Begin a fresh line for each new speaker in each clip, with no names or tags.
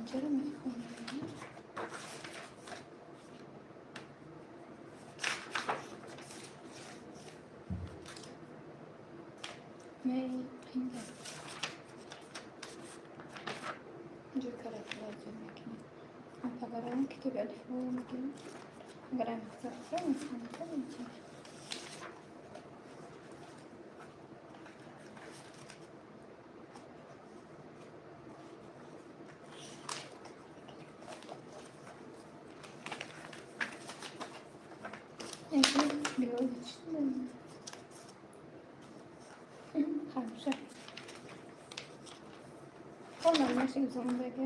Чаро мехонӣ? Не, қинга. Ҷой каратла зиёд мекунем. Пагарам китоби алифбо мегирем. Агарам китобча мехонем. Биологичный. Хорошо. Полная наших зомбаги.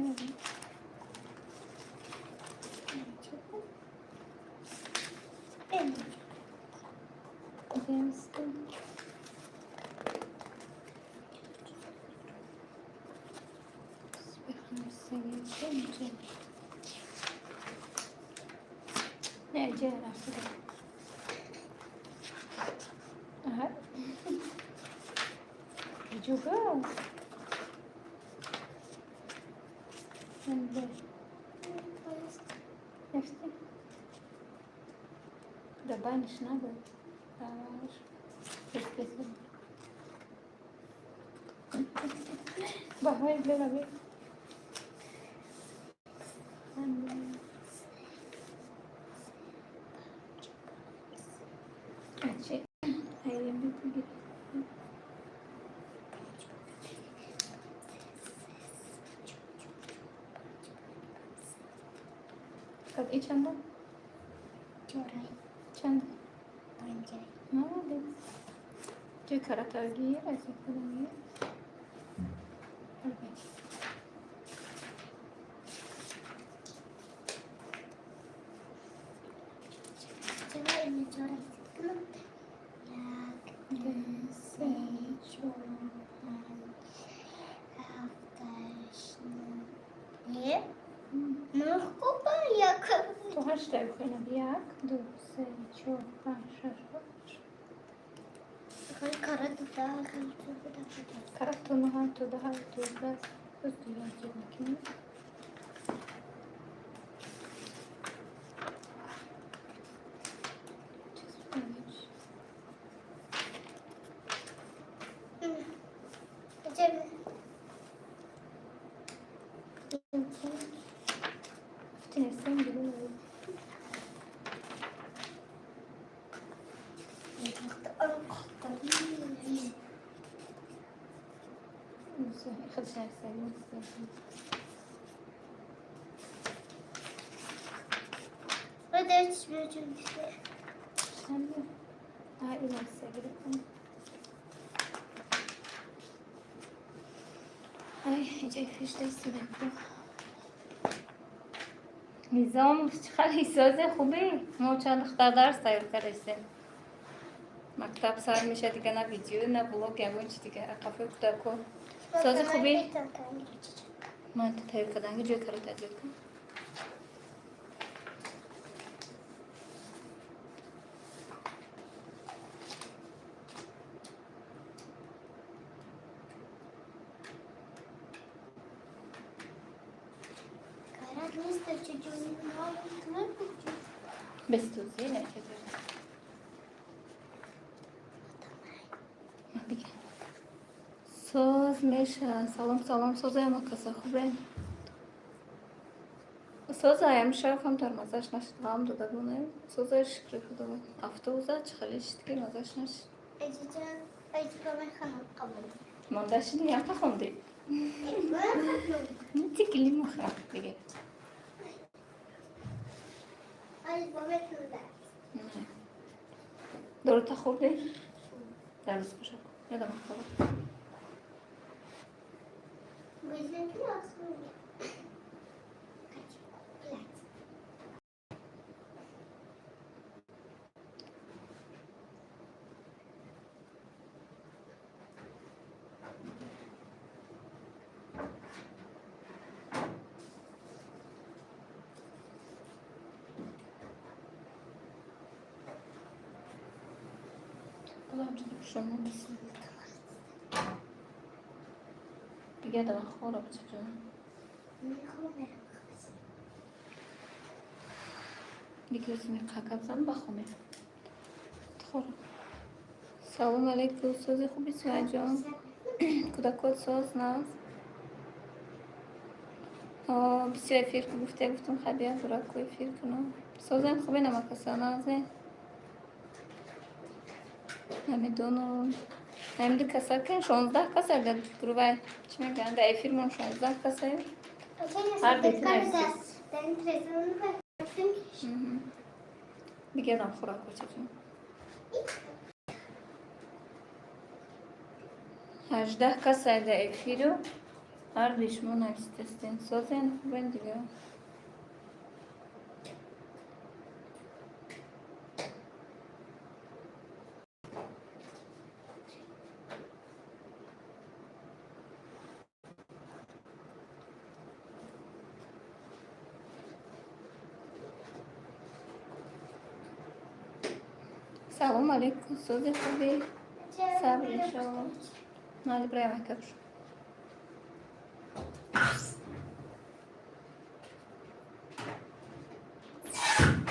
Не, где Ага. Juga. Нефти. Добавишь надо. Бахвай для. И чанда?
Чорай.
Чанда?
Панҷай.
Молодец. Ҷой каратагир, аз кадамгир.
Чора ина чорай кунам. Як, ду, се, чор, панҷ, ҳафт, ҳашт, нӯҳ. Е? Нӯҳ купа як.
То ҳашта бихонам. Як, ду, се, чор, панҷ, шаш, ҳафт.
Карат да, карат да.
Карату нӯҳ, ту даҳ, дувоздаҳ. Боз дуюм зиёд мекунем. Чиз.
Ҷа.
Ҳафти нестам. Ай, иҷои фишта. Низом, чӣ созе, хубӣ? Мо чанд духтар дарс тайёр кардастем. Мактаб сар меша, дига на видео, на блог, ягон чи дига. Ақафои кӯдако. Сози, хубӣ? Ман тайёр карданги ҷой карата зиёд кун.
Карат нест, чуҷуни.
Бестӯзӣ нечетор. Бигир. Соз меша. Салом, салом, созаям, каса хубе. Созаям, шарафам тар мазаш нашид, ғам дода буне. Созай, шукри худо. Автобуса чӣ хеле шид ки мазаш нашид. Монда шиди, ям хонди. Тикли муха бигир. Дорута хӯрдӣ? Дар рӯз бошад. Ёдам хӯрд. Шумо дига дама хӯра, бачаҷон. Бигӯзми қакабзан бахоме. Салом алейкум, сози хуби, Сумайяҷон. Кӯдакот соз, нағз? Бисёр эфир гуфте, гуфтум, хай бия бураку эфир кунам. Созем, хубе, намакаса, нағзе? Намедонам. Ҳамиду каса кен 16 каса дар грувай. Чӣ мегӯянд, дар эфирмон 16 касаем. Ҳар бети нависед. Бигардам хӯрак, бачаҷон. 18 каса дар эфиру ҳарду шумо нависитастен. Созен, хубен дига? Салом алейкум, сози, хуби? Сабр, иншалло. Майли, бирай мактаб.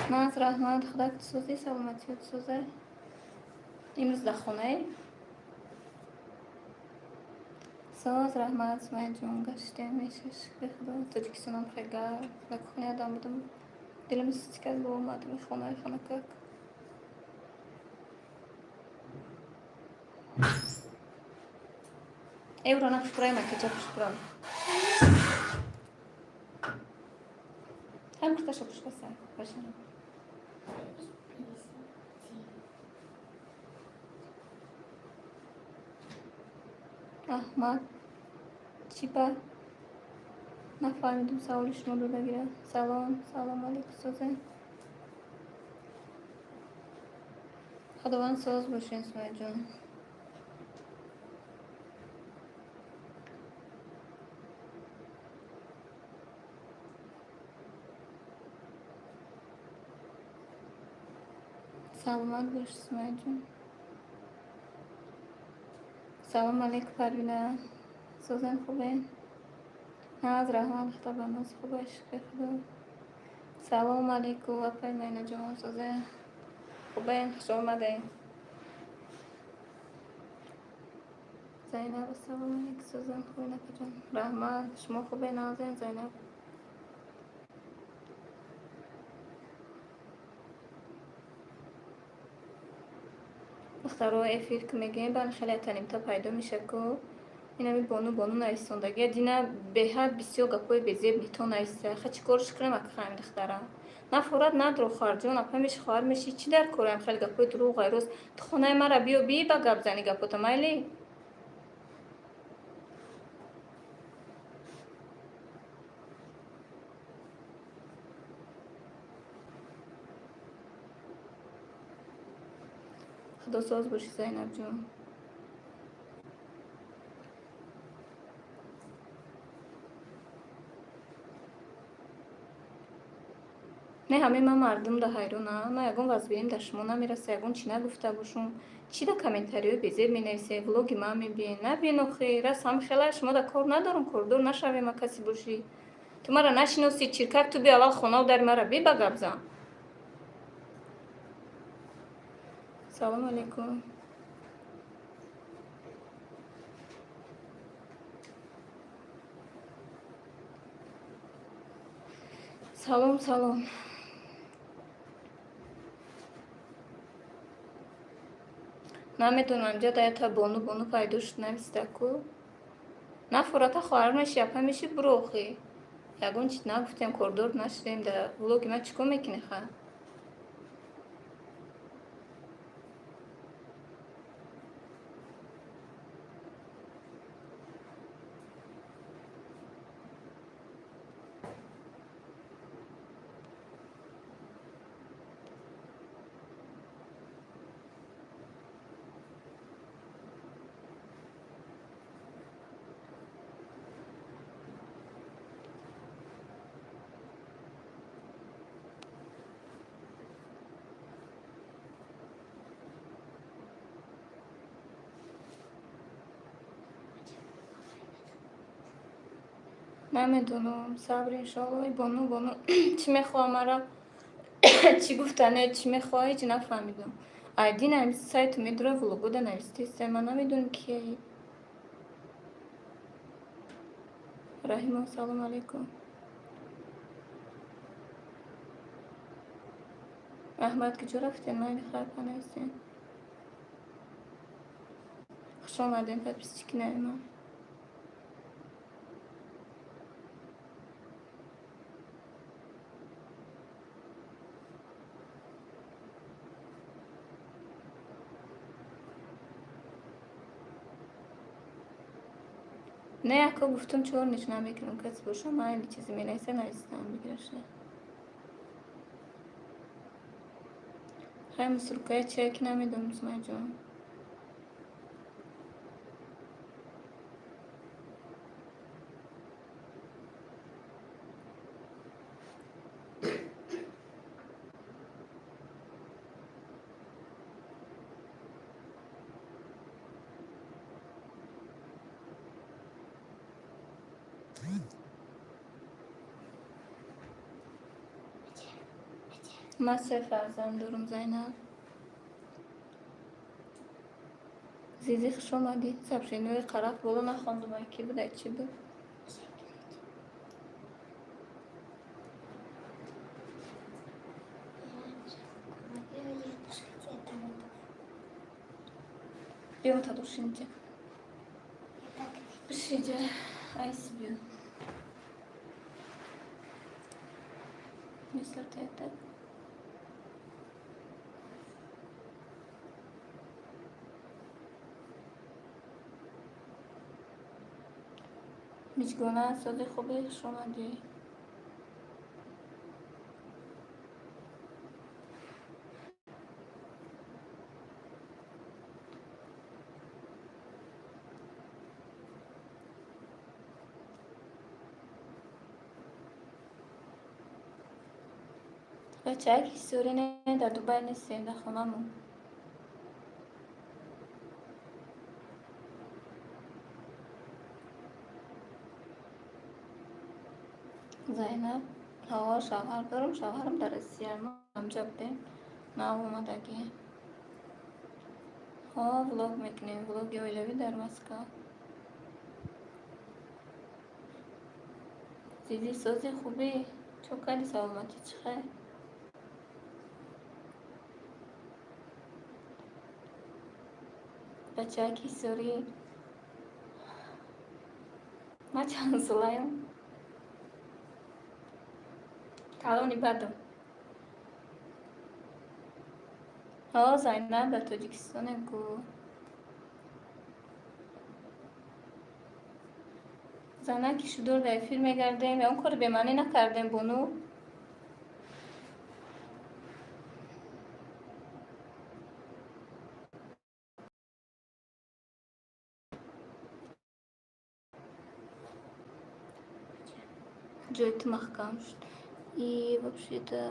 Наз, раҳмат, худак созӣ, саломатиёт соза. Имрӯз дар хонаи? Соз, раҳмат, Сумайяҷон, гаштем, мешаш, шукри Худо. Тоҷикистонам хеле гарм. Дар кухня адам будам. Дилам сусти кард бо мардуми хонаи хонакак. Евро напушкурай, макеча пушкурам. Ҳам курташа пушкаса. Башана. Аҳмад чӣ ба нафаҳмидум саволи шумо додагира. Салом, салом алейкум, созен. Худованд соз бошен, Сумайяҷон. Саломат бош, Сумайяҷон. Салом алейкум, Парвина. Созен, хубен? Наз, раҳмат, худо хубе, шукри Худо. Салом алейкум, апай Майнаҷон, созен? Хубен? Хуш омадем. Зайнаб, ассалому алейкум, созен, хубен, апаҷон? Раҳмат, шумо хубен, нағзен, Зайнаб? Духтаро, эфир ки мегӯем, бани хеле танимта пайдо меша ку инами бону бону нависондагия дина беҳад бисёр гапҳои безеб нито нависта. Ха, чӣ корш кунам акхами духтара? Нафорат надро, хоҳарҷон, апа меши, хоҳар меши, чӣ дар кораем хеле гапҳои дурӯғ ғайроз? Ту хонаи мара биё, би ба гап зани гапота, майли? Худосоз бошӣ, Зайнабҷон. Не, ҳамаи ман мардум да ҳайронам. Ман ягон вазбием дар шумо намераса, ягон чӣ нагуфта бошум. Чӣ да комментариҳои безеб менависе, влоги ман мебиен? Набиен охи, рас ҳам хела шумо да кор надорум, кордор нашавем, а касе бошӣ. Ту мара нашиносӣ, чиркак, ту биё аввал хонаву дари мара би ба гап зан. Салому алейкум. Салом, салом. Наметонам, ҷа даята бону бону пайдо шуд, нависта ку. Нафората, хоҳар меши, апа меши, буро охи. Ягон чиз нагуфтем, кордор нашудем, дар влоги ман чӣ кор мекунӣ ха? Намедонам, сабр, иншоалло. Бону, бону чӣ мехоҳам мара, чӣ гуфтане, чӣ мехоҳа, ҳеҷ нафаҳмидам. Айди навис, сайту медура, влогода навистеста, ман намедонам кияи. Раҳимо, салом алейкум. Аҳмад, куҷо рафтем? Майли, хайр, панависем. Хуш омадем, подписчики нави ман. Не, яко гуфтум, чор ниш намекунам, касе боша, майли, чизе менависа, нависам, бигираша. Хай, мусуркая чия ки намедонам, Сумайҷон. Ман се фарзанд дорум, Зайнаб. Зизи, хуш омадӣ. Сообщениҳои қараф боло нахондум, ай ки буд, ай чӣ буд? Биё, тадош, инҷа. Бишиҷа, айс биё. Мистер так. Миҷгона, сози хубе, хуш омадӣ. Бачаак, ҳиссорӣ не, дар Дубай нестем, дар хонамон. Зайнаб, ҳаво, шавҳар дорам, шавҳарам дар Россия, мо ҳамҷа будем, нав омадагӣ. Ҳо, влог мекунем, влоги оилавӣ дар Москва. Зизи, сози хубӣ, чо кардӣ, саломатӣ чӣ хел? Бачаак, ҳиссорӣ. Ман чанд солаям? Калони бадам. Ҳо, Зайнаб, дар Тоҷикистонем ку. Занаки шудор дар эфир мегардем, он кори бемаънӣ накардем, бону. Ҷои ту маҳкам шуд. И вообще-то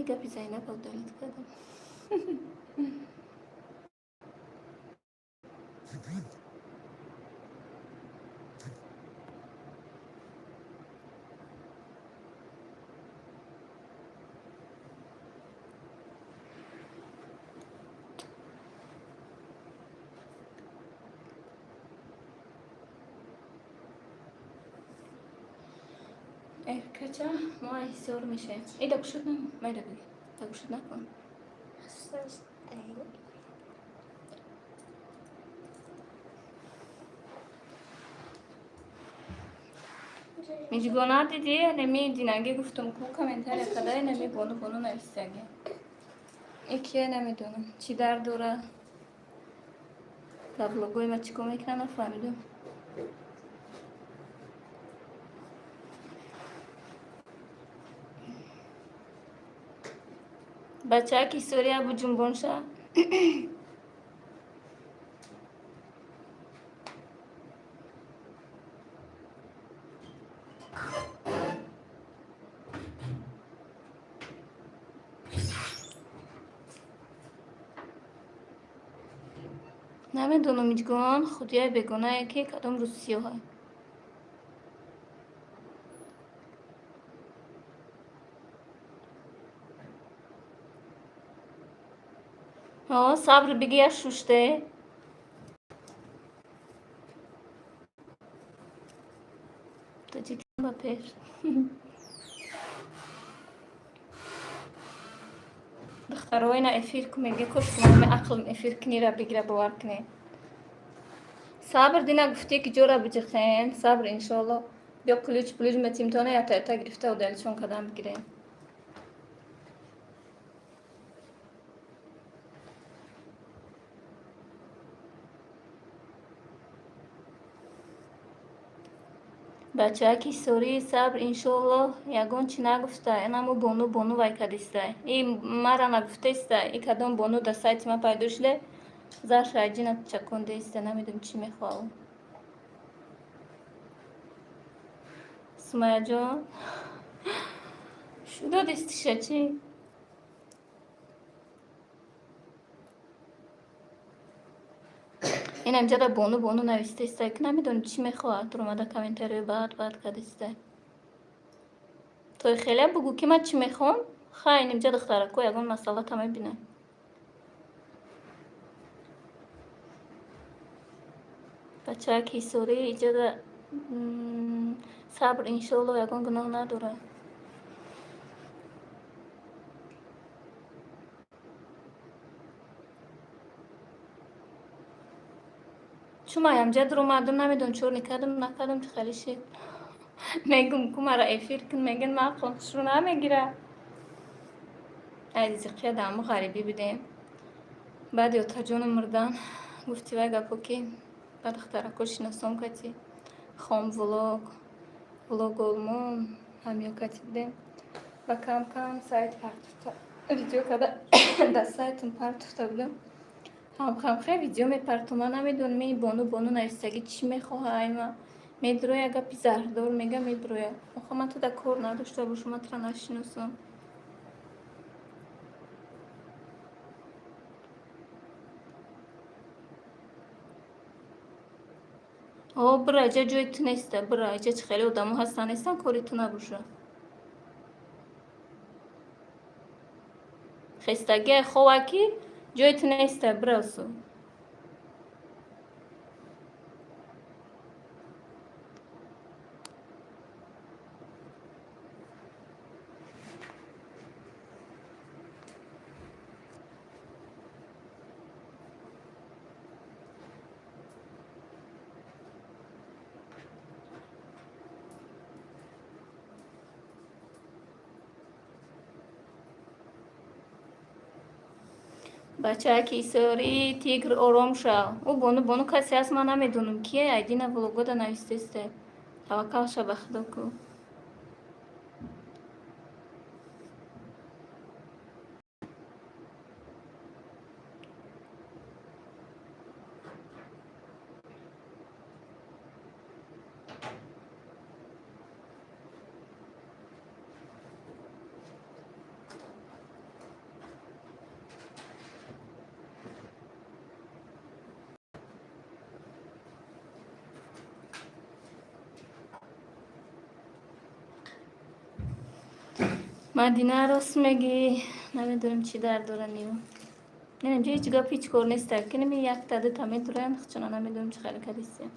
гапи Зайнаб удалить кардам. Кача, мо ҳисор мешавем. Э, дагушад на, майда биги. Дагушад накун. Миҷгона, дидӣ, неми динагӣ гуфтум ку, комментария кадай, неми бону, бону нависаги. Икия намедонам, чӣ дард дора. Дар блогои ма чӣ кор мекунад, нафаҳмидам. Бачаки история буҷунбонша. Намедонам, ҳичгон худияи бегонае ки кадом рӯзсиёҳа. Сабр бигия, шуште. Тоҷикистон ба пеш. Духтаро, ина эфир ку меге, кош шумо ақлм эфир кунира бигира, бовар кунед. Сабр, дина гуфтӣ ки ҷора биҷихем. Сабр, иншоалло, биё, ключ плюч метимтона ята гирифта удалить кадан бигирем. Бачаки сории, сабр, иншоалло, ягон чи нагуфта. Инамо бону бону вай кадиста, и мара нагуфтаиста, и кадом бону дар сайти ма пайдо шуда, зарша аҷина чакондаиста. Намедонам, чӣ мехоҳам. Сумаяҷон, додистиша чӣ? Ин амҷада бону бону навистаиста, ки намедонам, чӣ мехоҳад. Омада комментариёи баъд баъд кардиста. Той хеле бугӯ, ки ман чӣ мехоҳам. Хай, нимҷа духтарако ягон масъала та мебинам. Бачаак ҳисорӣ иҷода. Сабр, иншоалло, ягон гуноҳ надорад. Чун ман амҷа дуромадам, намедонам, чор никардам, накардам, чи хеле шид. Мегум, ку мара эфир кун, мегӯн, ман ақлам хушрӯ намегира. Азизиқия даму ғарибӣ будем. Баъди отаҷону мурдан гуфти вай гапо, ки ба духтарако шиносом кати хом влог, влог олмон ҳамё кати будем ва кам кам сайт партуфта, видео карда дар сайтам партуфта будам. Ҳамхамхе видео мепартум. Ман намедонам, ин бону бону нависагӣ чӣ мехоҳа. Айма медроя, гапи заҳрдор мега, медроя. Охо, ман туда кор надошта бошам, ман тура нашиносам. О, бира, иҷа ҷои ту неста, бира. Иҷа чӣ хеле одамо ҳастан, нестан, кори ту набоша. Хестагиай хова, ки ҷои ту неста, бира усу. Бачаки исорӣ, тигр, ором шав. Ӯ бону бону касе аст, ман намедонам, кие. Айдина влогода навистесте. Таваккал ша ба худо ку. Мадина, рост мегӣ, намедонем, чӣ дард дорад ниё. Инамҷа ҳеҷ гап, ҳеҷ кор неста, ки ними якта дута медуроянд, чуна намедонем, чӣ хеле кадистия.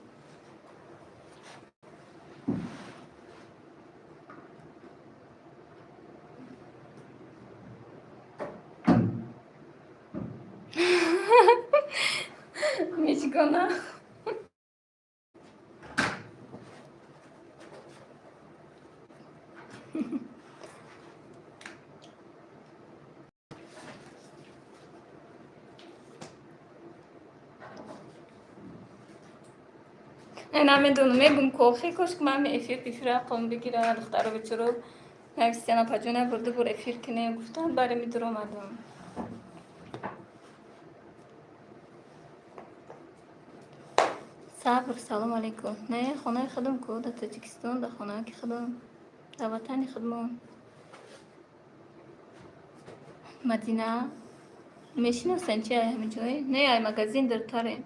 Мичгона. Намедонам, мегум, кохи, кош ки ман эфир пифира қом бигира, духтаро бечоро. Нависяна паҷона бурду бур эфир кинем, гуфтам бари мидуромадам. Сабр, салом алейкум. Не, хонаи худам ку, дар Тоҷикистон, дар хонаки худам, дар ватани худмон. Мадина, мешиносен чи ай ҳамин ҷой? Не, ай магазин дуртарем.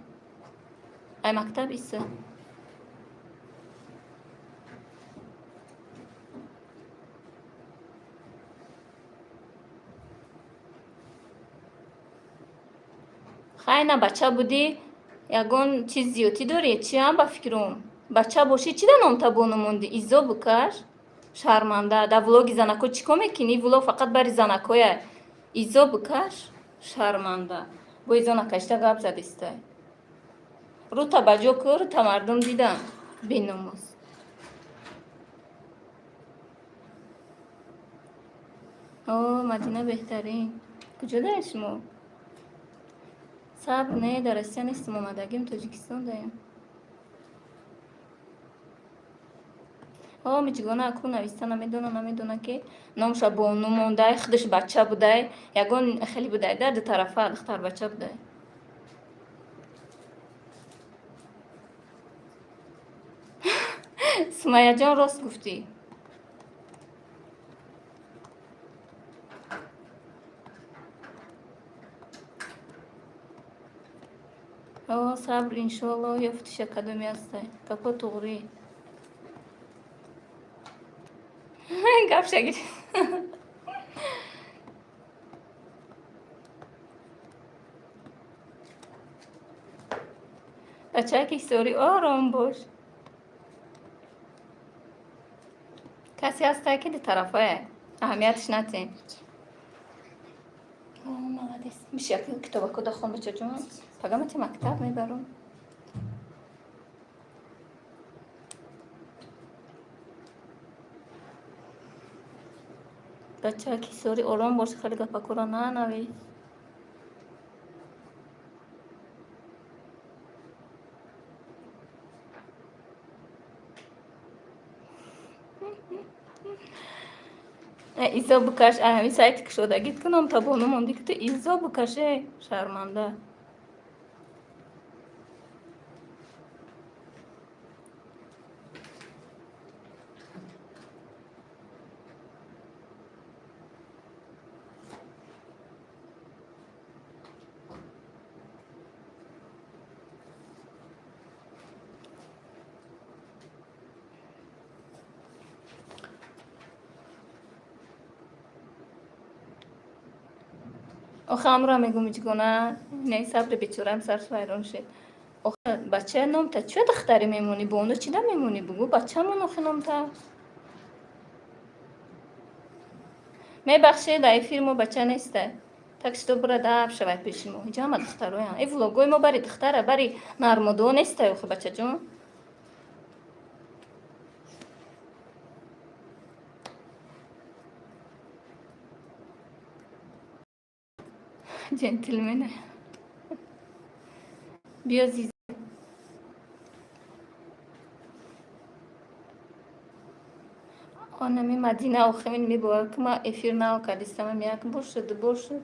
Ай мактаб иса. Хай, на бача будӣ, ягон чиз зиёдтӣ дорӣ? Чиам ба фикрум? Бача бошӣ, чӣ да номта бону мондӣ? Изо букаш? Шарманда, дар влоги занако чӣ кор мекунӣ? Влог фақат бари занакоя. Изо букаш? Шарманда. Бо изо накашида гап задистай. Рута ба ҷо кӯ, рута мардум дидан. Беномус. О, Мадина беҳтарин. Куҷо даед шумо? Сабр, не, дар Россия нестем, омадагим Тоҷикистон даем. О, миҷгона аку нависта намедона, намедона ки номша бону мондай, худаш бача будай, ягон хеле будай, да дутарафа духтарбача будай. Сумайяҷон, рост гуфтӣ. О, сабр, иншоалло, ёфтиша кадоми ҳастай. Гапо туғрӣ. Гапша гирифт. Бачаки ҳисорӣ, ором бош. Касе ҳастай ки дутарафае. Аҳамиятш натем. О, молодец. Биши як китобако хон, бачаҷон. Пага ти мактаб мебарам. Бачаки ҳисорӣ, ором бош, хеле гапакора нанавис. Изо букаш, ҳамин сайти кушодагит кунам та бону монди ки ту изо букаше, шарманда. Охе амро мегӯм, миҷгона, не сабри бечораам сарш вайрон шид. Охе бача номта чӣ духтарӣ мемонӣ? Бону чӣ да мемонӣ? Бугӯ бачамон охе номта. Мебахшед, дар эфир мо бача неста. Так что бура даб шавад пеши мо. Инҷа ҳама духтароянд. Э влогои мо бари духтара, бари нармодо нестай охе бачаҷон. Ҷентлмене. Биё зиз. Онами Мадина охе мебовар ки ма эфир нав кардистам, як бор шуд, ду бор шуд.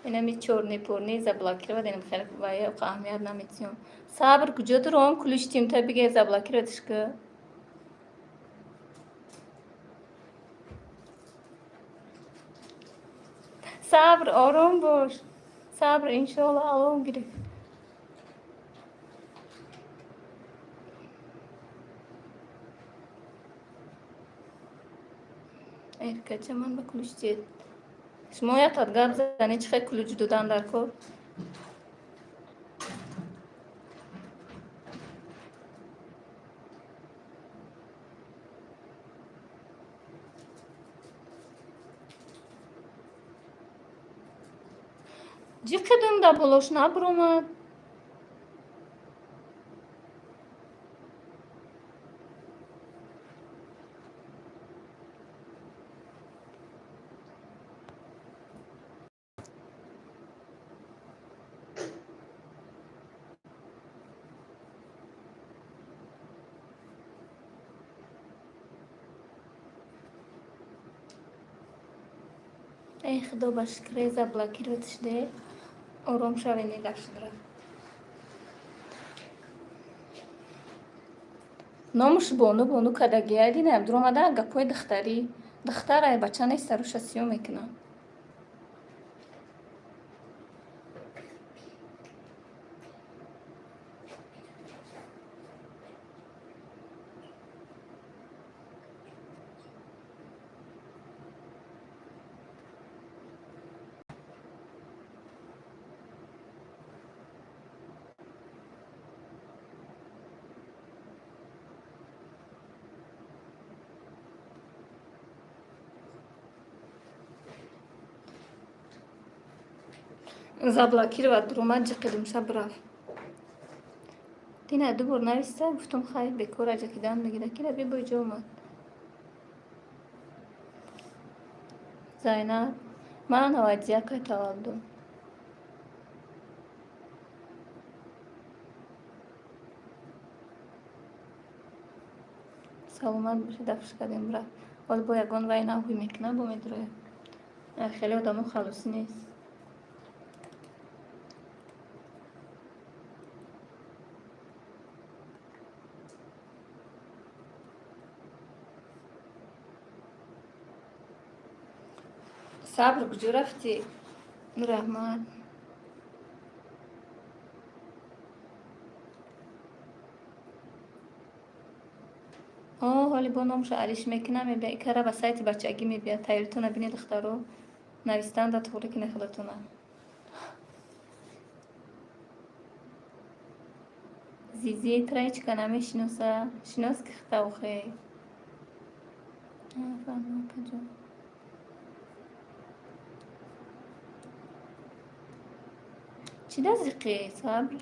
Инами чёрный порни заблокировать, инам хеле вая аҳамият наметиём. Сабр, куҷо дуром ключ тим та биге заблокировать ка. Сабр, ором бош. Сабр, иншоалло, алом гирифт. Эркача ман ба ключ дед. Шумо ятад гап занед, чӣ хел ключ додан дар кор? Ҷиқидум да болош набуромад. Эй худо, ба шукре, заблокировать шуде. Ором шаве, негап шуд, рафт. Номуш бону бону кардагия, динаям дуромада, гапҳои духтарӣ. Духтарай, бача неста, руша сиёҳ мекунам. Заблокировать дуромад, ҷиқидумша бирафт. Дина ду бор нависта, гуфтум, хайр, бекор аҷакидан мегира, кира би бо ҷо омад. Зайнаб, ман навадиякай таваллудум. Саломат бошед, дафш кардем, рафт. Ҳол бо ягон вай наҳвӣ мекунад, бо медрояд. Хеле одамо халосӣ нест. Сабр, куҷо рафтӣ? Раҳмат. О, ҳоли бо номша алиш мекунам, мебия икара ба сайти бачагӣ мебия. Тайёритона бинед, духтаро, навистан да туғри кине худатона. Зизи траечка намешиноса, шинос ки хитаохе. Нафаҳмам, каҷо. Чӣ дазиқи, Сабр?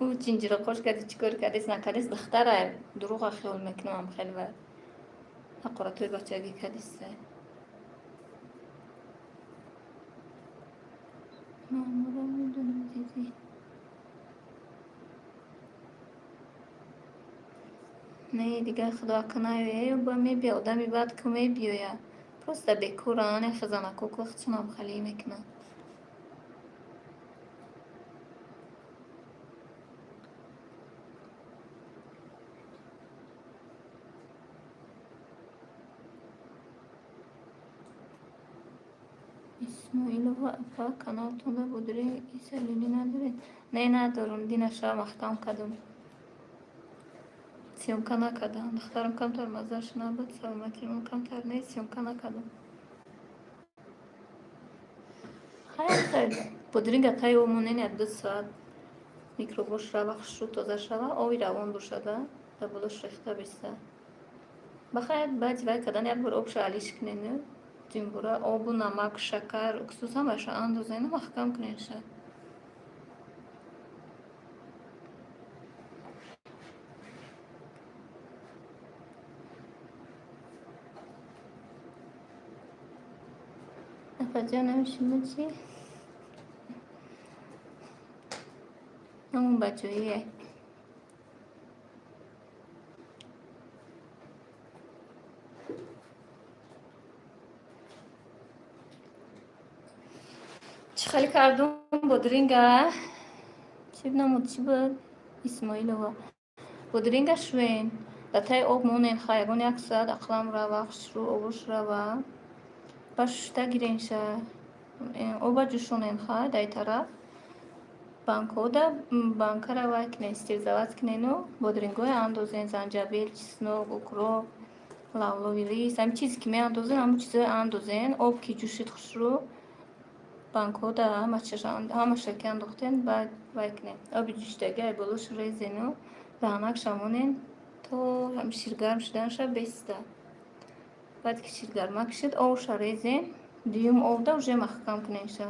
Ӯ ҷинҷироқош карди, чӣ кор кардест, накардест, духтара дурӯға хиёл мекунам, хеле ва ҳақоратҳои бачагӣ кардиста. Маъмуро медонам, Зизи. Не, дигар худо акнаёя, ба мебия, одами бад ку мебиёя. Просто бекоран, хазанако ку худшонам халӣ мекунанд. Исмоилова апа, каналтонда бодиринг исалини надоред? Не, надорам. Дина шаб маҳкам кардам. Съёмка накардам. Духтарам камтар маззаш набуд, саломатиам камтар нест, съёмка накардам. Хайр, бодиринга тай омонен як 2 соат микробош рава, хушрӯ тоза шава, оби равон бошада, дар болош рехта биста. Бахайр, баъди вай кардан як бор обша алиш кунену димбора обу намак, шакар, уксус ҳамаша андозену маҳкам куненша. Апаҷонам, шумо чӣ? Ҳамон бачоие. Чӣ хеле кардум бодринга? Чӣ намуд, чӣ буд? Исмоилова. Бодринга шӯен. Дар таи об монен, ха ягон як соат ақлам рава, хушрӯ обош рава. Ба шушта гиренша. Оба ҷӯшонен, ха дар тараф. Банкода банкара вай кунен, стерилизовать кунену бодрингҳое андозен, занҷабил, чеснок, укроп, лавлови рис, ҳамин чизе ки меандозен, ҳамон чизҳое андозен. Об ки ҷӯшид хушрӯ, банкода ҳамаша ки андохтен, баъд вай кунен. Оби ҷӯшидаги ай болош резену даҳанакша монен то ҳами ширгарм шуданаша беста. Баъд ки ширгармак шуд, обша резен, дуюм обда уже маҳкам куненша.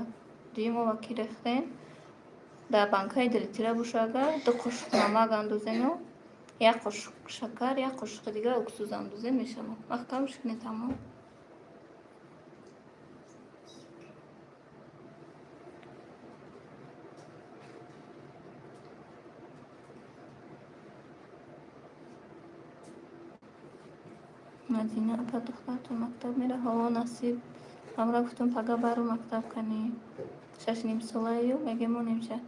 Дуюм оба ки рехтен, дар банкаи дулитра боша агар, 2 қошуқ намак андозену як қошуқ шакар, як қошуқи дигар уксус андозен, мешавад. Маҳкамш кунед, тамом. Мадина апа, духтартон мактаб мера? Ҳо, насиб. Ҳамра гуфтум, пага бару мактаб кани. 6,5 солаю мегемонемша.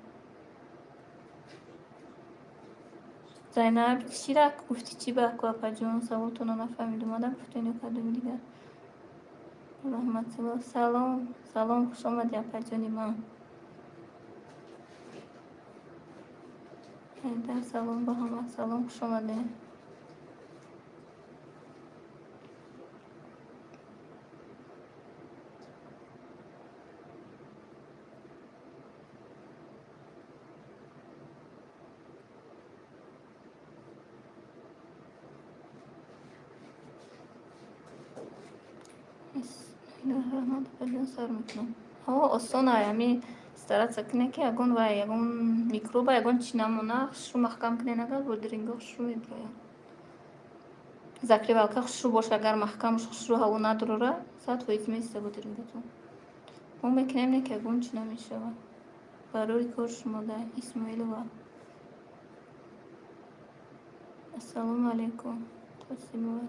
Зайнаб, чира гуфтӣ, чӣ ба ку, апаҷон? Саволтонро нафаҳмидум. Одам гуфтен ё кадоми дигар? Раҳматулло, салом, салом, хуш омадӣ, апаҷони ман. Ҳайдар, салом ба ҳама, салом, хуш омадед. Раҳмат, апаҷон, сар мекунам. Ҳо, осон ай, ами стараться кунед, ки ягон вай, ягон микроба, ягон чи намона, хушрӯ маҳкам кунед, агар бодиринго хушрӯ мебирояд. Закрывалка хушрӯ боша, агар маҳкамш хушрӯ ҳаво надурора, 100% места бодирингатон. Мо мекунем, не ки ягон чи намешавад. Барори кор шумода, Исмоилова. Ассалому алайкум, Қосимова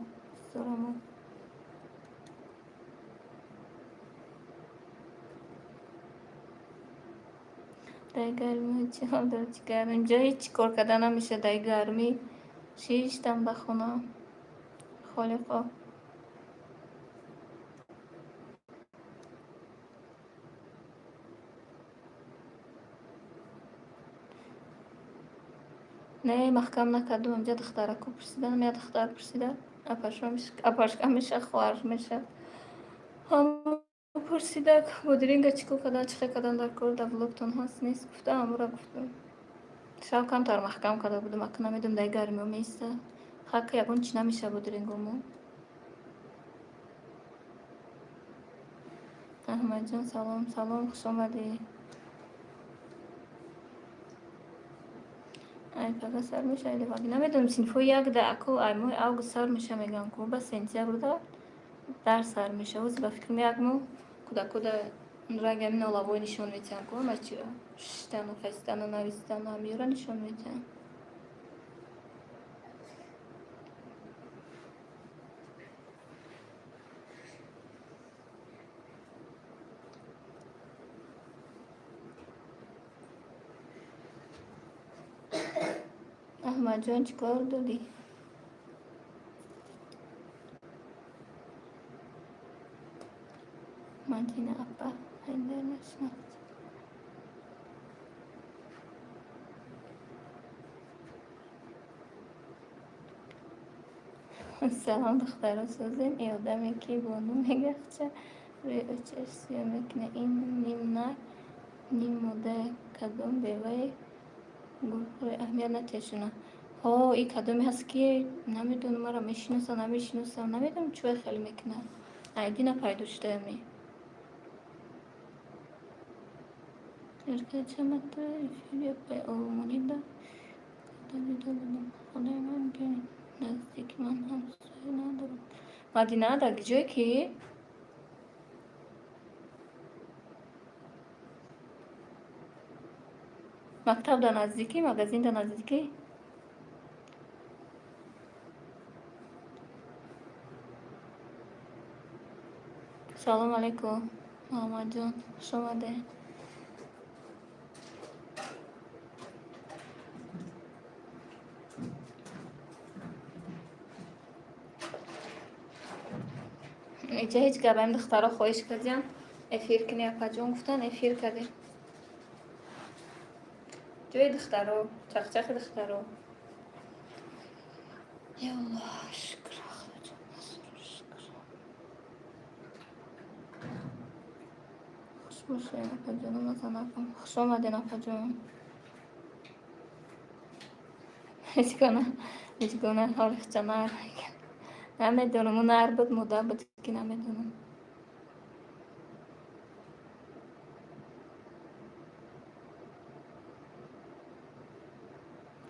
Сорамо. Дар гармӣ чӣ ҳол дорӣ? Чӣ гармӣ? Инҷо ҳеҷ кор карда намешавад дар гармӣ. Шиштам ба хона. Холиқо. Не, маҳкам накардум. Инҷа духтарако пурсидан, як духтар пурсида, апашка меша, хоҳарш меша. Ҳама пурсида, бодиринга чӣ кор кардан, чӣ хел кардан дар кор, дар влогтон ҳаст, нест, гуфта, ҳамора гуфтам. Шав камтар маҳкам карда будум, ака намедонам дар гармиҳо меиста. Хака ягон чӣ намеша бодирингомо. Аҳмадҷон, салом, салом, хуш омадӣ. Ай пага сар меша или ваги? Намедонам, синфҳои як да аку ай моҳи август сар меша мегӯям ку, ба сентябрда дарс сар меша. Ҳозир ба фикрам як моҳ кӯдакода ранги ҳамин олавой нишон метиҳанд ку, ҳама чи шиштану хестану навистану ҳамиёра нишон метиҳанд. Аҳмадҷон, чӣ кор додӣ? Мадина апа, Ҳайдар нашинохт. Салом, духтаро, созем? Э одаме ки бону мегахча, рӯи очаш сиёҳ мекунад. Ин ним нар, ним мода, кадом беваи гулхӯре, аҳамият натешона. Ҳо, и кадоме ҳаст ки намедонам, маро мешиносам, намешиносам, намедонам чӯ хеле мекунад. Айдина пайдо шудаами. Эркачамата эфири апай олмонида када дида будам. Худои ман, ки наздики ман ҳамсоя надорам. Мадина, дар ҷое ки мактаб дар наздикӣ, магазин дар наздикӣ? Салом алайкум, Муҳаммадҷон, хуш омадед. Иҷа ҳеҷ гап, ами духтаро хоҳиш кардиям, эфир кунӣ, апаҷон, гуфтан, эфир кардем. Ҷои духтаро, чақчақи духтаро. Я Аллоҳ, шукр, Худоҷон, шукр. Хуш бошед, апаҷонам, азанакам. Хуш омадед, апаҷон. Ҳеҷ гуна ҳолихча нар. Намедонам, ӯ нар буд, мода буд, ки намедонам.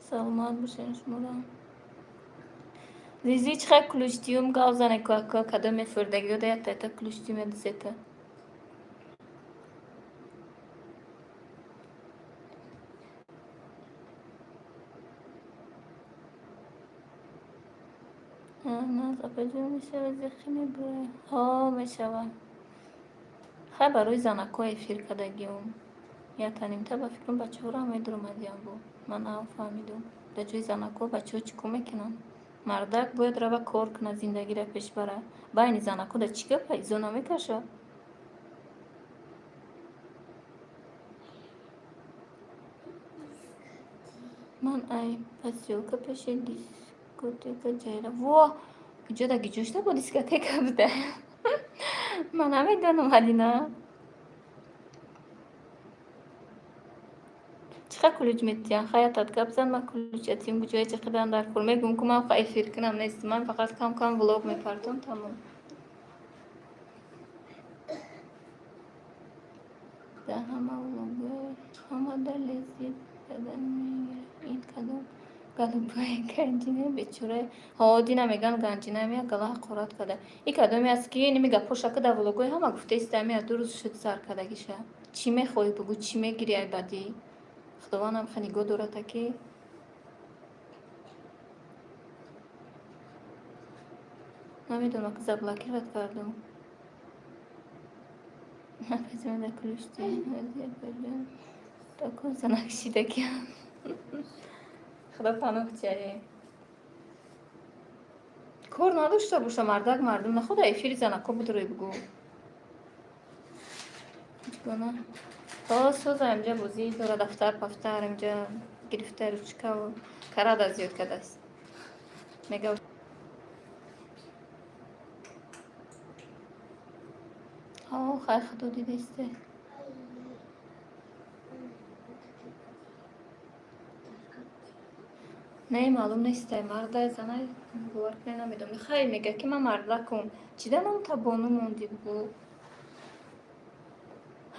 Саломат бошед шуморо. Зизи, чӣ хел ключ тиюм, гав зане ку, ака, кадом мефурдагиёда якта ключ тиюм я дусета. Апаҷон, мешавад зихӣ мебурад? Ҳо, мешавад. Хай, барои занакҳо эфир кардагиум. Ятанимта ба фикрам, бачаҳоро ҳам медуромадиам бо. Ман ав фаҳмидум. Дар ҷои занакҳо бачаҳо чӣ кор мекунанд? Мардак бояд рава кор кунад, зиндагиро пеш барад. Байни занакҳо да чӣ гапа? Изо намекашад? Ман ай посёлка пеши дискотека ҷайра. Во! Куҷо да гиҷошта бо дискотека буда? Ман намедонам, Мадина. Чӣ қадр ключ метиҳанд? Хаятат гап зан, ман ключ атим куҷое чиқидан дар кор. Мегӯм, ку ман эфир кунам нест. Ман фақат кам кам влог мепартом, тамом. Да ҳама влогҳои ҳама да лезит задан мегирад. Ин кадом голубая ганҷина бечора? Ҳо, дина меган ганҷина меяд гала ҳақорат карда. И кадоме аст, ки ними гапҳоша ки дар влогҳои ҳама гуфтаиста, меяд 2 рӯз шуд сар кардагиша. Чӣ мехоҳӣ, бугӯ, чӣ мегирӣ ай бадӣ? Худовандам ха нигоҳ дорада, ки намедонам, ки заблокировать кардум. Апаҷон, да ключ такой занак шидагиам. Худо паноҳ чае. Кор надошта боша мардак, мардум нахуда эфири занако будурӯй, бугӯ. Чигона? Ҳо, соза, инҷа бозӣ дора, дафтар пафтар инҷа гирифта, ручкаву карада зиёд кардааст. Мега ҳо, хай, худо дидесте. Не, маълум нестай, мардай, занай, бовар кунед, намедонам. Хай, мега, ки ман мардакум. Чӣ да номта бону монди, бугӯ?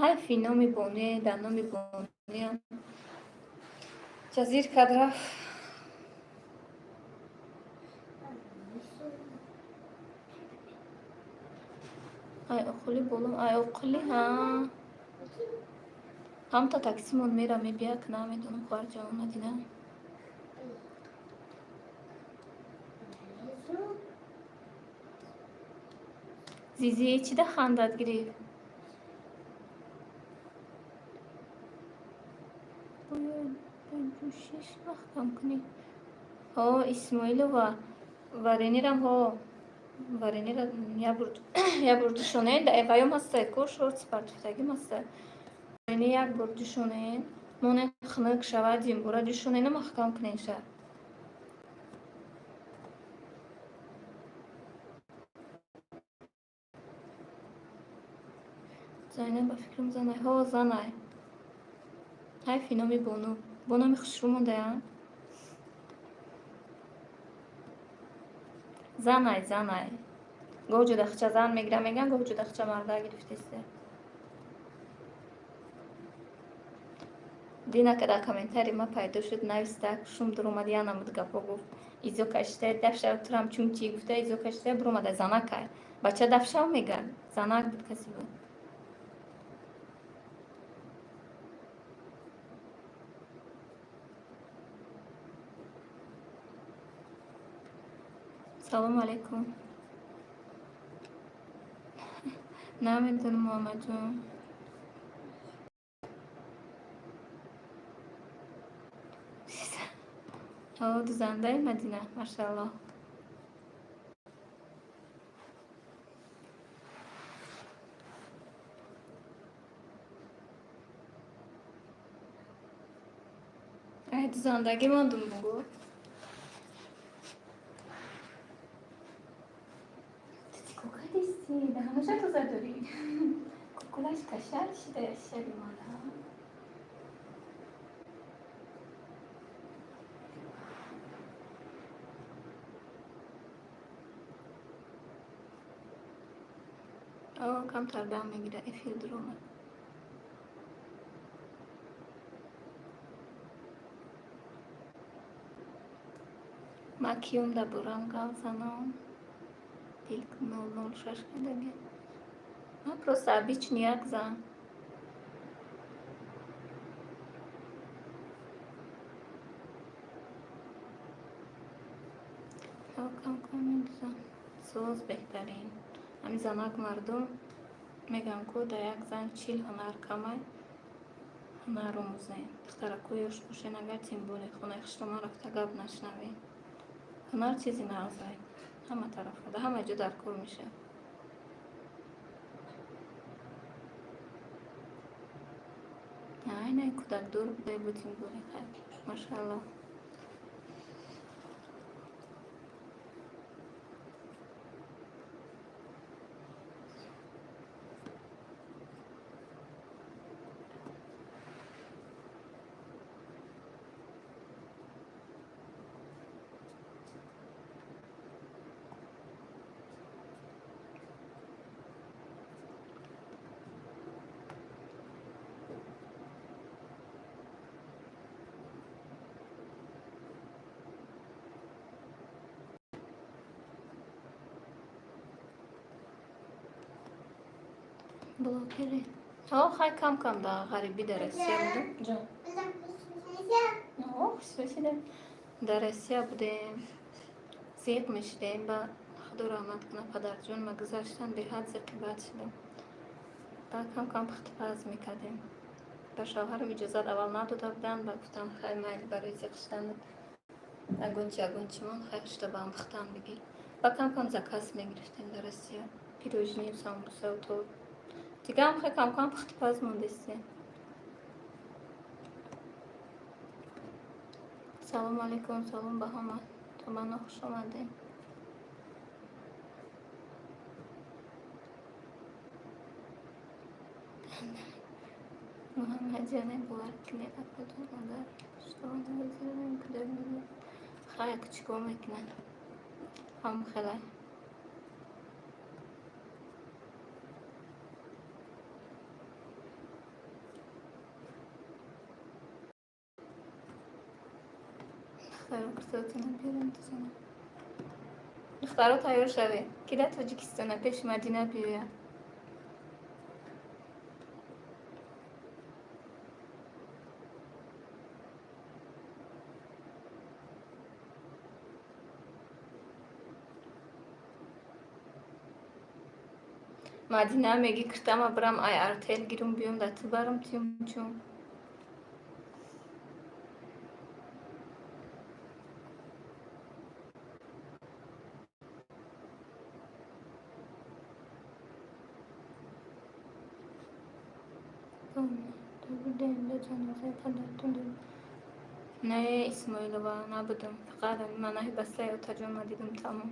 Ҳайфи номи бонуе, дар номи бонуям ҷазир кард, рафт. Ай оқили боло, ай оқили, ҳа. Ҳамта таксимон мера мебия, ки намедонам, хоҳарҷон Мадина. Зизи, чӣ да хандат гирифт? Бояд ба ҷӯшиш маҳкам кунӣ. Ҳо, Исмоилова, варенирам, ҳо, варенира як бор ҷӯшонед, ваём ҳастай ко, шортс партофтагим ҳастай. Варени як бор ҷӯшонед, монед, хунук шавад, димбора ҷӯшонеду маҳкам кунед ша. Зайнаб, ба фикрам, занай. Ҳо, занай. Ҳайфи номи бону. Бо номи хушрӯ мондая? Занай, занай. Гоҳ ҷудахча зан мегира меган, гоҳ ҷудахча марда гирифтесте. Дина ка дар комментарий ма пайдо шуд, нависта, шум дуромад, я намуд гапҳо гуфт. Изо кашида дафшав турам чун чӣ гуфта, изо кашида буромада, занакай. Бача дафшав меган. Занак буд, касе буд. Салому алайкум. Намедонам, Муҳаммадҷон. Ҳо, дузандаи Мадина, машааллоҳ. Ай дузандагӣ мондум, бугӯ. Ту чӣ кор кардисти? Даҳаноша тоза дорӣ? Кукулаш кашал шида шаби мана. О, камтар дам мегирад, эфир дуромад. Ман киём дар борам гап занам? Дил 006 кардагӣ. Ман просто обычный як зан. Самбуса кам-кам медузам. Соз, беҳтарин. Ҳами занак мардум мегӯям, ку дар як зан 40 ҳунар камай, ҳунар омӯзем. Духтарако, ёш бошен агар, тем более хонаи хушрома рафта гап нашнавем. Ҳунар чизи нағзай. Ҳама тарафа, дар ҳама ҷо дар кор мешавад. Айнай кӯдакдор будай, бо тем более хай. Машааллоҳ. Блогери. О, хай, кам-кам да ғарибӣ дар Россия будем. Ҷон. О, хушрасидем. Дар Россия будем. Зиқ мешидем, ба Худо раҳмат кунад, падарҷон ма гузаштан, беҳад зиқи бад шудем. Ба кам-кам пухтупаз мекардем. Ба шавҳарам иҷозат аввал надода буданд, ба гуфтам, хай, майли, барои зиқ шудан ягончи ягончимон хай шуда ба ҳам пухтан бигир. Ба кам-кам заказ мегирифтем дар Россия. Пирожни, самбуса, торт. Дигаам хай кам-кам пухтупаз мондестем. Салом алейкум, салом ба ҳама. Таманно, хуш омадем. Муҳаммадҷоне, бовар кунед, апаҷон, агар что навозирам, кӯдак мегӯяд. Хай, чикор мекунад? Ҳам хелай. Духтаро, курсотона биёрем, дузана. Духтаро, тайёр шавед. Ки дар Тоҷикистона пеши Мадина биёяд. Мадина, мегӣ, киртама бирам, ай артел гирум, биём, да ту барам тиюм чун. Будем да ҷанозаи падартон. Не, Исмоилова, набудам. Фақат манаҳи бастаи отаҷонма дидум, тамом.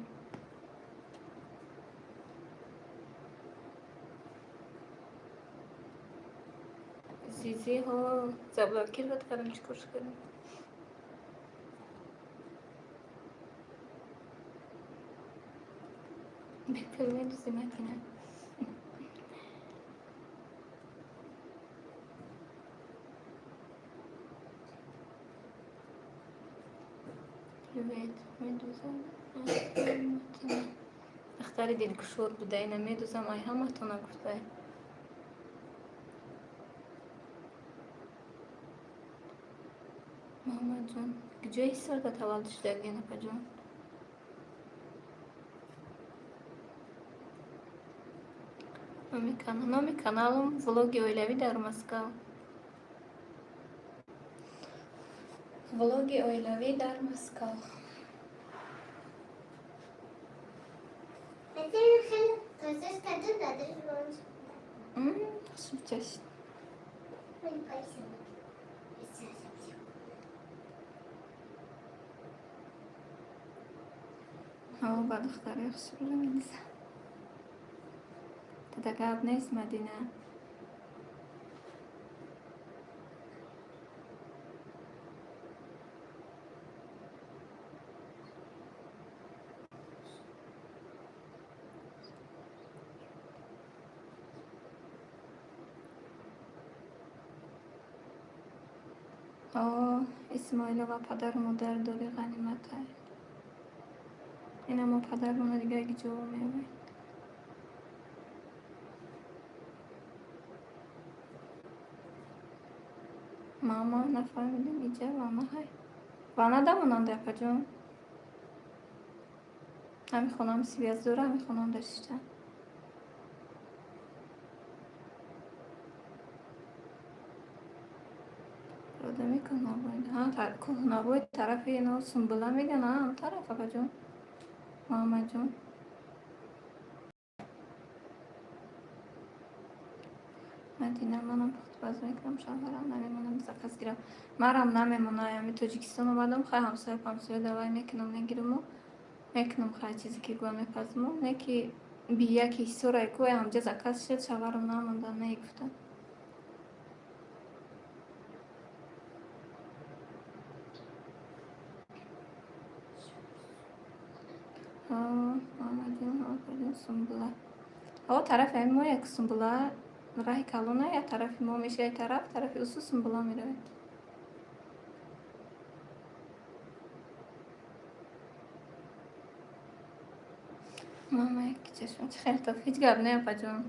Зизиҳо заблокировать кардам, чӣ кор кардам? Бепул медузи, Мадина? Привет, медузам. Духтари дилкушод буда, ина медузам, ай ҳаматона гуфтай. Муҳаммадҷон, куҷои Ҳисорда таваллуд шудагӣ, апаҷон? Номи каналам «Влоги оилавӣ дар Москав». «Влоги оилавӣ дар Москав».
Хотели хеле каду дадаш бонж.
Шучаш.
Ой, спасибо.
Ҳаво ба духтарои хушрӯ менисам. Тада гап нест, Мадина. О, Исмоилова, падару модар дорӣ, ғаниматай. Ина мо падармона дигар ҷо меояд. Мама, нафаҳмидем, иҷа вана ҳай. Вана дамонанда, апаҷон? Ҳамин хонаам связь дора, ҳамин хонаам дар шишта. Одами кӯҳнабой. Кӯҳнабой тарафи ино Сумбула меган, ам тараф, апаҷон. Муҳаммадҷон. Мадина, манам пухтупаз мекунам, шавҳарам намемонам заказ гирам. Марам намемонам, ами Тоҷикистон омадам, хай ҳамсоя памсоя давай мекунам, мегираму мекунам, хай чизе ки гӯя мепазму, не ки бияки ҳисорай ку ҳамҷа заказ шуд, шавҳарам намонда, не гуфтам. Муҳаммадҷон, апаҷон, Сумбула. О, тарафи ами мо як Сумбула, раҳи калона, як тарафи мо меша, як тараф, тарафи усу Сумбула меравед. Мама яки чашм чӣ хел тоф, ҳеҷ гап не, апаҷон.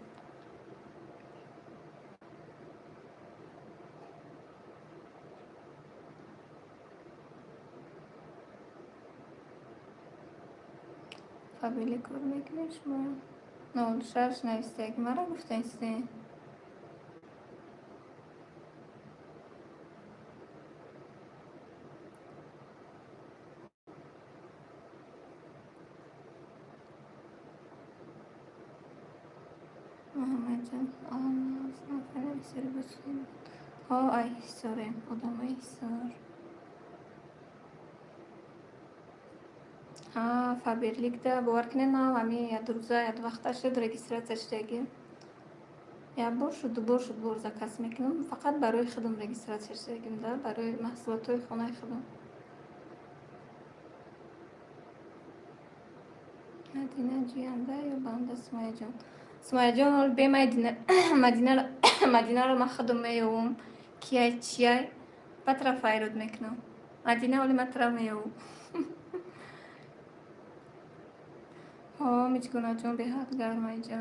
Фаберлик кор мекунед шумо? 06 навистаги мара гуфтаистед. Муҳаммадҷон, нафар ҳисори бошед. Ҳо, ай ҳисорем, одамои ҳисор. Ҳа, Фаберликда бовар кунед, нав ами як рӯза, як вақта шуд регистрация шудагӣ. Як бор шуд, ду бор шуд, бор заказ мекунам. Фақат барои худам регистрация шудагим да, барои маҳсулотҳои хонаи худам. Мадина ҷӯянда ё банда Сумайяҷон? Сумайяҷон, ҳол бе Мадинаро Мадинаро ман худам меёвам, кияй, чияй, баъд тра файрод мекунам. Мадина ҳоли ман тра меёвам. Ҳо, Миҷгунаҷон, беҳад гарм айҷа.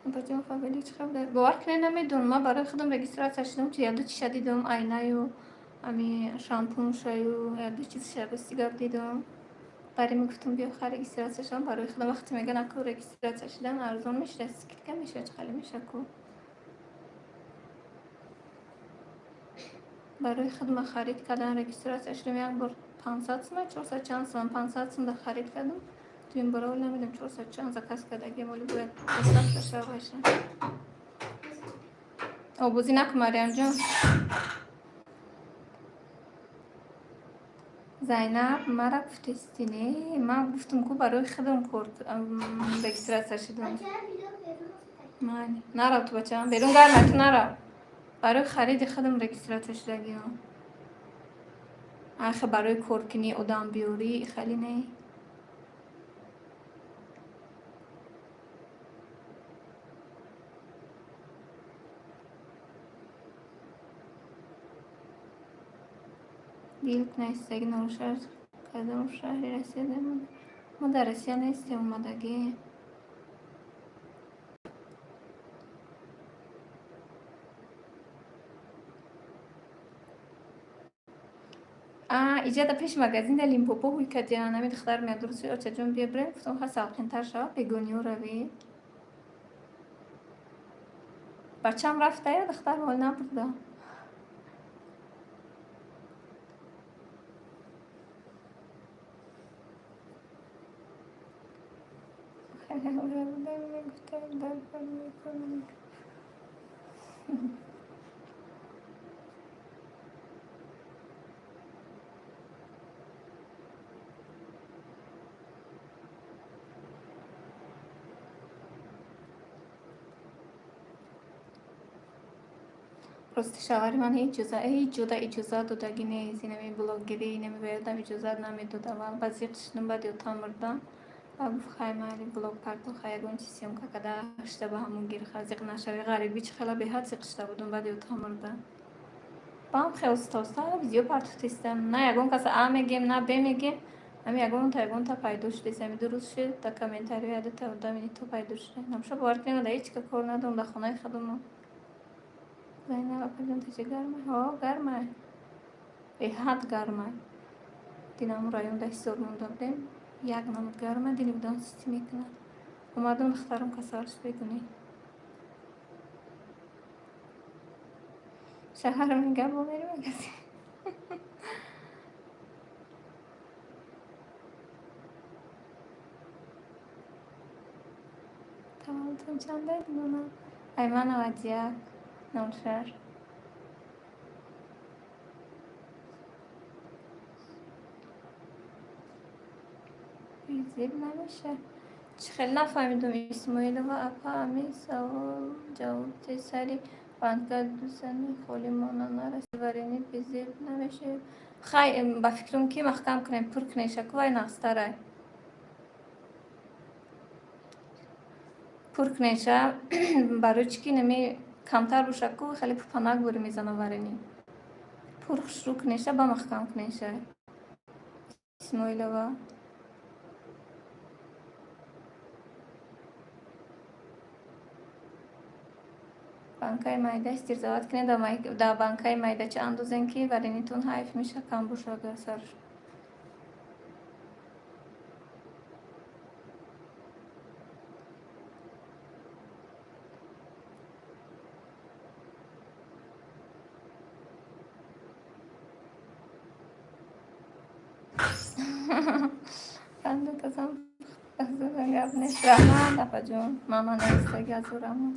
Апаҷон, Фаберлик чӣ хабар? Бовар кунед, намедонам. Ман барои худам регистрация шудам, чи яду чиша дидам, айнаю, ами шампуншаю, яду чизша рости гап дидам. Бари мегуфтам, биё ха регистрация шавам барои худам. Вақте мегӯянд, аку регистрация шудан арзон мешуда, скидка мешава, чӣ хеле меша ку. Барои худма харид кардан регистрация шудам, як бор 500 сум, 400 чанд сум, 500 сум да харид кардам. Дуюм бора оли намедонам, 400 чанд заказ кардагим, оли бояд доставка шава. Обозӣ накун, Марьямҷон. Зайнаб, мара гуфтести, не? Ман гуфтам ку барои худам кор регистрация шудам. Майли. Нарав ту, бачаам, берун гарма, ту нарав. Барои хариди худам регистрация шудагиам. Ахе барои коркунӣ одам биёрӣ хеле не. Гилк наистаги норушар кадом шаҳри Россия демонад? Мо дар Россия нестем омадагӣ. А, иҷа да пеши магазин да Лимпопо ҳуй кардиан. Ҳами духтар меяд рӯзи, очаҷон, бия бирем. Гуфтам, ха салқинтар шава, бегониҳо равӣ. Бачаам рафта я духтар ҳол набурда. Мегуфтам дар мекунам. Рости, шавҳари ман ҳеҷ ҷода иҷозат додагӣ нест. Инами блогерӣ, инами ба иҷозат намедод аввал. Ба зиқ шудам, баъд ётам мурдам. Ба гуфт, хай майли, блог парто, хай ягон чиз съёмка када шуда ба ҳамон гир, ха зиқ нашавӣ. Ғарибӣ чӣ хела беҳад зиқ шуда будум, баъд ётам мурдам. Баам хел оста оста видео партофтистам. На ягон каса а мегем, на б мегем. Ами ягонта ягонта пайдо шудест. Ами дуруст шуд, дар комментариҳо ядута одами то пайдо шуда. Намша бовар кунед, дар ҳеҷ ка кор надорам, дар хонаи худамон. Зайнаб апаҷон, таҷа гарма? Ҳо, гарма. Беҳад гармай. Динаму районда Ҳисор монда будем. Як намуд гарма, дили будан сустӣ мекунад. Омадам, духтарам касал шуд, бедунӣ. Шаҳар мега бо мери магази. Таваллудтон чанда, Дунона? Ай ман 91, 06. Зеб намеша. Чӣ хел нафаҳмидум, Исмоилова апа, ами савол ҷавоб те. Сари банка дусани холӣ мона нарасид, варени безеб намешавед. Хай, ба фикрам, ки маҳкам кунем, пур кунем шаку, вай нағзтарай. Пур кунеша, барои чӣ ки нами камтар бошад ку, хеле пупанак бурӣ мезана варени. Пур хушрӯ кунеша, ба маҳкам кунеша. Исмоилова. Банкаи майда стерилизовать кунед, дар банкаи майдача андозем, ки варенитон ҳайф меша, кам боша агар сарш. Пандатазам гап нест. Раҳмат, апаҷон. Мама навистаги азу раҳмат.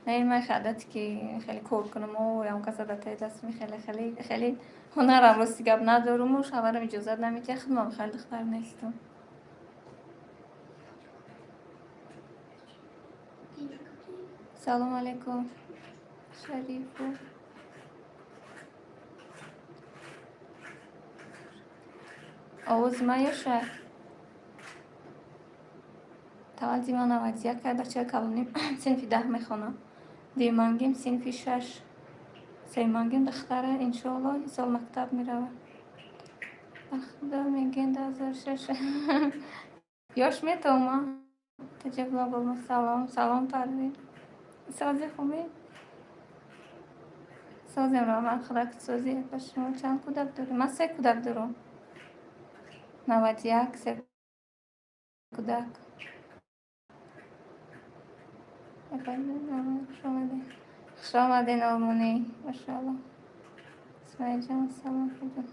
Не, ман адате ки хеле кор кунаму ям кас адатаи дастми, хеле хеле хеле ҳунарам, рости гап, надоруму шавҳарам иҷозат намедиҳад. Худмам хеле духтар нестам. Салом алейкум, Шарифу. Овози ман ёша? Таваллуди ман 91, бачаи калоним синфи 10 мехонам. Дуюмангим синфи шаш. Сеюмангим духтара, иншоалло, ин сол мактаб меравад. Ба худо мегӯянд, 2006. Ёш метавонам. Таҷабло. Салом, салом, Парвин. Сози, хубӣ? Созем, раҳмат, худо созӣ. Ба шумо чанд кӯдак доред? Ман се кӯдак дорам. 91, се кӯдак. Хуш омадед. Хуш омадед, Олмонӣ. Машоалло. Исмоилҷон, салом, хуҷон.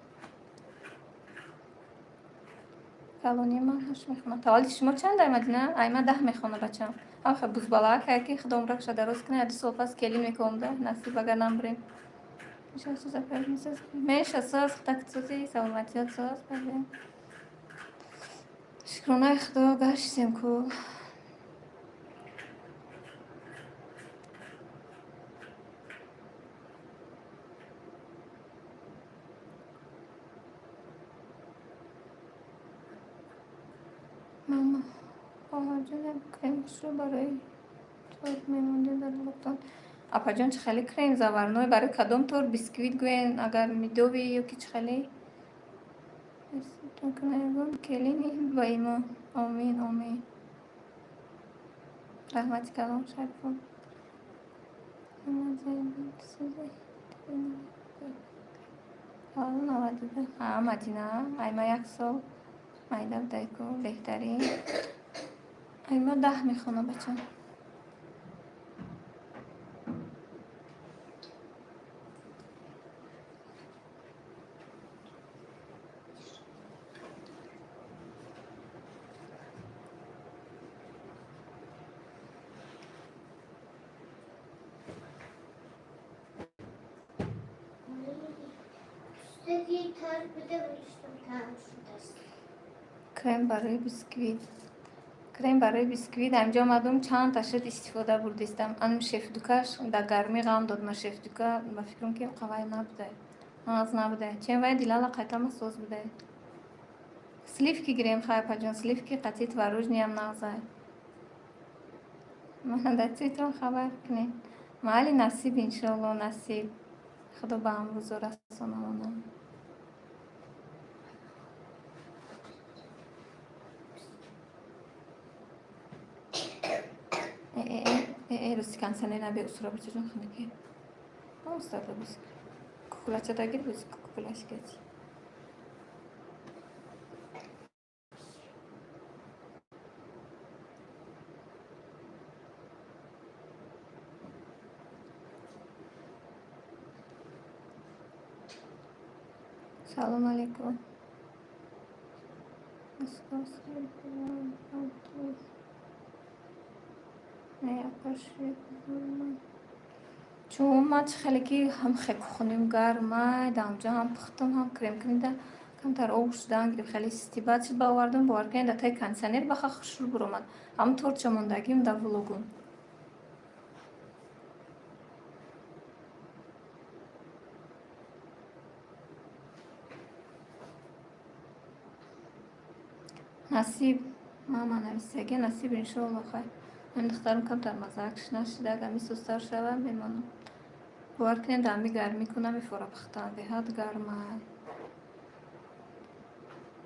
Калонии ман ҳашт мехонад. Таваллуди шумо чанд, ай Мадина? Ай ман 10 мехона бачам. Ам бузбалак ки худо умракша дароз кунад, 2 сол пас келин мекунам, насиб, агар намбурем. Меша соз, худак сози, саломатиёт соз. Шукронаи худо, гаштем ку. Мама, хоҳарҷон, як крем хушрӯ барои торт мемондем дар локтон. Апаҷон, чӣ хеле крем заварной, барои кадом торт? Бисквит гӯен, агар медовый ё ки чӣ хеле? Келини ба имон. Омин, омин. Раҳмати калом, Шарифо. 92. Ҳа, Мадина, айма як сол майда будайку, беҳтарин. Айма 10 мехонам бачам.
Пустаги тар буда гузоштам, таъм шудааст.
Крем барои бисквит. Крем барои бисквит ҳамҷо омадум, чанд та шуд, истифода бурдистам. Ан шефдукаш дар гармӣ ғам дод ма шефдука, ба фикрам, ки қавай набудай. Нағз набудай. Чем вай дилала қайтама соз будай. Сливки гирем, хай, апаҷон, сливки қатъи творожный ам нағзай. Мана дар твиттерам хабар кунед. Майли, насиб, иншоалло, насиб. Худо ба ҳамрӯзо расонамона. Э, э, э, э, рости кондиционер набе усура, бачаҷон, хунуки. Устада буз. Кукулача дагир буз. Пулаш кати. Салом алейкум. Чун ман чӣ хеле ки ҳам хекухоним гармай, даамҷо ҳам пухтум, ҳам крем кунида камтар об шудан гирифт, хеле систӣ. Баъд шуд баовардум, бовар кунед, дар таи кондитсионер баха хушрӯ буромад. Ҳамн тортча мондагим дар влогум. Насиб, мама нависагӣ, насиб иншоалло хай. Ҳамин духтарам камтар маззаакш нашида, агар мисустар шава, мемонам. Бовар кунед, дар ҳами гармӣ ку намефора пухтан, беҳад гармай.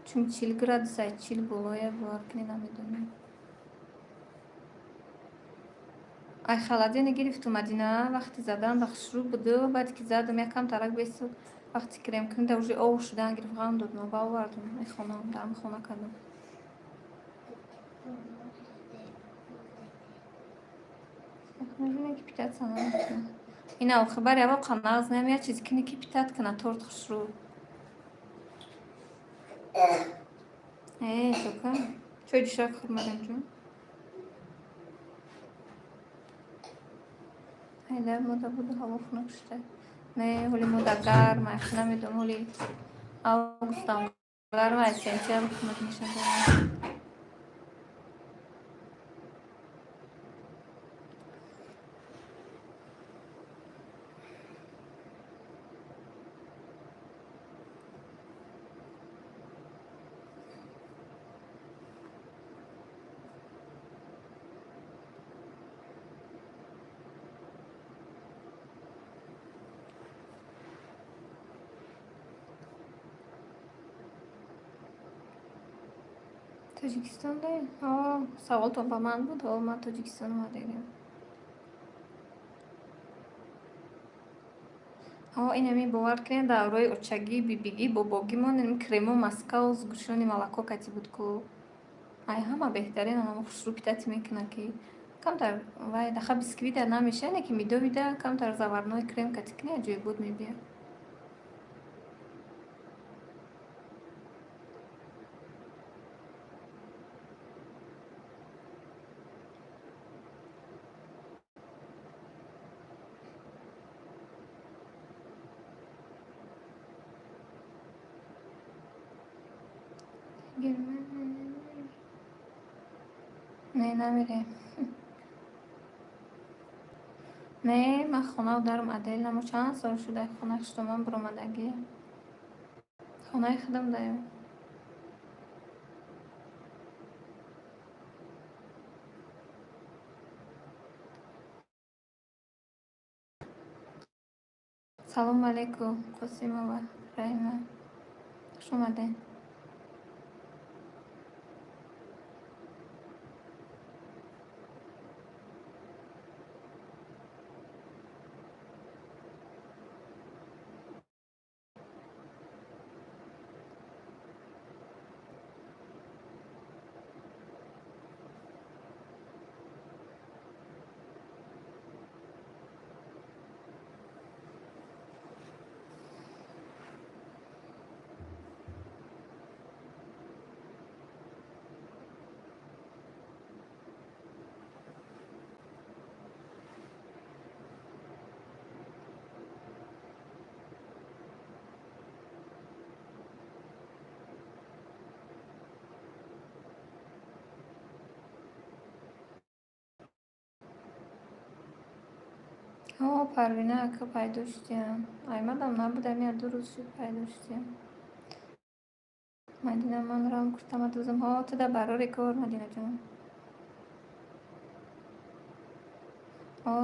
Чун 40 градусай, 40 болоя, бовар кунед, намедонем. Ай холодильник гирифту Мадина, вақти задан ба хушрӯ буду, баъде ки задам якам тарак бесуд, вақти крем кунида уже об шудан гирифт, ғам дод, ма баовардум, мехонам, дар ҳами хона кардам. Ки питаться наметавонам. Ина охи бари аввал қанағз нем, як чизе кини ки питать кана торт хушрӯ. Э, тока. Чой дишак хӯр, Мариамҷон? Айда мода буду ҳаво хунук шуда. Не, ҳоли мода гарм, ай намедонам, ҳоли августам гарм, ай сентябр хунук мешавад. Тоҷикистон да? Саволтон ба ман буд? Ҳо, ман Тоҷикистон омадагиам. Ҳо, инами бовар кунед, давраи очагӣ, бибигӣ, бобогимон инами крему маскау сгущённый молоко кати буд ку. Ай ҳама беҳтарин анамо хушрӯ питать мекунад ки камтар вай даха бисквита намешавад, не ки медовида камтар заварной крем кати кунӣ, аҷоибот мебиёд. Не, намерем. Не, ман хонау дарум отдельно. Мо чанд сол шуда хона хуштоман буромадагиам. Хонаи худам даем. Салому алейкум, Қосимова Раима. Хуш омадед. Ҳо, Парвина ака пайдо шудиям. Аймадам набудам, як ду рӯз шуд пайдо шудиям. Мадина, ман рам куртама дӯзам. Ҳо, ту да барори кор, Мадинаҷон. О,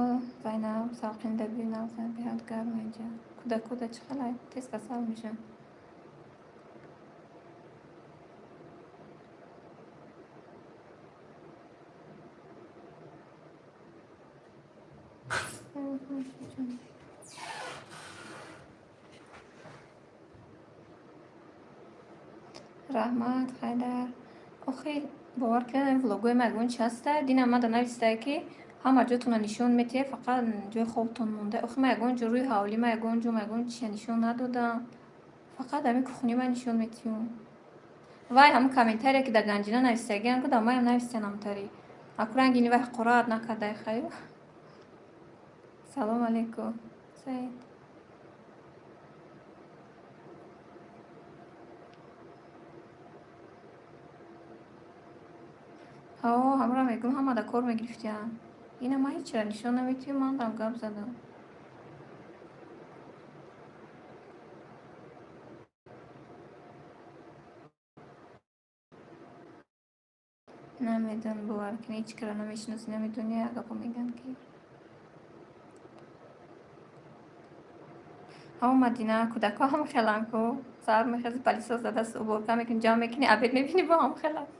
Зайнаб, салқинда бӣ нағза, беҳад гарм инҷа. Кӯдако да чӣ хелай? Тез касал мешаванд. Раҳмат, Хайдар. Охи, бовар кунед, влогои ма ягон чи ҳаста? Динам мада навистае, ки ҳама ҷотонро нишон метиҳед, фақат ҷои хобтон монда. Охи, ма ягон ҷо рӯи ҳавлӣ, ма ягон ҷо, ма ягон чия нишон надодам. Фақат ҳамин кухни ма нишон метиҳум. Вай ҳамун комментария, ки дар Ганҷина навистагиам, ку дар маям навистиям ҳамтари. Аку рангини вай ҳақорат накардай, хаю. Салом алейкум, Саид. Ҳо, ҳамро мегӯм, ҳама да кор мегирифтиям. Ина ман ҳечра нишон наметиҳам, ман дам гап задам. Намедонам, бовар кунед, ҳеҷ кара намешиносӣ, намедонӣ, як гапо мегӯянд, ки ҳо, Мадина, кӯдакҳо ҳам хеланд ку. Саҳар мехези, пылесос зада, уборка мекунӣ, ҷамъ мекунӣ, обед мебинӣ, бо ҳам хеланд.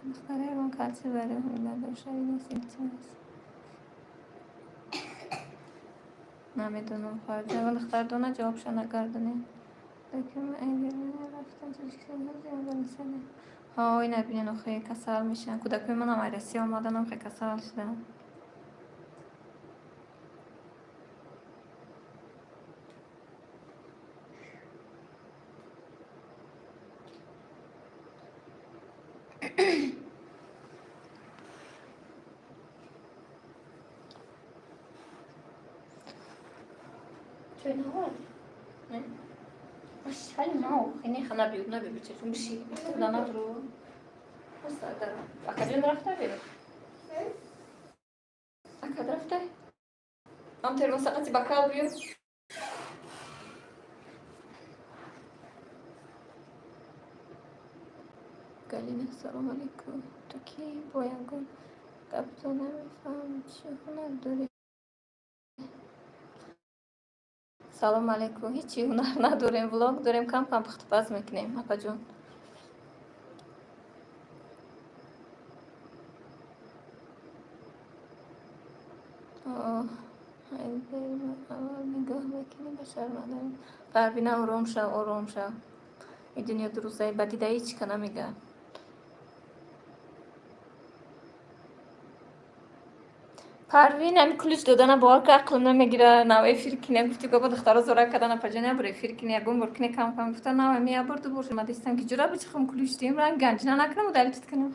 Духтара, ягон калси барои ҳомиладоршавӣ нест, илтимос. Намедонам, хоҳарҷон, ягон духтар дона, ҷавобша нагардонед. Рафтан Тоҷикистон. Ҳо, ина бинен, охе, касал мешаванд. Кӯдакҳои манам ай Россия омаданам, хе касал шуданд. Чой наоварди? Не? Хали мау, не хана биёд, набиё, бечаҷон, биши. Да набро. Акаҷон рафта биё. Акад рафта? Ам термоса қати бокал биё. Галина, салом алейкум. Ту ки бо ягон гапто намефаҳмам, чӣ ҳунар дорӣ? Салом алейкум. Ҳечи ҳунар надорем, влог дорем, кам кам пухтупаз мекунем, апаҷон. Аввал нигоҳ мекунӣ, ба шармандаем. Парвина, ором шав, ором шав. И дунё дурӯзаи ба дида ҳеҷ ка намегӯяд. Парвин, ҳами ключ додана, бовар ка, ақлам намегира. Нав эфир кине гуфти, бобо, духтаро зора кардан, апаҷон, як бор эфир кине, ягон бор кине, кам кам гуфта, нав ҳами як бор, ду бор шума дистам, ки ҷура бичихом ключ диҳем, ранг Ганҷина накунам, удалить кунам.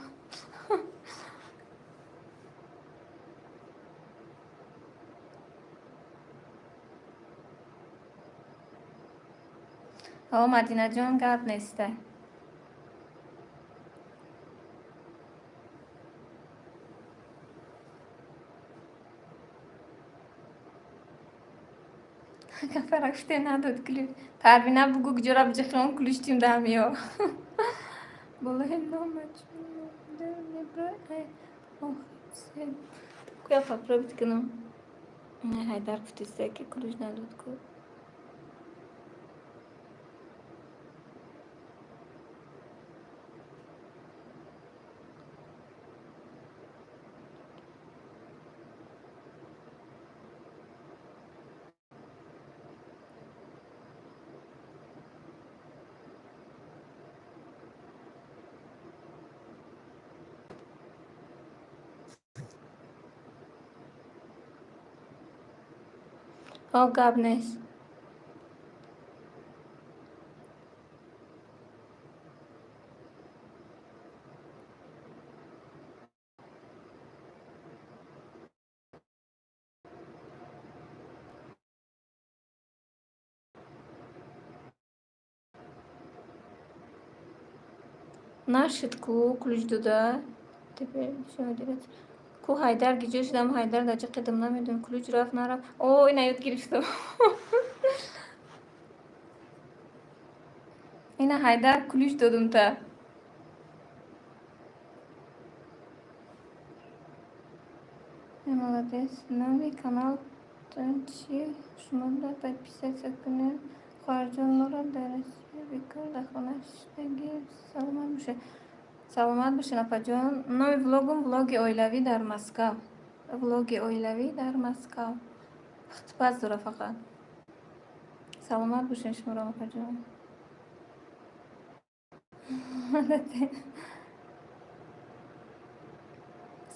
Ҳо, Мадинаҷон, гап неста. Кафара гуфте, надод ключ. Парвина, бугӯ, куҷора бичихом ключ тим даҳмиё. Болои нома куя попробить кунам. Ҳайдар гуфтиста, ки ключ надод ку. Ҳо, гап нест. Нашид ку ключ дода. Теперь всё делать. Ку Ҳайдар гиҷо шудам, Ҳайдар дар ҷи қидм намедонам, ключ рафт, нарафт. О, ина ёд гирифтам. Ина Ҳайдар, ключ додум та. Молодец. Номи каналтон чи? Шумода подписаться кунем. Хоҳарҷон, моро дар Россия бекор дар хона шиштагӣ. Саломат бошед. Саломат бошед, апаҷон. Номи влогум влоги оилавӣ дар Москав. Влоги оилавӣ дар Москав. Пухтупаз дора фақат. Саломат бошед шуморо, апаҷон.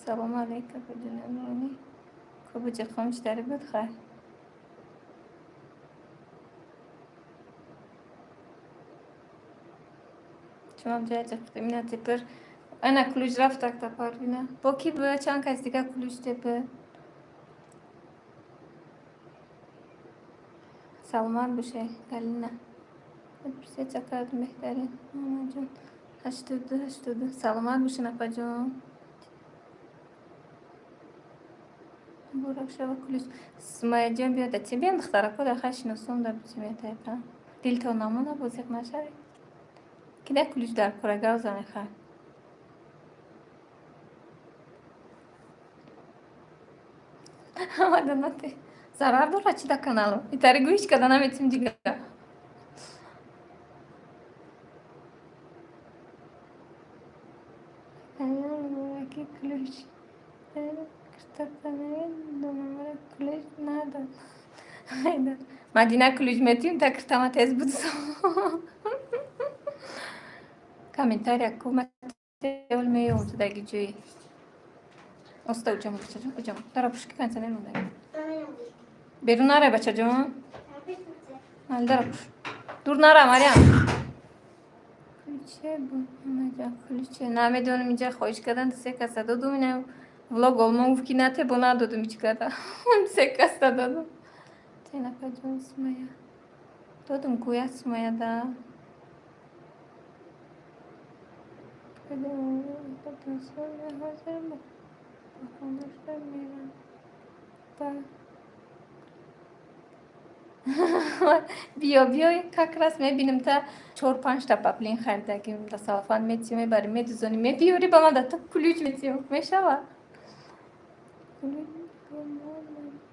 Салому алейкум, апаҷони нуронӣ. Кобуҷи қом чӣ тари буд, хай? Чумам ҷая ҷиқпутем. Ина тепер ана ключ рафтак та Парвина. Бо ки бу чанд кас дига ключ тепе. Саломат боше, Галина. Подписаться кард беҳтарин. Мамаҷон. 82 82. Саломат бошен, апаҷон. Муборак шава ключ. Сумаяҷон, биёда. Ти биён, духтарако, дар хай шиносом да бутиметайпа. Дилтон намона, бозиқ нашавед. Кида ключ дар кора гав зане, хай. Ҳамаданате. Зарар дорад чи да каналу? Итари гӯиш када наметим дига. Мубораки ключ. Ключ надод. Мадина, ключ метиҳем, та киртама тез будсо. Комментария ку меёвтадаги ҷои. Оста уҷамо, бачаҷон, уҷамо. Дара пушки кондиционер мондаги. Берун нарай, бачаҷон. Мали, дара пуш. Дур нара, Мариям. Ключе буд, мамаҷон, ключе. Намедонам, инҷа хоҳиш кардан, се каса додум, ина влог олмон гуфт, ки нате, бо надодум ҳеҷ када. Се каса додум. Тенапаҷон, Сумая. Додум гӯя Сумая да. Ҳозир ба хонашда мерам. Ба биё, биёй, как раз мебинем, та чор панҷта паплин харидагим, да салфан метиём, мебарем, медузонем, мебиёри ба ман, да ту ключ метиём, мешава?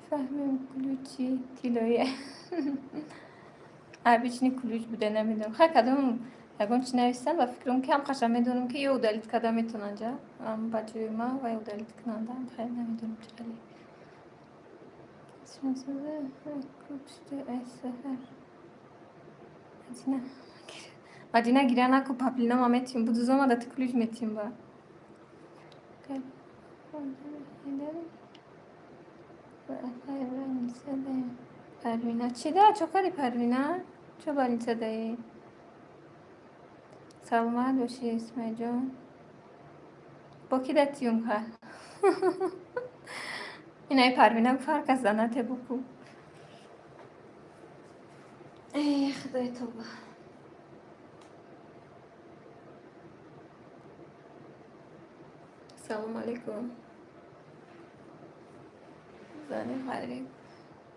Фаҳмем, ключи тиллоие. Обычный ключ буда, намедонам. Хай, кадом ягон чи нависам, ба фикрам, ки ҳам медонам, ки ё удалить карда метавонанд ҷа ба ҷои ман ва удалить кунанда. Хай, намедонам, чӣ хеле. Саҳар Мадина, гиря наку, паплинома метиҳем, будузома, да ту ключ метиҳем ба. Парвина, чӣ да, чо кардӣ, Парвина? Чо больница даӣ? Саломат бошӣ, Исмаилҷон. Бо ки да тиюм, ха? Инаи Парвина гуфт, ҳар кас занате буку. Эй, худои тоба. Салому алейкум. Зани ғариб.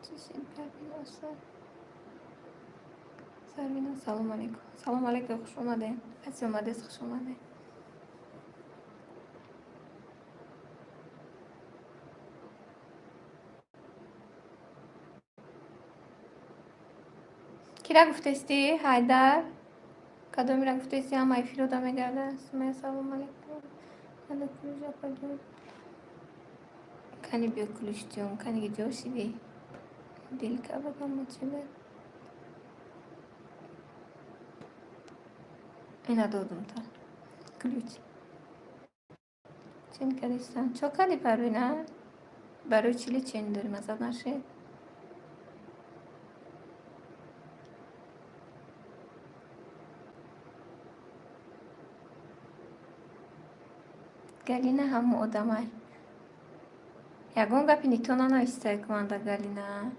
Чишин Парвина оса. Сарвина, салому алейкум. Салому алейкум, хуш омадед. Касе омадест, хуш омадед. Кира гуфтести, Ҳайдар? Кадомира гуфтести, ҳама эфирода мегарда? Сумая, салому алейкум. Ада ключ, апаҷон. Кани, биё, ключ тиём, кани ҷо шидӣ? Дилка бадам чида? Ина додум та. Ключ. Чен кардистан? Чо кардӣ, Парвина? Барои чили чен дорӣ, мазад нашед? Галина ҳамо одамай. Ягон гапи нито нанавистай куманда, Галина.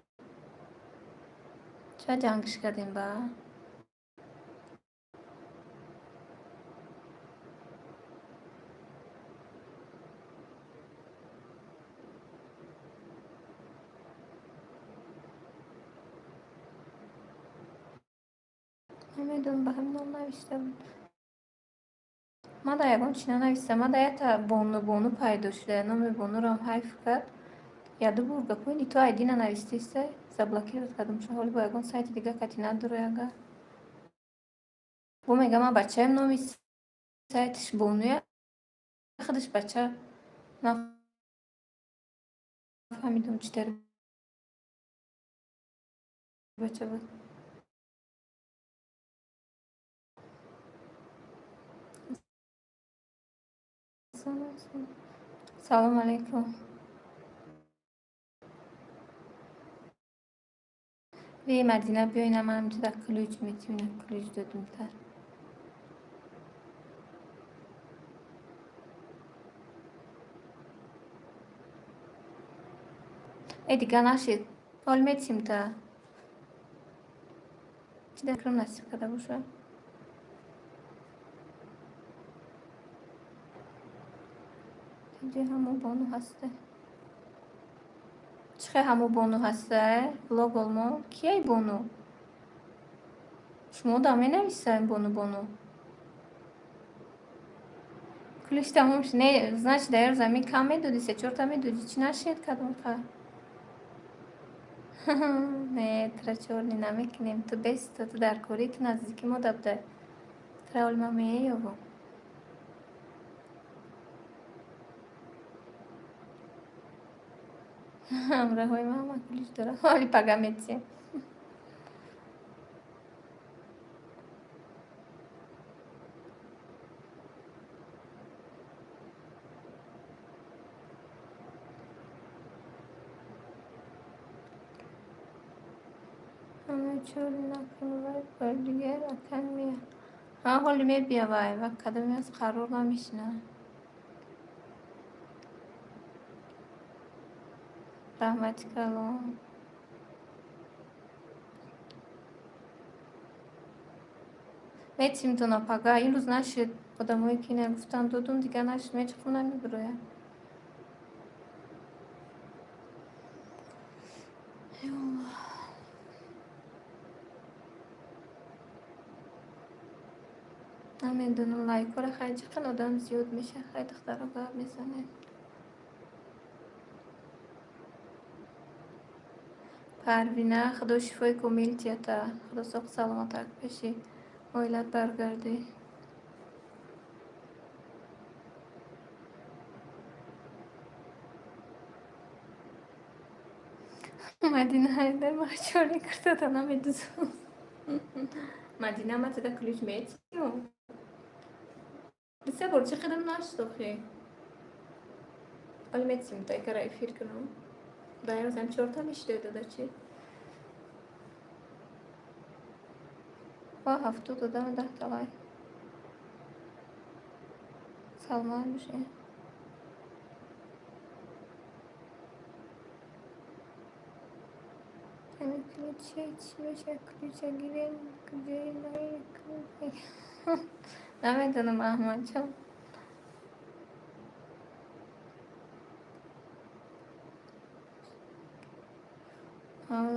Ча ҷангиш кардем ба? Намедонам, ба ҳамин ном навишта буд. Ман дар ягон чи нанавистам. Ман дар якта бону, бону пайдо шуда. Номи бонурам ҳайф кард. Яду бур гапои нито айди нанавистиста. Заблокировать кардам, чун ҳоли бо ягон сайти дига кати надору ага. Бо мега, ман бачаем, номи сайтиш бонуя. Худаш бача. Нафаҳмидам, чӣ тари бача буд. Салом алейкум. Ве, Мадина, биёина, ман ҳамҷода ключ метим, ина ключ додумтар. Э, дига нашид. Ҳол метим та. Чӣ дар насиб карда боша? Инҷа ҳамо бону ҳаста. Чӣ хел ҳамо бону ҳаста? Блог олмо? Кияй бону? Шумо да менависаем бону бону. Ключ тамом шуд. Не, значит, дар замин кам медоди, се чорта медоди. Чӣ нашед кадом ха? Не, тра чорни намекунем. Ту беста, ту дар корӣ, ту наздики мо дабдай. Тра оли ман меёбам. Ҳамроҳои ман ҳама ключ дорам. Оли пага метиҳем. Ҳама чор накун, вай бар дигар акан мея. Ҳа, ҳоли мебия вай, ва кадоме аз қарор намешина. Раҳмати калон. Метим тона пага. Имрӯз нашид. Одамое ки гуфтан додум, дигар нашид. Мечиқум намебирояд. Намедонам, лайкҳоро хай чӣ қадр одам зиёд меша. Хай, духтаро, гап мезанем. Парвина, Худо шифои комил тията. Худо соқ саломатак пеши оилат баргардӣ. Мадина Ҳайдар махчорни киртата намедузам. Мадина, ма тада ключ метиём. Се бор чӣ қадам нашуд охи? Оли метисим та икара эфир кунам. Дар рӯзам чорта мешида дада чӣ? Ва 70 одам, 10-та лайк. Саломат бошед. Ҳамин ключа чӣ мешавад? Ключа гирем, куҷои ключ? Намедонам, Аҳмадҷон.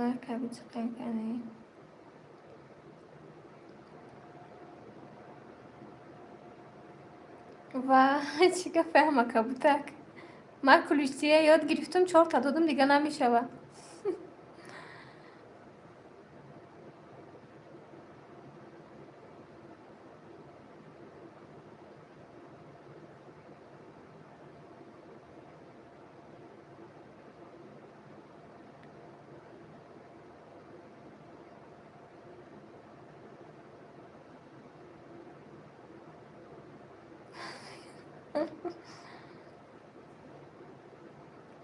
Лайка бичиқем кани. Ва чӣ гапе ҳама кабутак? Ман ключтия ёд гирифтум, чорта додум, дига намешавад.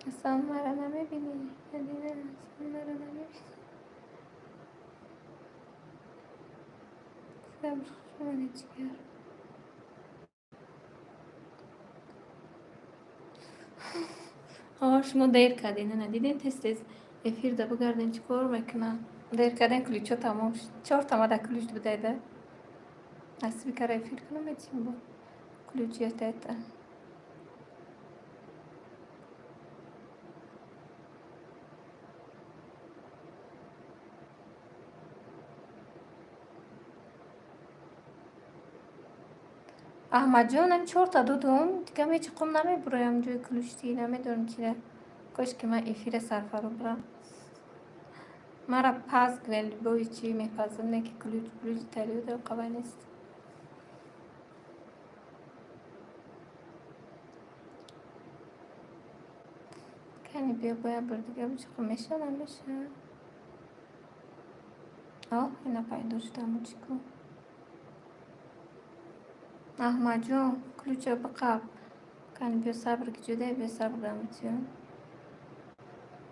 Аслан маро намебинӣ? Мадина, аслан маро намебинӣ? Сабр, хуш омадӣ, ҷигар. Шумо дер кардед, ана дидем, тез тез эфирда бигардем, чӣ кор мекунам? Дер кардем, ключҳо тамом шуд. Чорта мада ключ будайда. Насиби кара эфир кунам, метим бо ключ ятайта. Аҳмадҷон, ам чорта додум, дига мечиқум намебуроям ҷои ключтӣ, намедонам чира. Кош ки ман эфира сарфаро бурам. Мара паз гирен, любои чӣ мепазам, не ки ключ плюч тариёда қавай нест. Кани биё, бояд бир дига бичиқо, меша, намеша? О, ина пайдо шуда мучику. Аҳмадҷон, ключа биқаб. Кани биё, сабр киҷодай, биё, сабр дамитиё.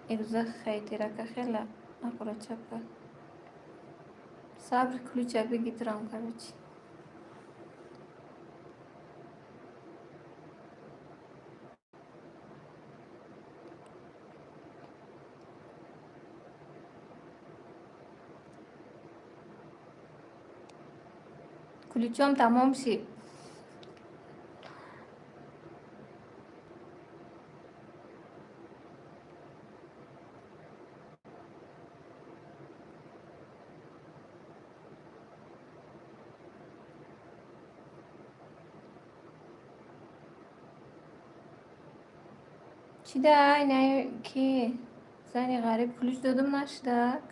Ирӯза хайтирака хела ақурачапа. Сабр, ключа бигирам, короче. Ключом тамом шид. Чӣ да, ина ки зани ғариб ключ додум, нашудак?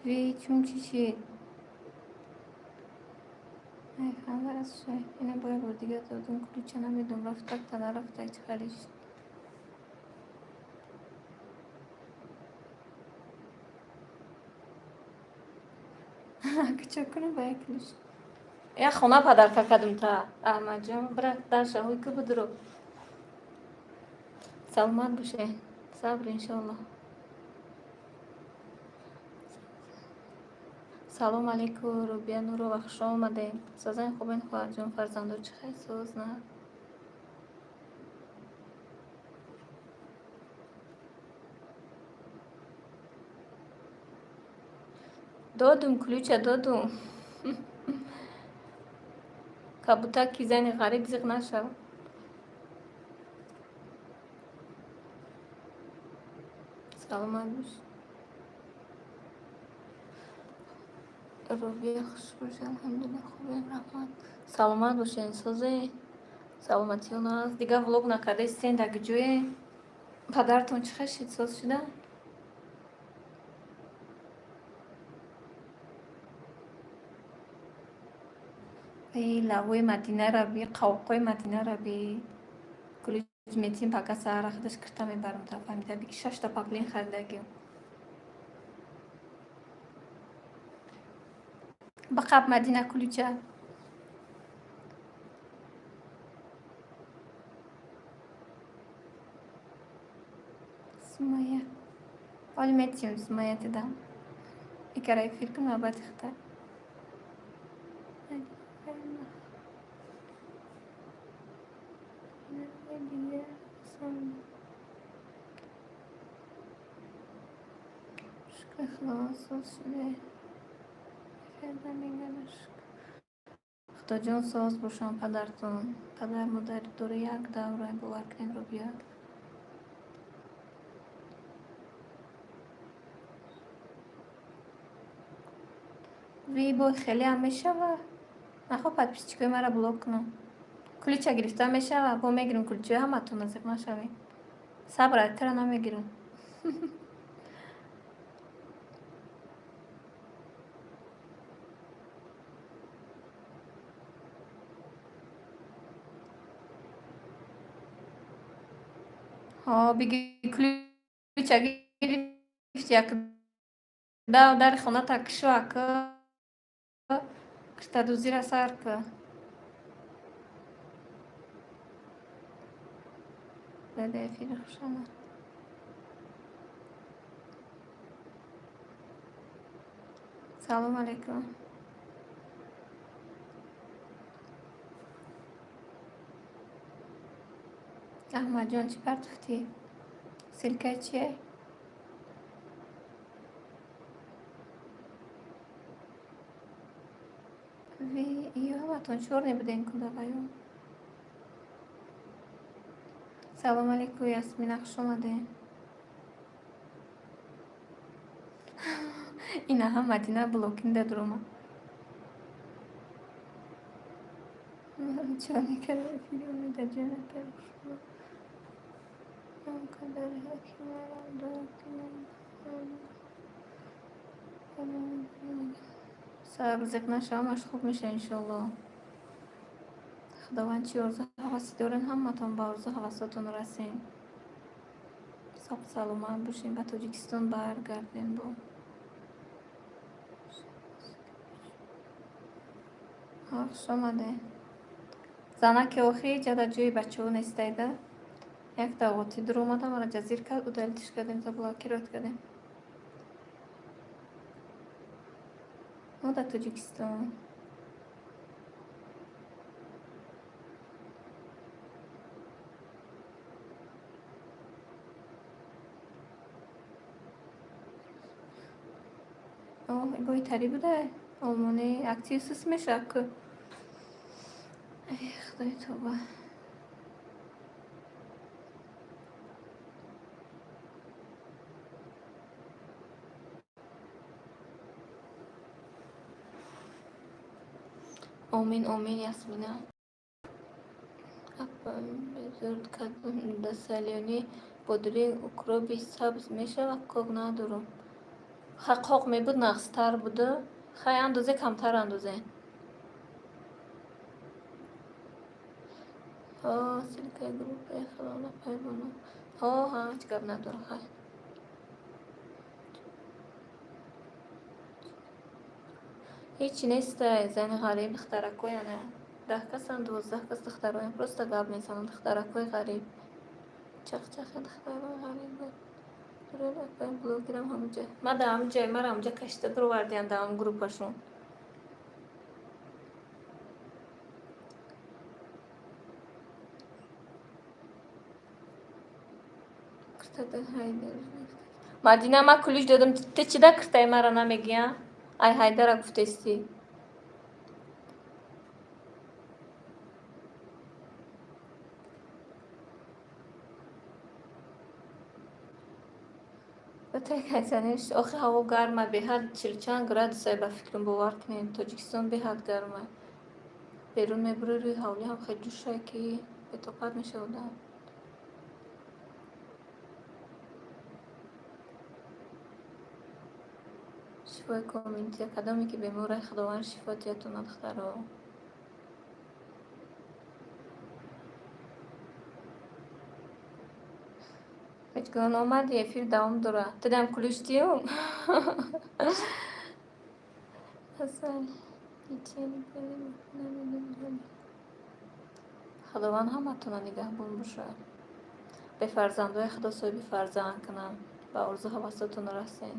Ви, чун чӣ шид? Ай, ханда аз шай. Ина бояд бор дига додум ключа, намедонам, рафтак та нарафтак, чӣ хеле шид. Кича кунам ба як ключ. Як хона подарка кардум та, Аҳмадҷон, бира дарша ҳуй ку будуро. Саломат боше. Сабр, иншоаллоҳ. Салом алейкум, Рубия Нурова, хуш омадем. Созани хубен, хоҳарҷон, фарзандо чӣ хел, соз на? Додум ключа, додум. Кабутаки зани ғариб зиқ нашав. Саломат бош. Рубия, хуш бошед, алҳамдулилла, хубем, раҳмат. Саломат бошед, созе. Саломатиён аст. Дигар влог накардаистен, дар куҷое? Падаратон чӣ хел шид, соз шуда? Эй, лавои Мадинара би, қавоқҳои Мадинара би. Ключ метим, пака саҳара худаш кирта мебарам та, фаҳмида би, ки шашта паплин харидагиам. Биқаб, Мадина, ключа. Сумая. Ҳоли метиём, Сумая, дидам. Икара эфир кун, навбати хита. Шукр, Худованд, соз шуде. Худоҷон, соз бошам падартон. Падар модари дора як давра, бовар кунед, Рубия. Ви, бой хелеам мешава? Нахоҳ подписчикои маро блок кунам. Ключа гирифта мешава? Бо мегирам ключои ҳаматон, зиқ нашавед. Сабр, тира намегирам. Ҳо, биги, ключа гирифти, як дав дари хоната кишо, ака. Киртадӯзира сар ку. Дада, эфири хуш омад. Салом алейкум. Аҳмадҷон, чӣ партофтӣ? Ссылкаи чие? Ви, ё ҳаматон чорне будем кудаваю. Салом алейкум, Ясмина, хуш омадем. Инаҳа Мадина блокинда дуромад. Чор карда эфири омедаҷон, апай, хуш омад. Он қадар ки маро дод, ки намефаҳмам. Сабр зиқ нашава, ҳамаш хуб меша иншоалло. Худованд чӣ орзу ҳавасе дорен, ҳаматон ба орзу ҳавасотон расен. Соқ саломат бошем, ба Тоҷикистон баргардем бо. Хуш омадед. Занаки охир ҷада ҷои бачаҳо нестайда. Якта оғоти дуромада, мара ҷазир кард, удалитиш кардем, заблокировать кардем. Мо дар Тоҷикистон. Оҳ, бои тарӣ буда? Олмонӣ актив сус мешавад ку. Эй, Худои тавба. Омин, омин, Ясмина. Дасалёни бодиринг укроби сабз мешавад, қоқ надорам. Ха, қоқ мебуд, нағзтар буда. Хай, андозе, камтар андозе. Ҳо, ссылкаи группаи хелона пайбону. Ҳо, ҳа, ҳеҷ гап надорам, хай. Ҳечи нестай, зани ғариб, духтаракои ана 10 касан, 12 кас духтароям, просто гап мезанам, духтаракои ғариб. Чақчақи духтарои ғариб. Блогерам ҳамуҷа. Ма дар ҳамуҷа, мара ҳамуҷа кашида дуровардиям дар ҳам группашон. Мадина, ма кулиш додам, ту чӣ да киртаи мара намегӣ, а? Ай Ҳайдара гуфтестӣ. Охи ҳаво гарма, беҳад чилчанд градусай, ба фикрам, бовар кунед, Тоҷикистон беҳад гарма. Берун мебурӣ, рӯи ҳавлӣ ҳам хеле ҷӯшай, ки бетоқат мешавад одам. Шифои комил тия, кадоме ки беморай, Худованд шифо тиятона, духтаро. Ҳеҷ гоҳ омади, эфир давом дорад. Ту дам кулиш тиюм? Асал, Худованд ҳаматона нигаҳбон бошад. Бефарзандои Худо соҳиби фарзанд кунад. Ба орзу ҳавасотон расен.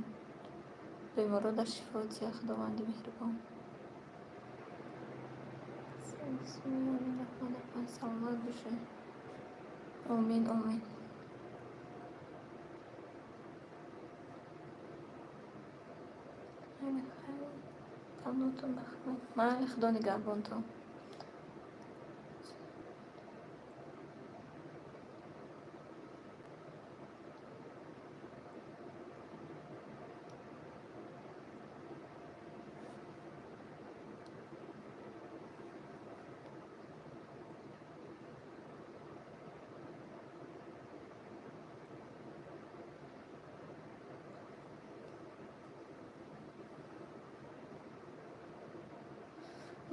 Беморо дар шифо тия, Худованди меҳрубон. Саломат бошед. Омин, омин. Панотон бахмат. Майли, Худо нигаҳбонтон.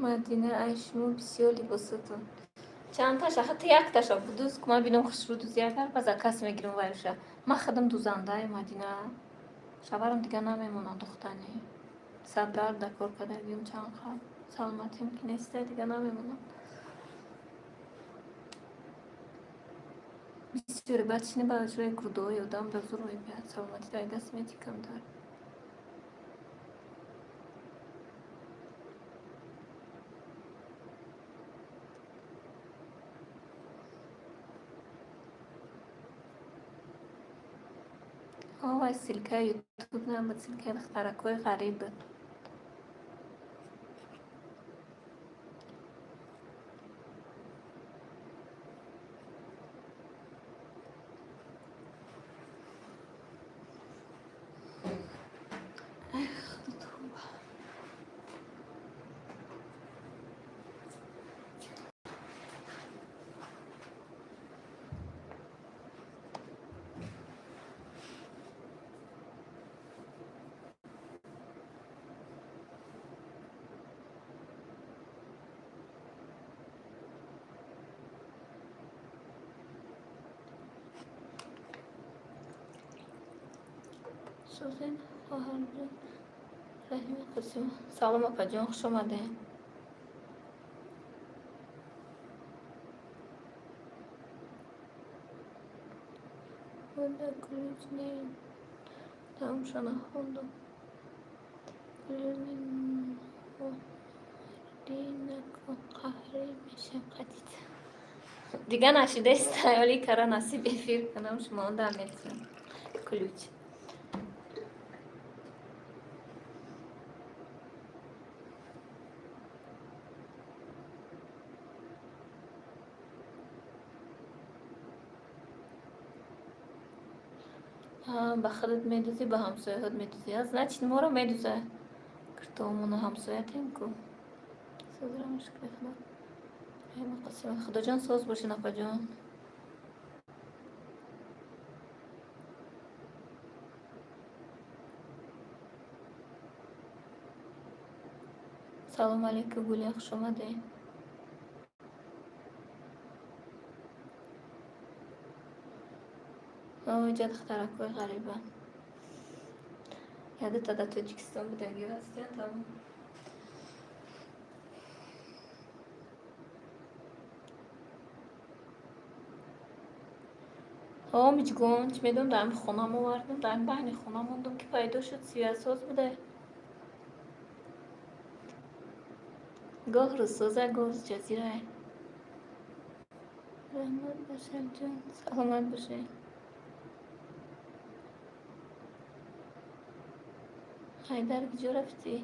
Мадина, ай шумо бисёр либосатон. Чандташа? Ҳатто якташа будуз, ку ман бинам хушрӯ дузиятар, ба заказ мегирам вайша. Ман худам дузандаи, Мадина. Шаварам дига намемонад духтани. Сад дард да кор кардагиам чанд хал. Саломатиам ки неста, дига намемонад. Бисёре баъд шини ба ҷои гурдаҳои одам ба зур мебиҳад. Саломатӣ дар даст мети камтар. Ҳо, вай ссылкаи ютуб набуд, ссылкаи духтаракҳои ғариб буд. Эх, Худо. Созен хоҳарҷон Раҳима Қосимова. Салом апаҷон, хуш омадем. Буда ключ не тамша нахондам. Қаҳрӣ мешам қатита. Дига нашидаист, оли кара насиб эфир кунам, шумо онда метиҳам ключ. Ба худат медӯзӣ, ба ҳамсояҳот медӯзӣ. Значит, моро медӯза. Киртоомона ҳамсоятем ку. Созра мушкили худо. Раҳима Қосимова. Худоҷон соз бошед, апаҷон. Салом алейкум, Гулия, хуш омадед. Инҷа духтаракҳои ғариба. Ядата дар Тоҷикистон будагӣ ҳастиян тамом. Ҳо, миҷгон, чӣ медонам, дар ҳами хонам овардам, дар ҳами байни хона мондам, ки пайдо шуд, связьсоз буда. Гоҳ рӯзсоза, гоҳ рӯзҷазирае. Раҳмат бошад ҷон, саломат бошед. Ҳайдар, куҷо рафтӣ?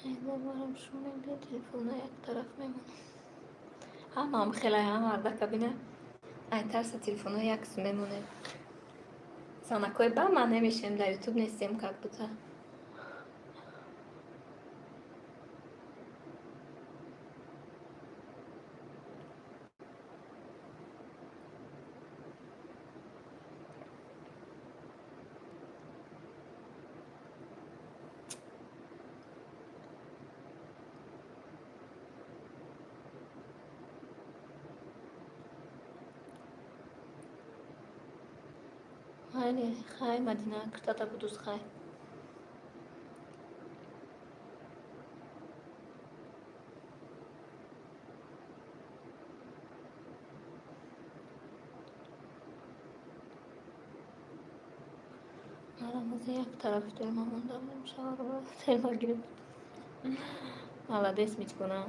Ҳайдар барам шумо мебинед, телефонро як тараф мемонам. Ҳамаам хелай, ҳама ардака бина. Ай тарса телефонҳо як су мемонем. Занакҳои ба ман намешавем, дар ютуб нестем как будто. Хайли, хай, Мадина, киртата будуз хай. Марамози як тарафи телма мондам, шавҳарро телма гирифт. Молодец, миҷгонам.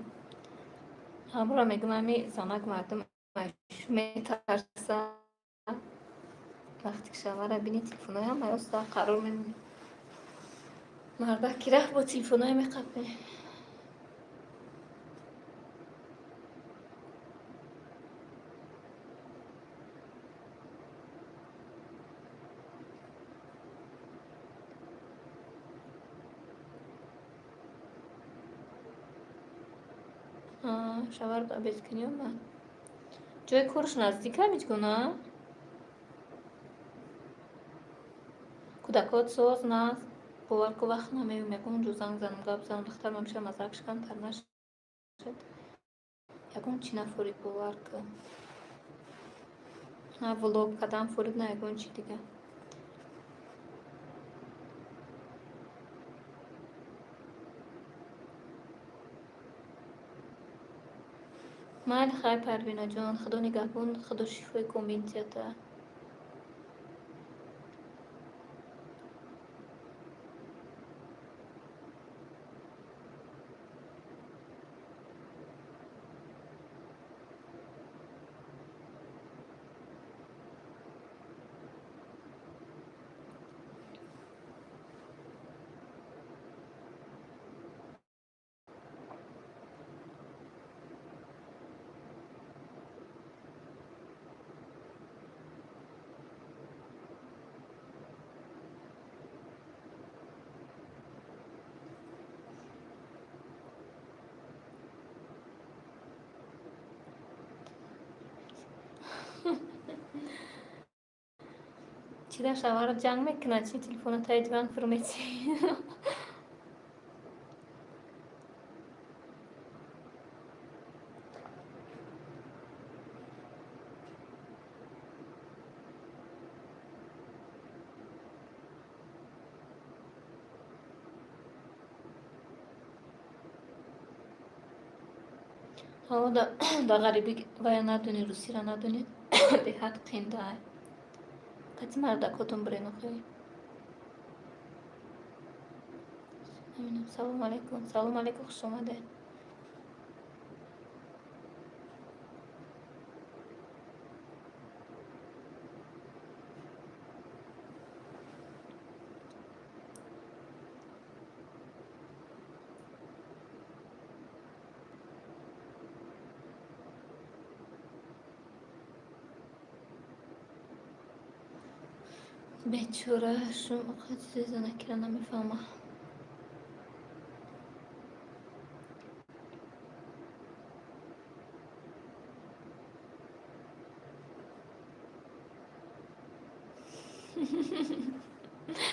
Ҳамро мегӯм, ҳами занак мардум метарса. Вақте ки шавҳара бини, телефонҳои ҳамаи оста қарор мемонӣ. Мардак ки рафт, бо телефонҳое меқапе. Шавҳарро обед кунӣ омад. Ҷои кораш наздика, миҷгона? Кӯдакот соз наст. Бовар ку, вақт намеём, ягон ҷо занг занам, гап занам, духтарам ҳамеша маззаакш камтар нашад. Ягон чӣ нафурид, бовар ку. На влог кардам фурид, на ягон чи дига. Майли, хай, Парвинаҷон, худо нигаҳбон, худо шифои комил диҳад. Чӣ дар шавҳарат ҷанг мекунад? Чи телефона таи диван фур метӣ? Ҳоло да ғарибӣ вая надонӣ, русиро надонӣ, беҳад қиндай. Қати мардакотон бирен охи. Салом алейкум, салом алейкум, хуш омадед. Бечора шум чизи занакиро намефаҳма.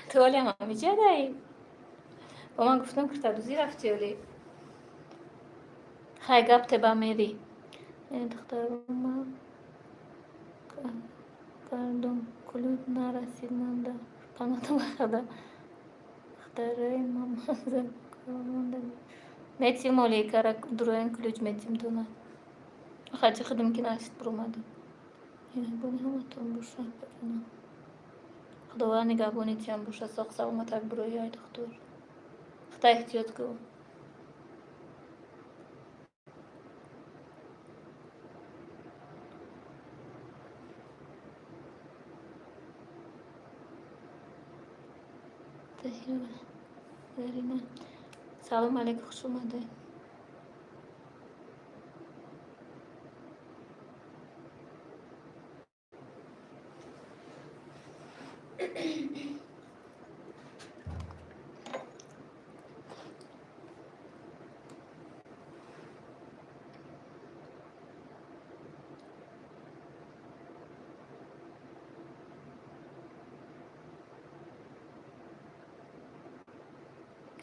Ту ҳолиам ҳамиҷадаӣ? Бо ман гуфтам киртадӯзӣ рафтӣ ҳолӣ. Хай гап теба мерӣ. Духтарума кардум кулут нарасид манда панотам хада духтараи мамаза метим оли кара дуроен ключ метим дона. Хачи худам ки нашид буромадам. Нигаҳбони ҳаматон боша. Худованд нигаҳбони тиям боша. Соқ саломатак бурои ай духтур. Худо эҳтиёт кун. Зарина. Салом алейкум, хуш омадед.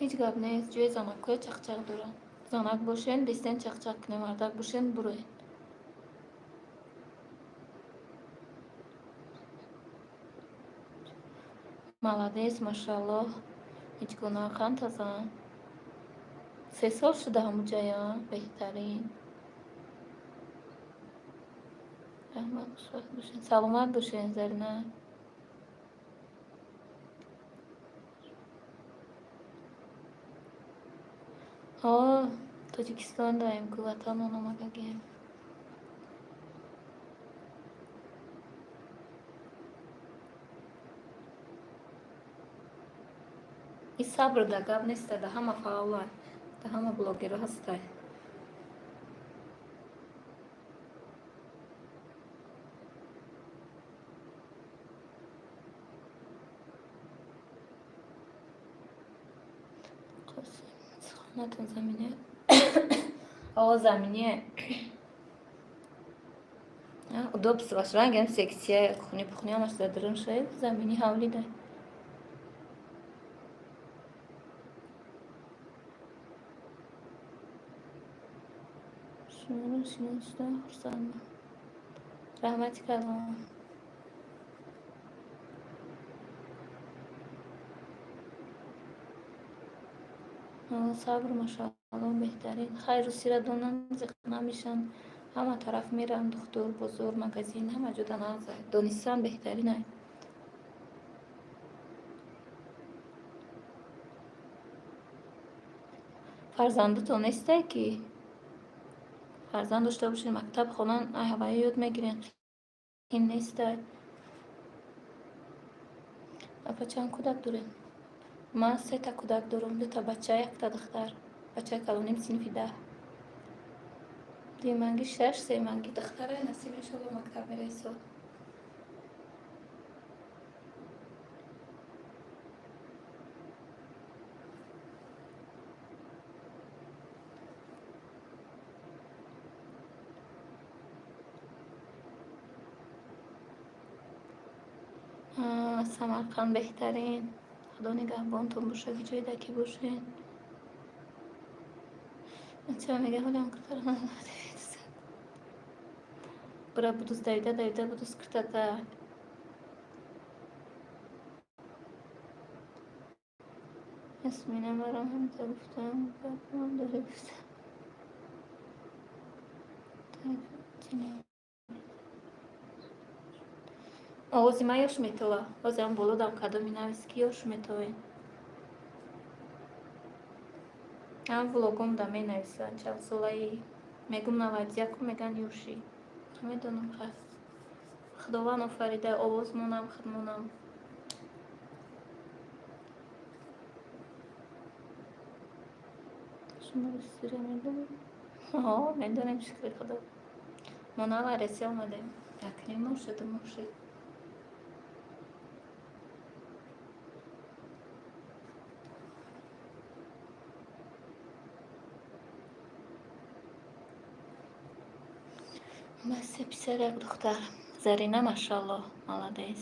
Ҳеҷ гап нест, ҷои занакҳоя чақчақ доранд. Занак бошен, бистен чақчақ кунед, мардак бошен, буроед. Молодец, машааллоҳ. Ҳеҷ гуноҳ хантазан. 3 сол шуда ҳамуҷая, беҳтарин. Раҳмат, хушбахт бошен. Саломат бошен, Зарина. Ҳо, Тоҷикистон даем ку ватанон омадагием. И сабр да гап неста, да ҳама фаъолай, да ҳама блогеро ҳастай. Хонатон замине? О, замине. Удобствош рангам сексия, кухни пухни ҳамаш дар шояд замини ҳавлида. Шуморо шинос шудам хурсандам. Раҳмати калон. Сабр, машааллоҳ, беҳтарин. Хайр, русиро донанд, зиқ намешанд. Ҳама тараф меранд, духтур, бозор, магазин, ҳама ҷода нағзай. Донистан беҳтаринай. Фарзандатон нестай ки фарзанд дошта бошед, мактаб хонан, ай ҳавая ёд мегирен, қин нестай. Апа, чанд кӯдак доред? Ман 3 кӯдак дорам, 2 бача, 1 духтар. Бачаи калоним синфи 10. Дуюманги 6, сеюманги духтара, насиб иншолло мактаб мерасад. Аз Самарқанд беҳтарин. Худо нигаҳбонтон боша, ҷойда ки бошед. Ча мега ҳолям киртара бура будуз давида давида будуз киртата. Ясмина барам ҳамта гуфтам, гапам дори гуфтам. Овози ман ёш метова. Ҳозирам боло дам кадоми навис ки ёш метовем. Ҳам влогом да менависанд чанд солаи. Мегум 91 меган ёшӣ. Намедонам хаст. Худованд офарида овоз монам, худ монам. Шумо русиро медонед? Ҳо, медонем, шукри Худо. Мо нав Россия омадем. Як ним моҳ шуд, 2 моҳ шуд. Ма се писар, як духтар. Зарина, машаллоҳ, молодец.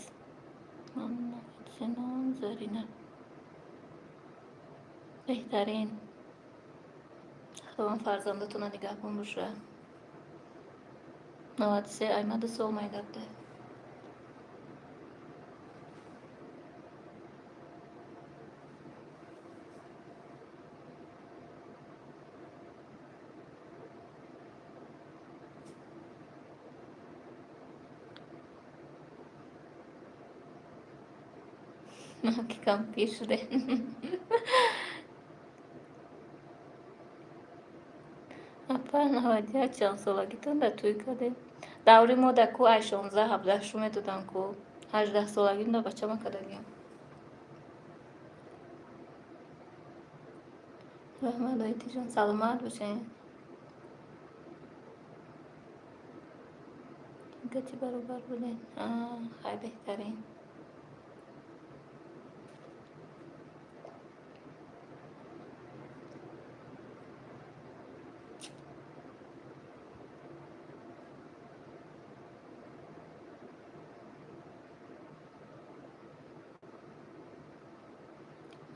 Зарина. Беҳтарин. Худованд фарзандатонро нигаҳбон боша. 93 ай ма 2 сол майгапда. Ки кам пир шуде. Апа, 91 чанд солагитон да тӯй кардем? Даври мо да ку ай 16-17 шу медодам ку. 18 солагим да бачама кардагиам. Раҳмат, оитиҷон, саломат бошед. Гати баробар будем. Хай, беҳтарин.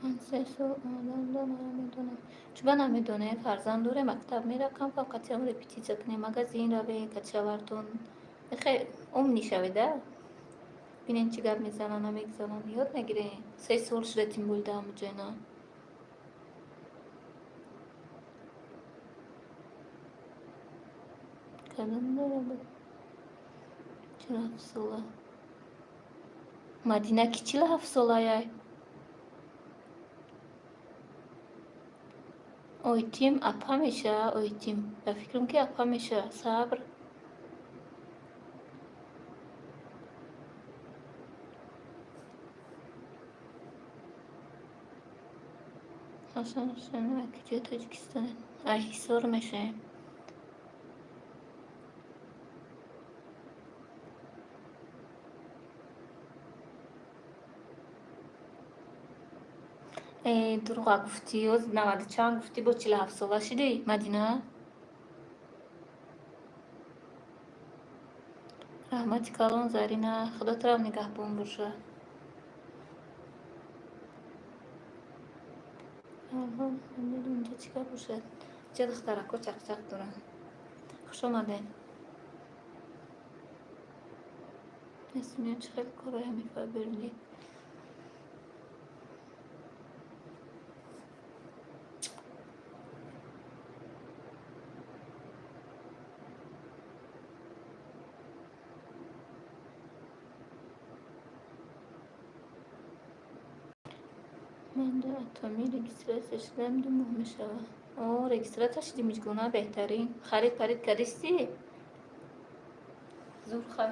Ман 3 сол омадам да намедонам. Чуба намедонем, фарзанд дорем, мактаб мера, кам кам қатиам репетитсия кунем, магазин равем, кати шавартон. Хе умный шаведа. Бинен чӣ гап мезананд, намегзананд, ёд мегирем. 3 сол шуда тим болида ҳамуҷойна. Кадом дора буд? 47 сола. Мадина ки 47 солаяй? Ойтим апа меша, ойтим. Ба фикрам ки апа меша. Сабр. Ҳасан Ҳусайнова куҷои Тоҷикистонед? Ай Ҳисор мешавем. Э, дурӯға гуфтӣ, оз наваду чанд гуфтӣ, бо 47 сола шудӣ, Мадина? Раҳмати калон, Зарина, Худо туram нигаҳбон боша. Инҷа чӣ гап бошад? Инҷа духтарако чақчақ доранд. Хуш омадед. Ясмина чӣ хел корҳоя мефарберли? Ман дар Атомӣ регистрация шудаам, 2 моҳ мешавад. О, регистрация шудӣ, Миҷгуна, беҳтарин. Харид парид кардистӣ? Зур хай.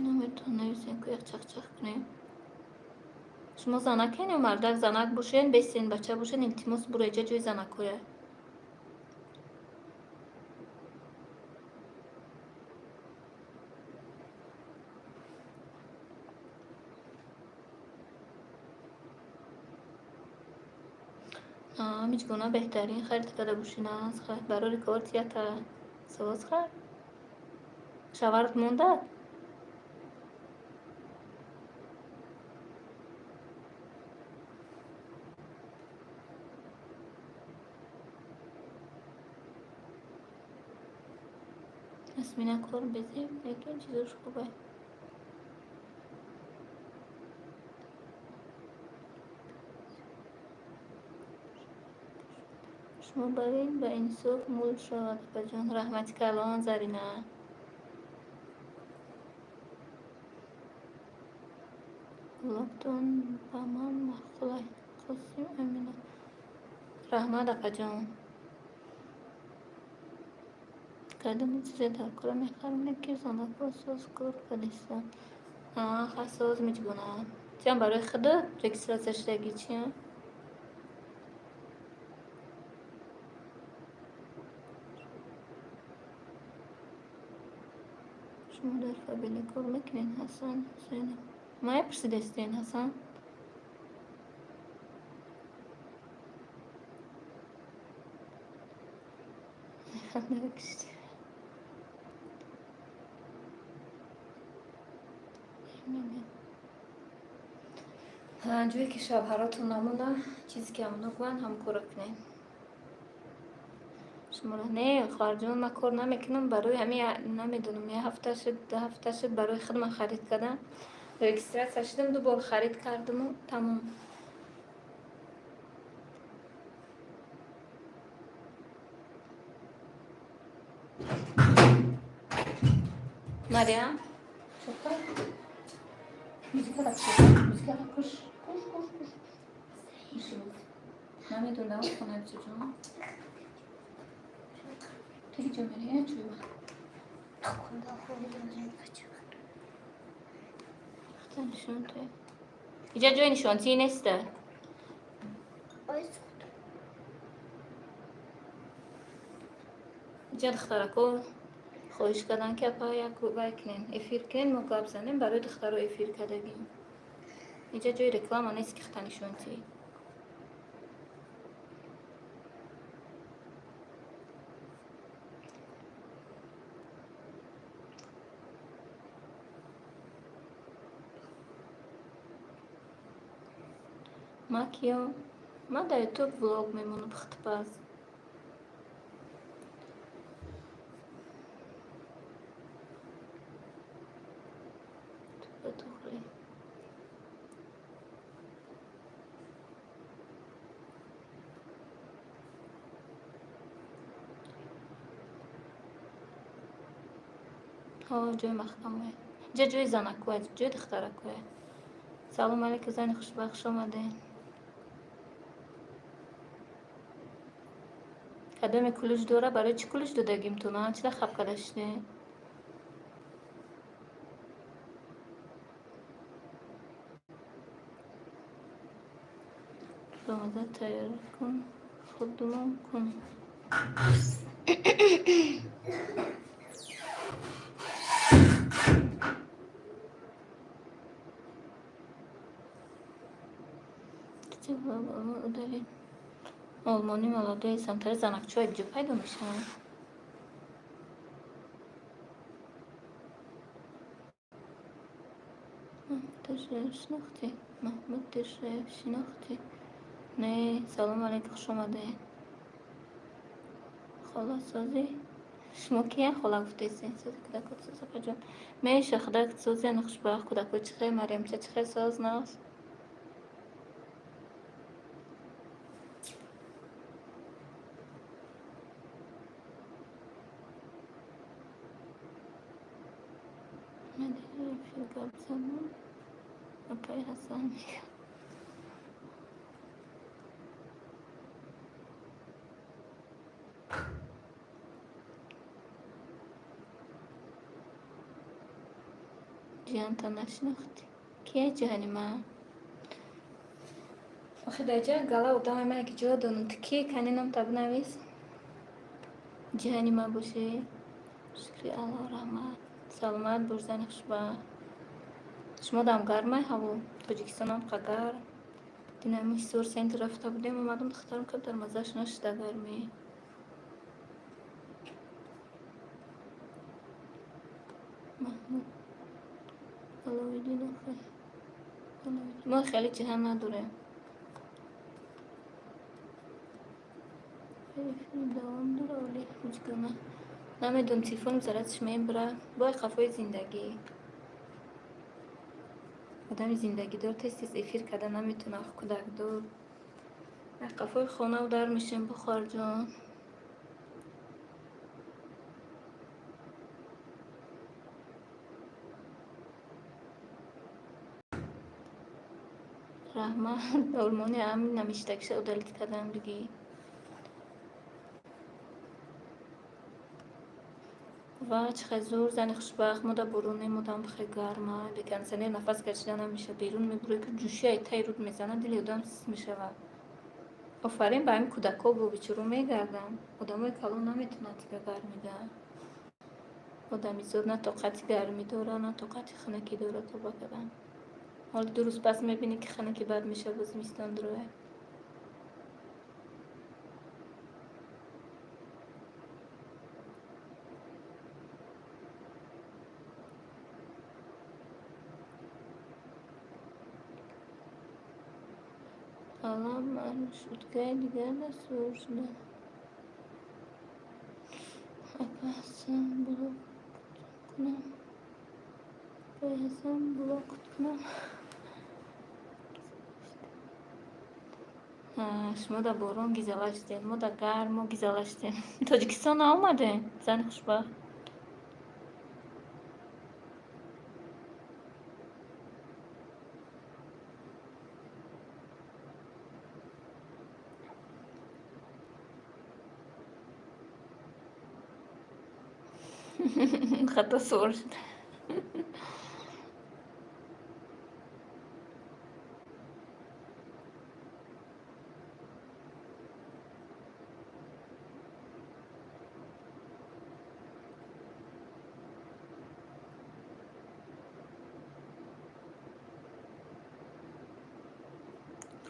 Номертон нависен ку як чақчақ кунем. Шумо занакен ё мардак? Занак бошен, бесен бача бошен, илтимос буреҷа ҷои занакҳоя. Миҷгуна беҳтарин харид карда бошӣ, нағз хай. Барори кор тията соз хай. Шаварат мондад? Асмина кор безеб, лекин чизош хубай. Шумо барин ба инсоф мул шавад, апаҷон. Раҳмати калон, Зарина. Гулобтон ба ман маъқулай. Қосим Амина. Раҳмат, апаҷон. Кадоми чизе дар кора мехарам, лекин занако соз кор кардистам. Хай соз миҷгуна. Чиам барои худат регистратсия шудагӣ чиам? Шумо дар Фаберлик кор мекунед, Ҳасан Ҳусайнов? Мая пурсидастен, Ҳасан? Ҷое ки шавҳаротон намона, чизе ки ҳамоно гӯянд, ҳам кора кунед. Шуморо не, хоҳарҷон, ман кор намекунам, барои ҳамин намедонам, як ҳафта шуд, ду ҳафта шуд, барои худ ман харид кардам. Регистратсия шудам, ду бор харид кардаму тамом. Марьям, куш, куш, куш, куш. Намедонам, хона чуҷон. Ту ҷо мерӣ, чӯ? Иҷа ҷои нишонтӣ неста. Иҷа духтарако хоҳиш карданд, ки апа як вай кунем, эфир кунем, мо гап занем, барои духтаро эфир кардагим. Иҷа ҷои реклама нест, ки хата нишонтӣ. Ма киё? Ман дар ютуб влог мемонам, пухтупаз. Ҷои маҳкамое. Иҷа ҷои занакое, ҷои духтаракое. Салом алейкум, зани хушбахт, хуш омадед. Кадоме кулуш дора? Барои чӣ кулуш додагим ту? На, чида хаб карда шудем? Бамаза тайёр кун, худумон кун. Олмонӣ молодой самтари занакчӯ ҷо пайдо мешаванд. Шинохтӣ? Маҳмуд Диршаев шинохтӣ? Не, салом алейкум, хуш омадед. Хола созӣ? Шумо кия хола гуфтесен? Сози кӯдакот соз, апаҷон. Меша, худо сози, хушбахт, кӯдакот чӣ хел, Марьямча чӣ хел соз, нағз? Гап занам, апаи Ҳасан мегӯяд. Ҷиҳанта нашинохтӣ? Кия ҷиҳани ман? Охи дар ҷа гала одаме ман ки ҷо донам. Ту ки? Кани номта бинавис. Ҷиҳани ман бошӣ? Шукри Аллоҳ, раҳмат. Саломат бош, зани хушбахт. Шумо дам гармай ҳаво? Тоҷикистонам қа гарм. Динамо Ҳисор центр рафта будем, омадам, духтарам камтар маззаш нашуда гармӣ. Маҳмуд Аловиддинов. Мо хеле ҷиҳат надорем. Давом дора, вале ҳеҷ гуна намедонам, телефонам зарядш мебара. Бо қафои зиндагӣ. Одами зиндагидор тез тез эфир карда наметавонад, кӯдакдор. Дар қафои хонаву дар мешем, бухорҷон. Раҳмат, олмони ҳамин намиштагиша удалить кардам бигӣ. Ва чӣ хел зур, зани хушбахт, мо дар боронем, одам хеле гарма, бе кондитсионер нафас кашида намешавад. Берун мебурӯй, ки ҷӯши таи руд мезанад, дили одам сис мешавад. Офарин ба ҳамин кӯдакҳо, бо бечора мегарданд. Одамои калон наметавонанд дига гармида. Одамизод на тоқати гармӣ дорад, на тоқати хунукӣ дорад тоба кардан. Ҳоло 2 рӯз пас мебинӣ, ки хунукӣ бад мешавад, боз зимистон дурояд. Аллам маршруткаи дигар дастур шуда. Апа Ҳасан блок кунам. Апаи Ҳасан блок кунам. Шумо дар борон гизала шудем, мо дар гармо гизала шудем. Тоҷикистон наомадем, зани хушбахт. Хато суол шуда.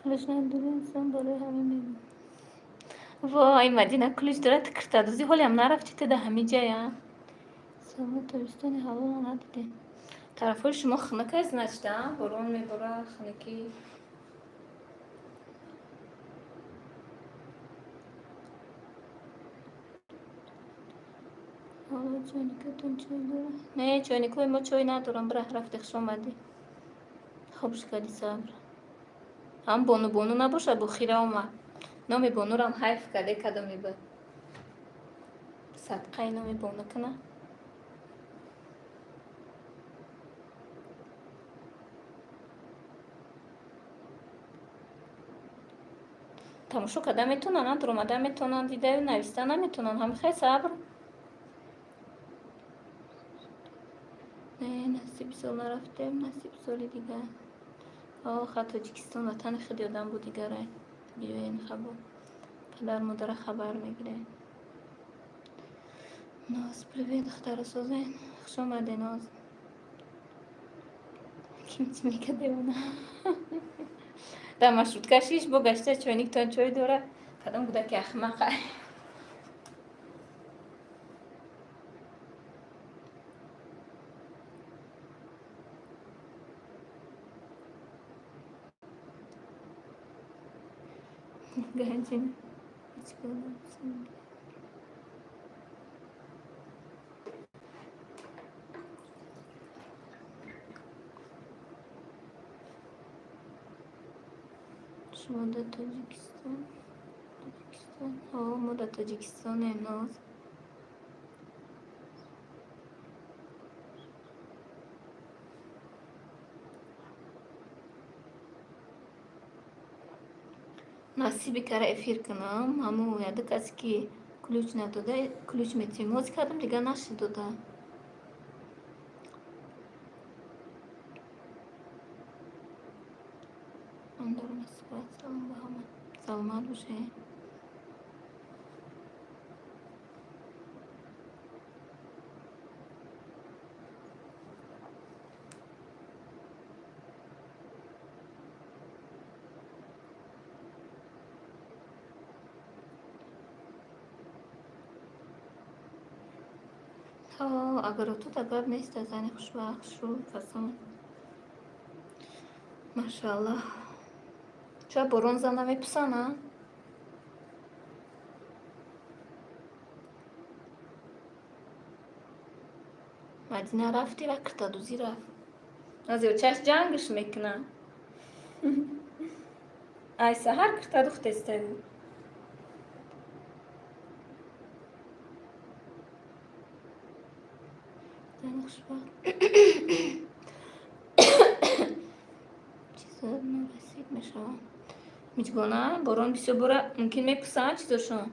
Ключ надорӣ, инсон барои ҳамин мегӯ. Вой, Мадина ключ дорад, киртадӯзӣ ҳолиам нарафти ту дар ҳамин ҷая. Само тобистони ҳаворо надидем. Тарафҳои шумо хунук аст, значит, а? Борон мебора, хунукӣ. Ҳоло чойникатон чой дорад? Не, чойникҳои мо чой надорам. Бира, рафти, хуш омадӣ. Хоб шикади, сабр. Ҳам бону бону набошад, бо хира омад. Номи бонурам ҳайф карде, кадоми буд. Садқаи номи бону куна. Тамошо карда метавонанд, дуромада метавонанд, дидаю нависта наметавонанд. Ҳамин хел, сабр. Не, насиби сол нарафтем, насиб соли дигар. Оха, Тоҷикистон ватани худи одам буд дигарай. Биёен хабо. Падар модара хабар мегирем. Ноз, привет, духтара, созен. Хуш омадӣ, Ноз. Ким чӣ мекард, девона? Дар маршрутка шиш бо гашта, чойниктон чой дорад. Кадом кӯдаки ахмақа. Ганҷина. Шумо дар Тоҷикистон? Тоҷикистон? Ҳо, мо дар Тоҷикистонем, Ноз. Насиби кара эфир кунам, ҳамун яду касе ки ключ надода, ключ метиҳем. Ҳозир кардам, дигар нашид дода. Ман дорам насибат. Салом ба ҳама. Саломат бошед. Агар отут агар нест, зани хушбахт, хушрӯ, фасон. Машааллоҳ. Чоя борон зан намепӯсан, а? Мадина рафти ва киртадузӣ рафт. Назиёчаш ҷангш мекуна. Ай саҳар киртадухтестаю. Зани хушбахт. Чизо нарасид мешавад. Миҷгона борон бисёр бора мумкин мепӯсанд чизошон.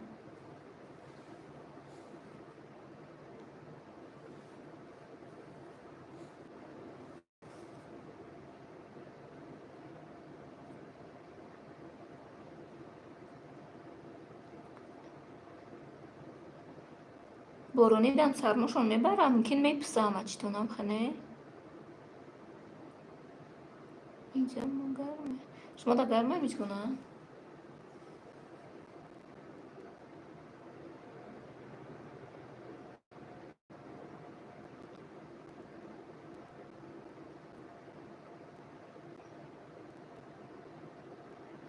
Боронидан сармошон мебарад, мумкин мепӯса ҳама читонам хане. Инҷа мо гарме. Шумо да гарме миҷгона?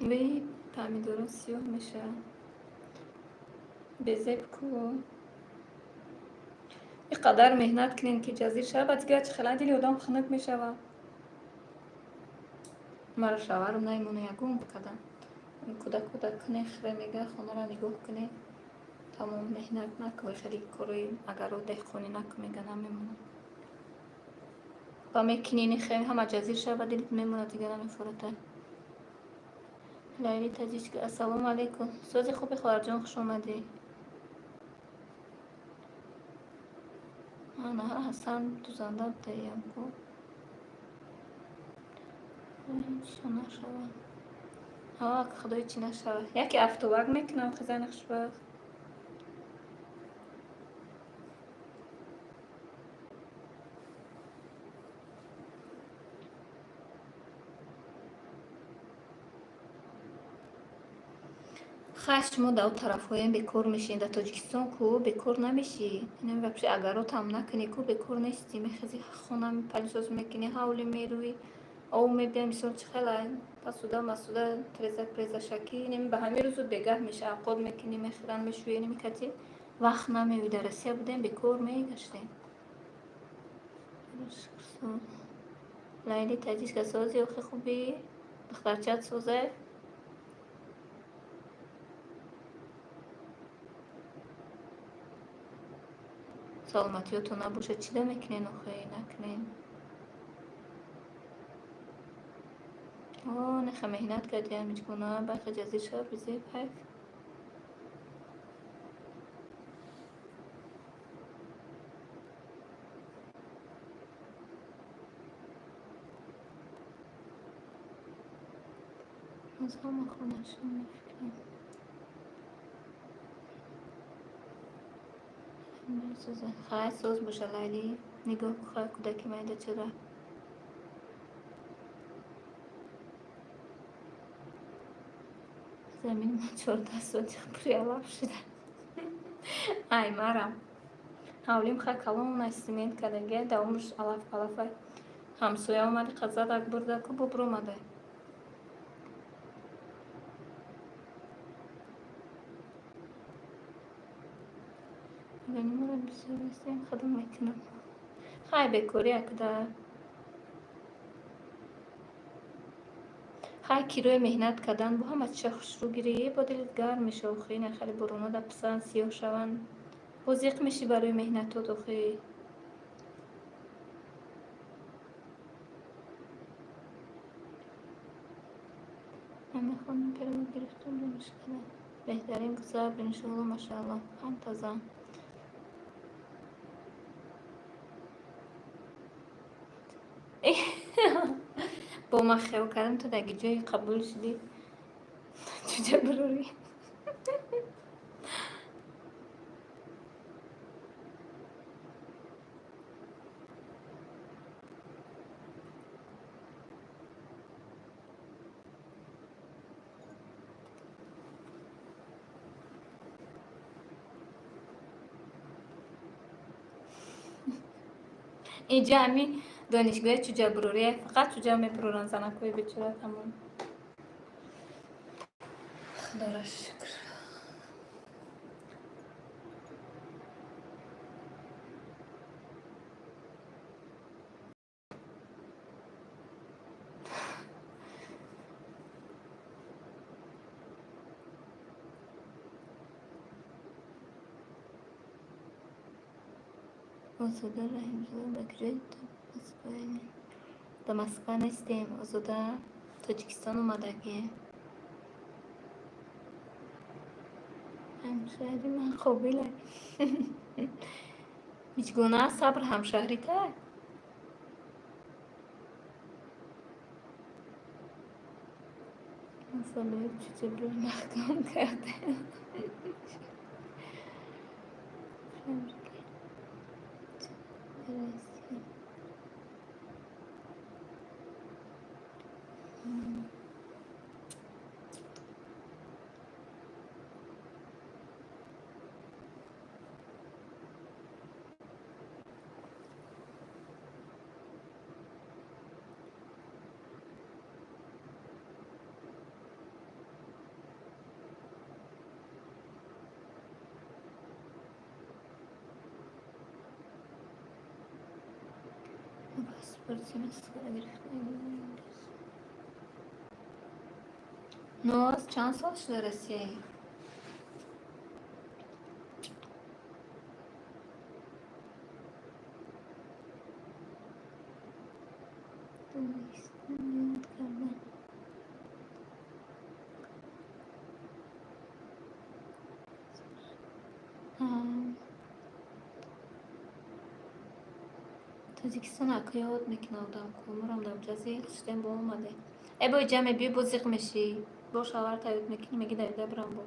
Вей помидоро сиёҳ мешавад. Безеб ку. Ин қадар меҳнат кунем ки ҷазир шавад, дигар чӣ хела дили одам хунук мешавад. Маро шавҳарам намемона ягон кадам. Кӯдак кӯдак куне, хире мега, хонаро нигоҳ куне. Тамом меҳнат накун, хеле корои агаро деҳқонӣ накун, мега намемонам. Ба мекунини хе ҳама ҷазир шавад, дилит мемонад, дигар намефурата. Лайли таҷичка, ассалому алайкум. Сози хуби хоҳарҷон, хуш омадӣ. Ана Ҳасан дузанда будаям ку. Чӣ нашавад. Ҳа, худои чӣ нашавад. Яке автобак мекунам, хизани хушбахт. Хай шумо дар он тарафҳоям бекор мешинед. Дар Тоҷикистон ку бекор намешӣ. Инам вообще агаротам накунӣ ку бекор нестӣ. Мехези хона палисос мекунӣ, ҳавлӣ мерӯӣ, ов мебиям, мисол чӣ хела пасуда масуда треза преза шакӣ. Инам ба ҳамин рӯзу бегаҳ меша авқот мекунӣ, мехӯран, мешӯӣ, инами кати вақт намеёбӣ. Дар Россия будем, бекор мегаштем. Лайли таҷичка сози охи хубӣ? Духтарчат созе? Саломатиётон набошад, чӣ да мекунен охи? Накунен. О, неха меҳнат кардиам миҷгона, байха ҷазир шавад, безеб ҳайф. Аз ҳама хонашон мефикрам. Хай соз боша Лайли. Нигоҳ кун кӯдаки майда чора. Замини мо 14 сотих пури алаф шуда. Ай марам. Ҳавлим хай калон цемент кардагия, давомаш алаф палафай. Ҳамсоя омади қазадак бурда ку бо биромада. Ганимаро бисёр нестем, худам мекунам. Хай бекорӣ акда. Хай кирои меҳнат кардан бо ҳама чиша хушрӯ гирӣ, бо дилит гарм меша охи, на хеле бороно да писанд сиёҳ шаванд. Бо зиқ мешӣ барои меҳнатот охи. Ман мехоҳам перевод гирифтам донишкада. Беҳтарин гузар, иншоалло, машаалло. Ҳамтазан. Бо ман хиёл кардам ту дар ҷое қабул шудӣ. Чуҷа бирорӣ. Инҷа ҳами донишгоҳи чуҷабурория, фақат чуҷа мебуроранд занакҳои бечора, тамом. Худоро шукр. Озода Раҳимзода, ба куҷои Москва? Ба Москва нестем, Озода, Тоҷикистон омадагӣ. Ҳамшаҳри ман қобила. Миҷгона, сабр ҳамшаҳрита? Масъалаи чуҷабро маҳкам кардем. Паспорти Москва гирифтем. Ноз, чанд сол шуда Россияи? Тоҷикистон ёд кардам. Тоҷикистон ака ёд мекунад одам ку. Мурам дар ҷа зиқ шудем, бо омадем. Э, бо ҷа мебиёй, бо зиқ мешӣ. Бо шавҳарта ёд мекунӣ, мегӣ давида бирам бо.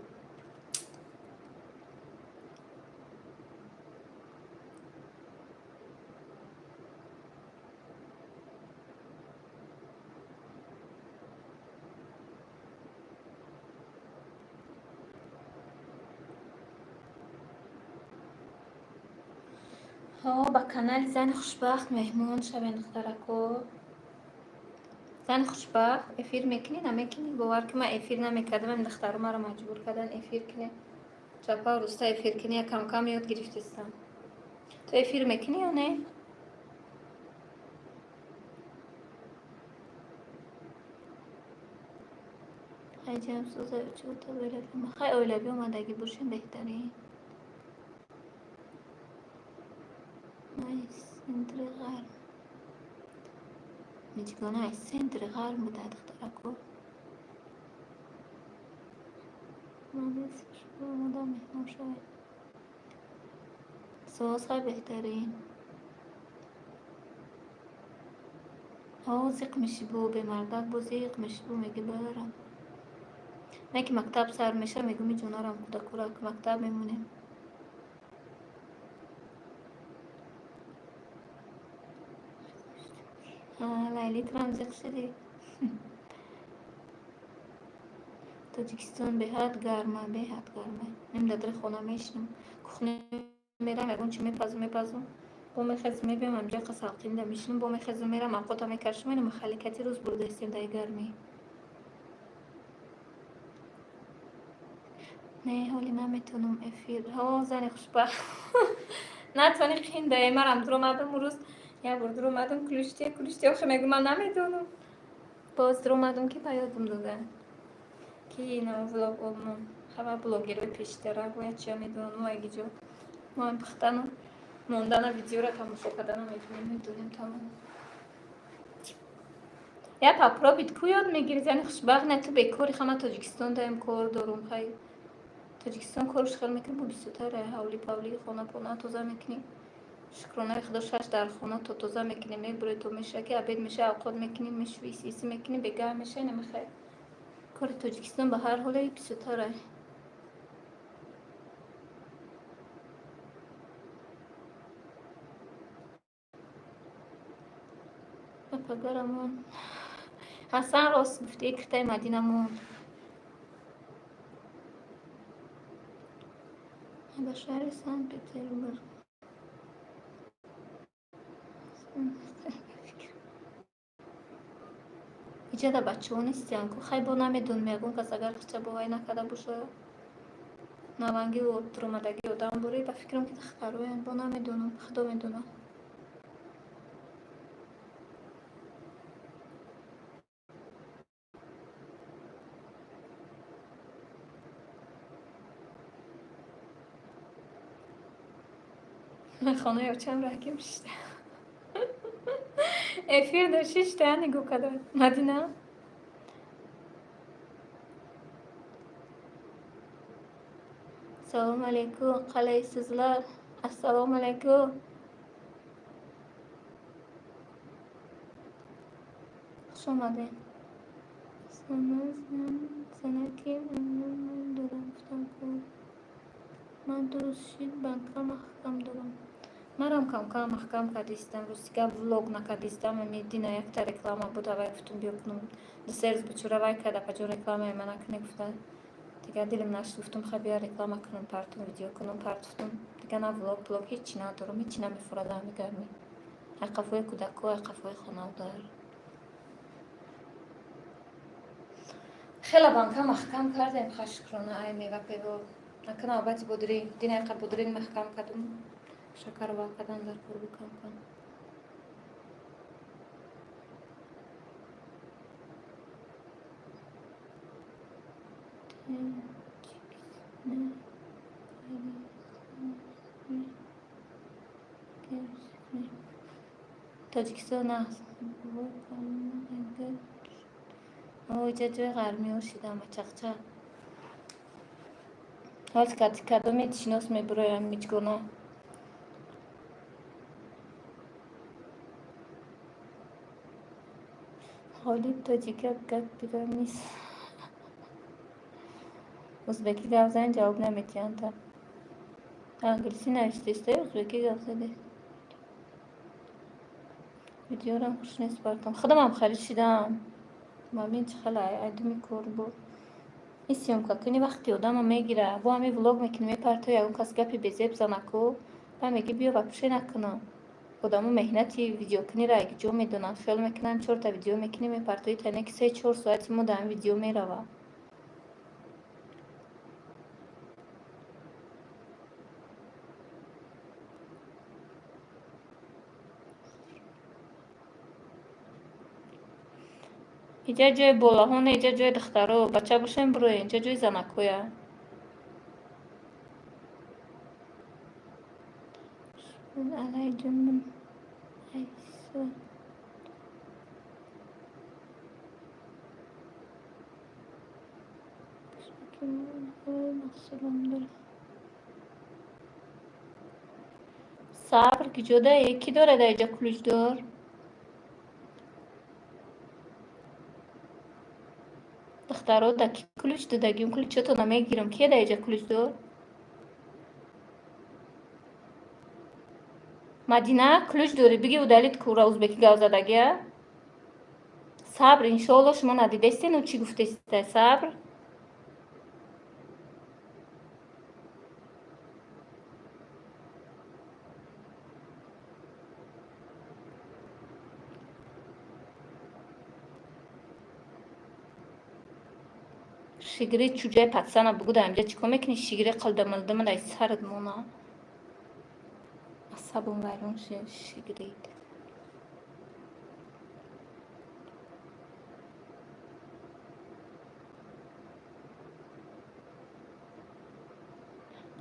Ҳо, ба канали Зани хушбахт меҳмон шавем, духтарако. Зани хушбахт, эфир мекунӣ, намекунӣ? Бовар ки ман эфир намекардам, ами духтаро маро маҷбур кардан эфир кунем. Чапа руста эфир кунӣ, я кам-кам ёд гирифтестам. Ту эфир мекунӣ ё не? Хай ҷамсӯза хай оилавӣ омадагӣ бошем беҳтарин. Центри ғарб. Миҷгона аз центри ғарб буда, духтарако. Омода меҳмон шавед. Соз, хай беҳтарин. Ҳо, зиқ мешӣ бо бемардак, бо зиқ мешӣ, бо мегӣ барам. Не ки мактаб сар меша, мегӯм иҷонарам кӯдакура мактаб мемонем. Лайли, турам зиқ шудӣ? Тоҷикистон беҳад гарма, беҳад гарма. Нем дар дари хона мешинам. Кухня мерам, ягон чи мепазум, мепазум. Бо мехезм, мебиям, ҳамҷои қасалқинда мешинам, бо мехезм, мерам, авқота мекашам, ина махаликати рӯз бурдаистем дар гармӣ. Не, ҳоли наметавонам эфир. Ҳо, зани хушбахт. Натавонӣ қиндае, марам дуромадам рӯз. Як бор дуромадам, ключте, ключте, охе мегӯм ман намедонам. Боз дуромадам ки ба ёдам додан. Ки ина влог ҳама блогерҳои пештара бояд чия медонам, мо ягиҷо. Мо пухтану мондана видеора тамошо кардана метавонем, медонем тамом. Я попробуй ку ёд мегирӣ, зани хушбахт, не ту бекори, ҳама Тоҷикистон даем кор дорум, хай. Тоҷикистон корш хел мекунӣ, бо бисёртар ҳавли павли хона пона тоза мекунӣ. Шукронаи худо шаш дар хона то тоза мекунӣ, мебурӣ то меша ки обед меша, авқот мекунӣ, мешӯӣ, сиси мекунӣ, бегаҳ меша, намехай. Кори Тоҷикистон ба ҳар ҳоле бисёртар. Пагарамон. Ҳасан, рост гуфтӣ, киртаи Мадина монд. Ба шаҳри Санкт Петербург. Иҷада бачаҳо нестиян ку, хай бо намедонам, ягон кас агар хича бовай накарда боша, навангӣ дуромадагӣ одам бурӣ, ба фикрам ки духтароянд, бо намедонам, худо медонад. Ман хонаи очам раҳким шишта. Эфир дар шишта нигоҳ карда. Мадина? Assalomu alaykum, qalaysizlar? Assalomu alaykum. Хуш омадед. Занаки дорам, гуфтам ку. Ман дуруст шид, банка маҳкам дорам. Марам камкам маҳкам кардистам, ростига влог накардистам, ами дина якта реклама буда, вай гуфтум биё кунум. Ду-се рӯз бичура вай карда, паҷон рекламаи ма накунӣ гуфта. Дигар дилам нашуд, гуфтум хай биё реклама кунам, партум видео кунам, партуфтум. Дигар на влог, блог ҳечи надорам, ҳечи намефурад ами гармӣ. Ай қафои кӯдако, ай қафои хонавдар. Хела банка маҳкам кардем, ха шукрона, ай мева пево. Ака навбати бодринг, дина яқа бодринг маҳкам кардум. Шакар ва кардан дар кор бу кам. Тоҷикистон аст. Иҷа ҷои ғармиҳо шидам, чақчақ. Ҳоз кадоме шинос мебуроям миҷгона. Ғолиб тоҷика гап бигам нест. Узбекӣ гап зан, ҷавоб наметиҳанд. Англисӣ навиштеста, узбекӣ гап заде. Видеорам хуш нест бартон. Худамам харид шидам. Мамин чӣ хела айдуми кор буд. Ин съёмка кунӣ вақти одама мегира. Бо ҳами влог мекунӣ, мепартои, ягон кас гапи безеб занаку, ба меги биё ва пуше накунам. Одамо меҳнати видеокуниро ҷо медонанд, хиёл мекунанд чорта видео мекунӣ, мепартои, тане ки 3-4 соати мо дар ҳами видео меравад. Иҷа ҷои болаҳо не, иҷа ҷои духтаро, бача бошем бироен, иҷа ҷои занакҳоя. Алайҷонам айсо. Сабр киҷодае? Кӣ дорад дар иҷа ключдор? Духтаро, да ки ключ додагим? Ключотона мегирам. Кие дар иҷа ключдор? Мадина, ключ дорӣ? Биги удалить кура узбекӣ гап задагия. Сабр, иншоалло, шумо надидестен, ӯ чӣ гуфтеста? Сабр. Шигири чуҷаи патсана бугу, дар инҷа чӣ кор мекунӣ? Шигири қилдимилдима дар сарат мона. Асабам вайрон шуд, шигирид.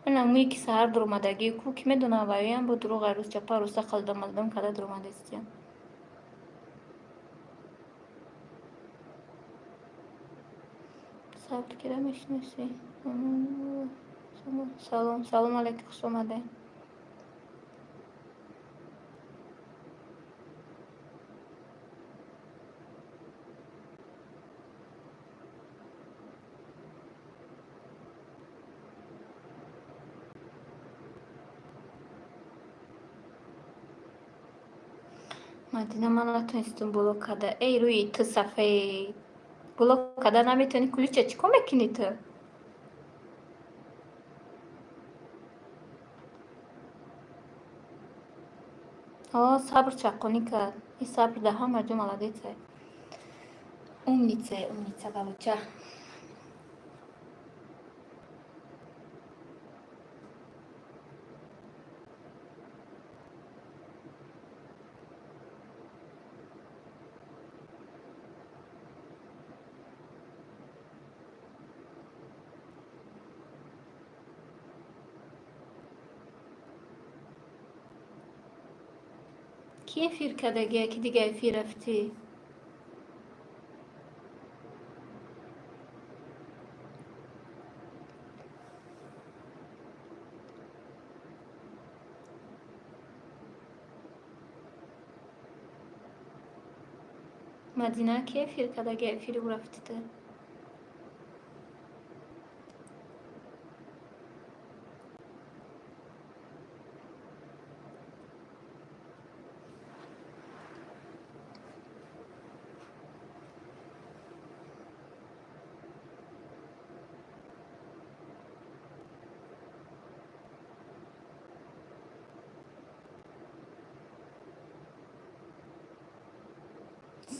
Ина мӯе ки саҳар дуромадагӣ ку, ки медонам, ваёям бо дурӯғ рӯз чапа рӯса қилдимилдим карда дуромадастия. Сабр кира мешиносӣ? Салом, салом алейкум, хуш омадед. Мадина, ман натонистум блок карда. Эй, рӯи ту сафед. Блок карда наметавонӣ, ключа чӣ кор мекунӣ ту? О, Сабр чаққонӣ кард. Ин Сабр дар ҳама ҷо молодец ай. Умница, умница, Волоча. Ки эфир кардагия, ки дига эфир рафтӣ? Мадина, ки эфир кардагия, эфири ӯ рафтида?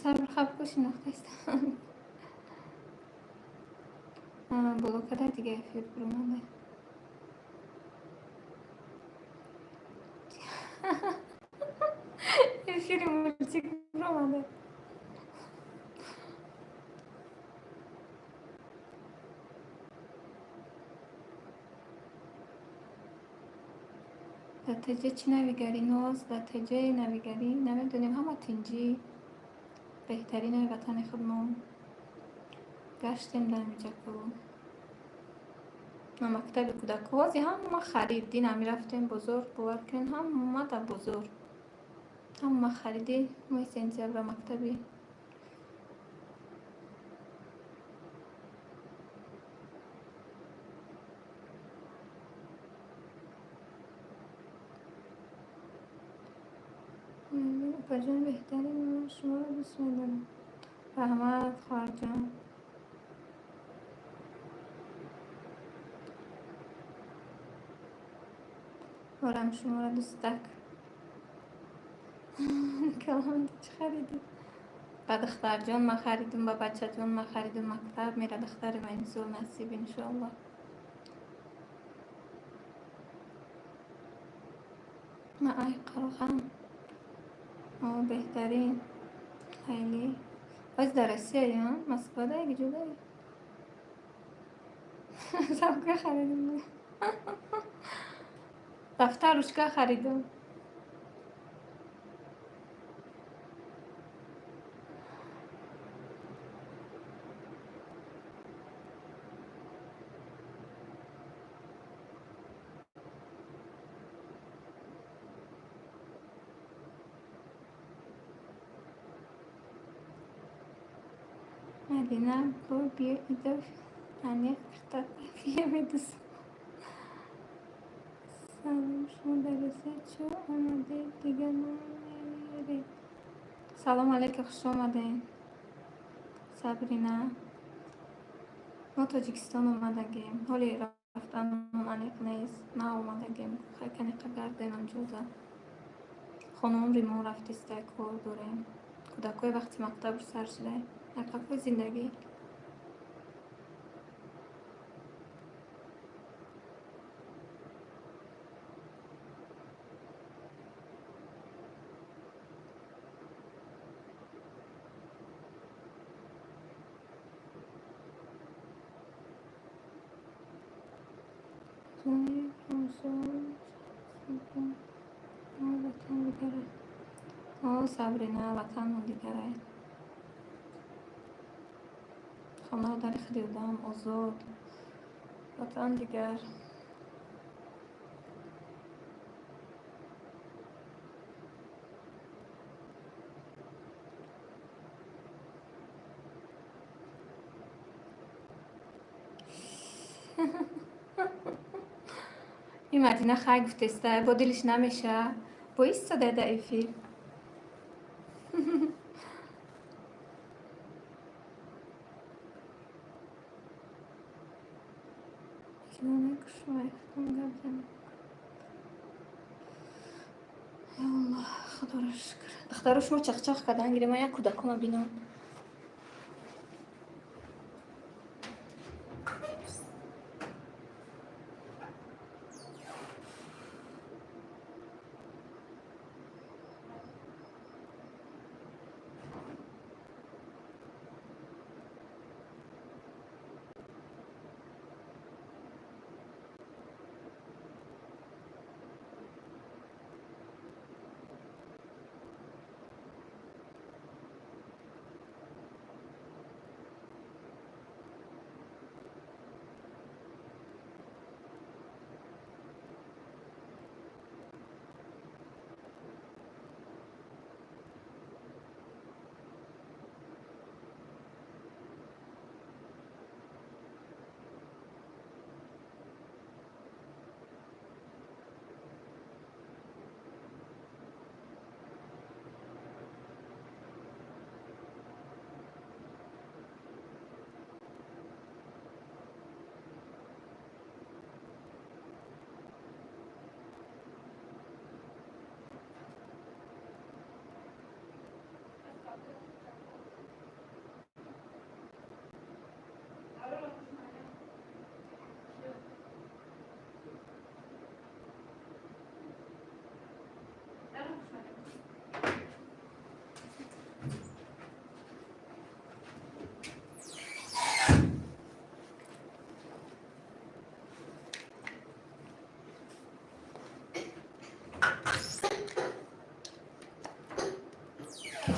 Сабр, хаб шинохтаистам. Боло када дига эфир буромада. Эфири мультик буромада. Дар теҷа чӣ навигарӣ, Ноз? Дар теҷаи навигарӣ намедонем, ҳама тинҷӣ, беҳтаринаи ватани худмон. Гаштем дар ҳамиҷаку. На мактаби кӯдакҳо ҳози ҳама харид. Дина мерафтем бозор, бовар кунед, ҳама дар бозор. Ҳама хариди моҳи сентябра мактаби. Опаҷон, беҳтарин, ман шуморо дӯст медорам. Раҳмат, хоҳарҷон. Орам шуморо дӯстак. Калон, чӣ харидӣ? Ба духтарҷон ман харидум, ба бачаҷон ман харидум, мактаб мера духтари ман имсол, насиб, иншоаллоҳ. Ман ай Қароғам. О, беҳтарин. Хайли. Оз дар Россия, Москвада, ҷудай? Сабка харидум. Дафтар, ручка харидум. Мадина, бо биё идо аниқ киртафия медусам. Салом, шумо дар Россия чо омадед, дига намеоед? Салом алейкум, хуш омадед. Сабрина. Мо Тоҷикистон омадагем. Ҳоли рафтанмон аниқ нест. Наомадагем. Хай каниқа гардем амҷоза. Хонаумри мо рафтиста, кор дорем. Кӯдакҳои вақти мактаб сар шуда. Дар зиндагӣ. Ватан дигарай. О, Сабрина, ватанмон дигарай. Хонаро дари худи одам, озод. Ватан дигар. Ин Мадина хай гуфтеста, бо дилиш намеша. Бо истода дар эфир. Гап занем. Ё Аллоҳ, худоро шукр. Духтаро, шумо чахчах кардан гирем, ман як кӯдакома бинам.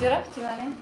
Куҷо рафтӣ, Марям?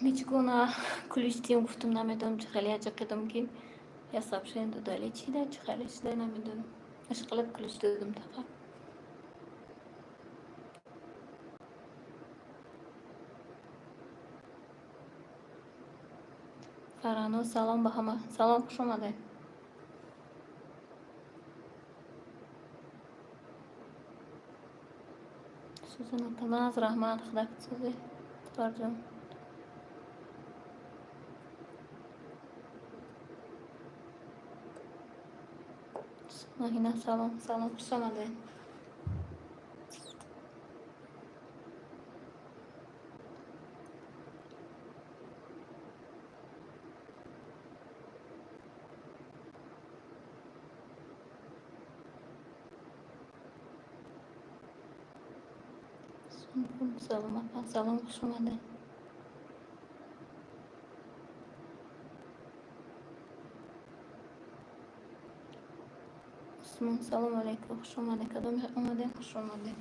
Мичгуна кулиштием, гуфтум, намедонам, чӣ хеле аҷақидам, ки я сообщение додали, чи да, чӣ хеле шуда, намедонам. Ашқалаб кулиш додум тақа. Фарано, салом ба ҳама. Салом, хуш омадед. Сузана Паназ, раҳмат, худофиз, сӯзе. Фарҷон. Маҳина, салом, салом, хуш омадед. Салом, апа, салом, хуш омадед. Усмон, салом алейкум, хуш омадед. Кадом омадед, хуш омадед.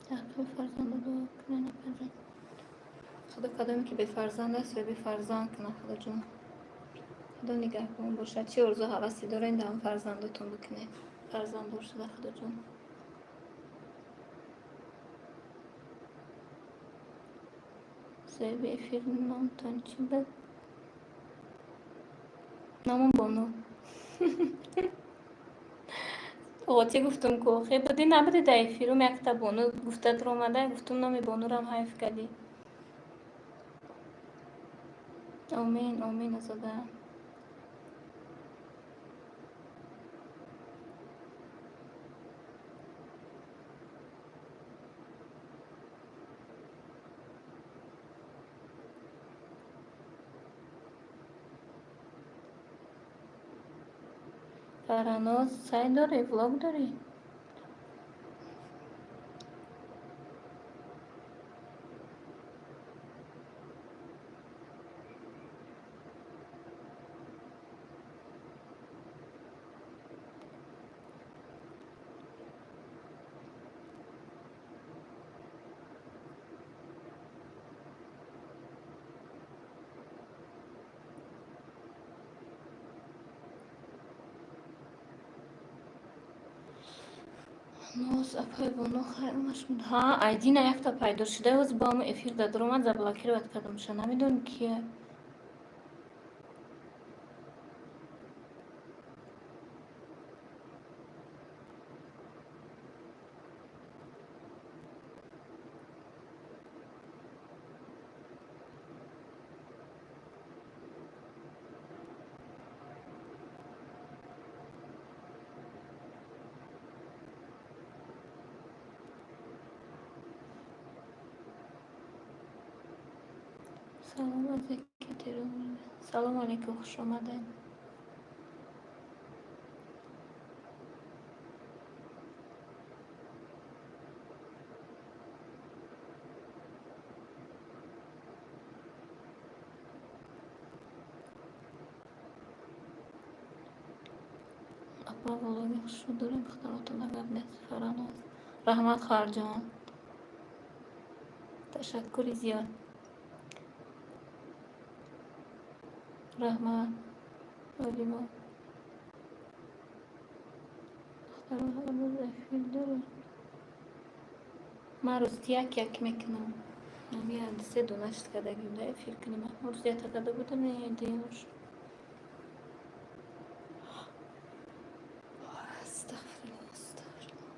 Ҳаққи фарзанда дуо кунед, апаҷон. Худо кадоме ки бефарзанд аст, ё бефарзанд кунад, Худоҷон. Худо нигаҳбон бошад. Чӣ орзу ҳавасе доред, дар фарзандотон бикунед. Фарзанддор шуда, Худоҷон. Соҳиби эфир номтон чӣ буд? Номам Бону. Оғоти гуфтум ку хе буди набуди дар эфирум якта Бону гуфта дуромада, гуфтум номи Бонурам ҳайф кардӣ. Омин, омин, Озода. Фараноз, сайт дорӣ, влог дорӣ? Ноз, апай Бону, хайр омашуд. Ҳа, айдина якта пайдо шуда, ҳозир бо ҳамон эфир дар омад, заблокировать кардамша. Намедонӣ кия. Салом аз Екатеринбург. Салом алейкум, хуш омадед. Апа, влоги хушрӯ дорем, духтаротон гап нест. Фараноз. Раҳмат, хоҳарҷон. Ташаккури зиёд. Раҳмат, Олимо. Духтаро ҳар рӯз эфир доред? Ман рӯз як як мекунам. Се дона шид кардагим да эфир кунем. Рӯз якта карда будам, не дуюмш. Астағфируллоҳ, астағфируллоҳ.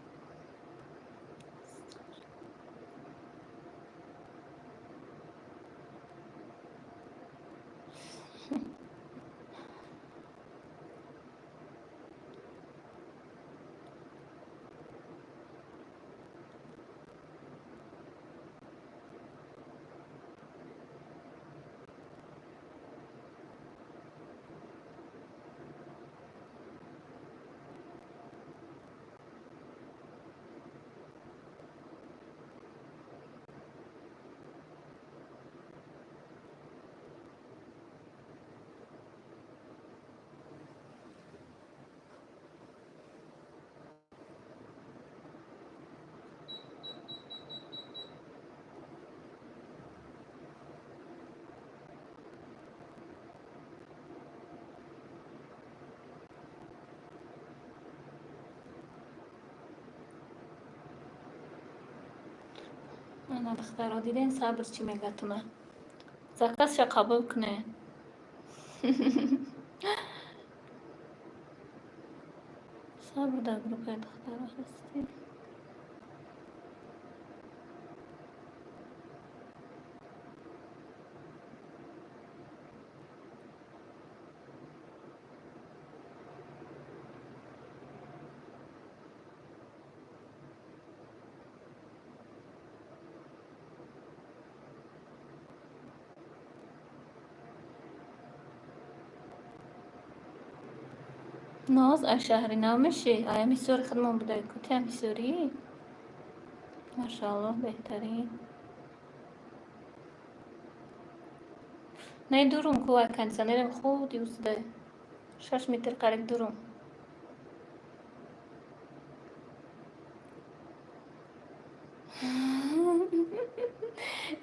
Ана, духтаро, диден, Сабр чӣ мегатуна? Заказша қабул кунед. Сабр, дар группаи духтаро ҳастӣ? Ноз, аз шаҳри нав мешӣ? Ая Ҳисори худмон будай ку, тиам Ҳисорӣ? Машааллоҳ, беҳтарин. Не, дурум ку, ай кондиционерем худи усда. 6 метр қариб дурум.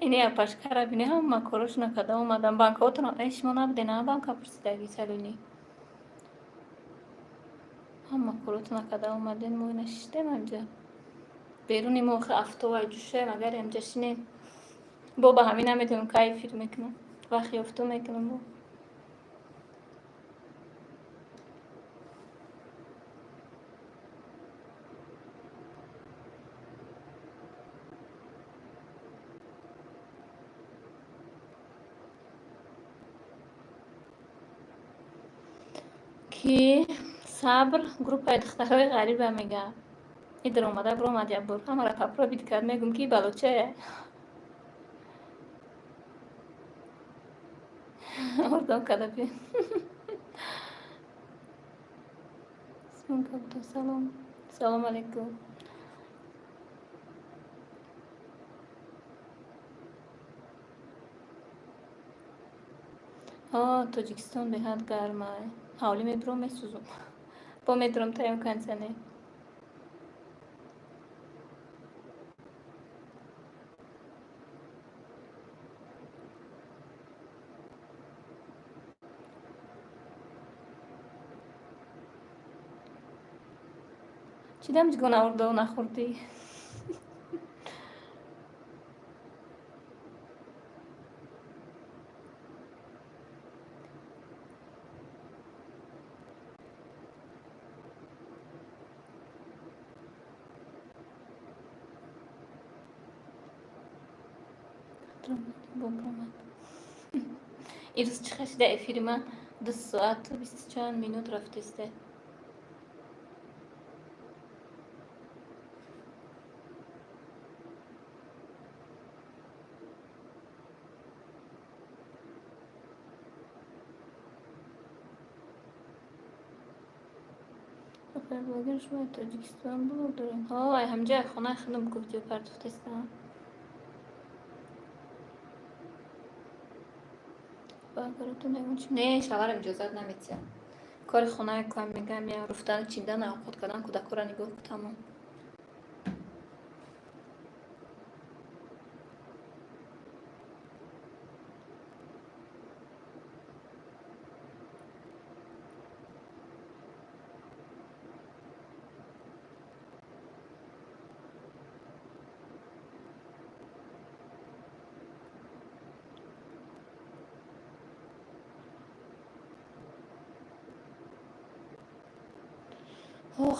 Ини апашкара бини, ҳама корошона карда омадам. Банкаотон ай шумо набуден, а банка пурсидаги салони. Ҳама коротона карда омадем, мо нашиштем ҳамҷа. Беруни мо охи афтовай ҷӯшаем, агар ҳамҷа шинем. Бо ба ҳамин намедонам кай эфир мекунам. Вақт ёфту мекунам бо. Ки Сабр группаи духтарои ғариба мега. Идр омада биромад як бор. Ҳамаро попробить кард, мегум ки балочае. Ордон карда би. Алейкум салом. Салом алейкум. Тоҷикистон беҳад гарм ай. Ҳавлӣ мебурам, месӯзум. Бо медурам таём кондиционер. Чӣ дам ҷигон аврдо нахӯрдӣ? Ирӯз чӣ хашида эфири ман 2 соату бисту чанд минут рафтесте. Блогер шумо Тоҷикистон блог дорем? Ҳо, ай ҳамҷа хонаи худам видео партофтестам. Багаратон ягон чи? Не, шавҳарам иҷозат наметиҳад. Кори хонаи кам мегам, я руфтану чиндан, авқот кардан, кӯдакҳоро нигоҳ кун, тамом.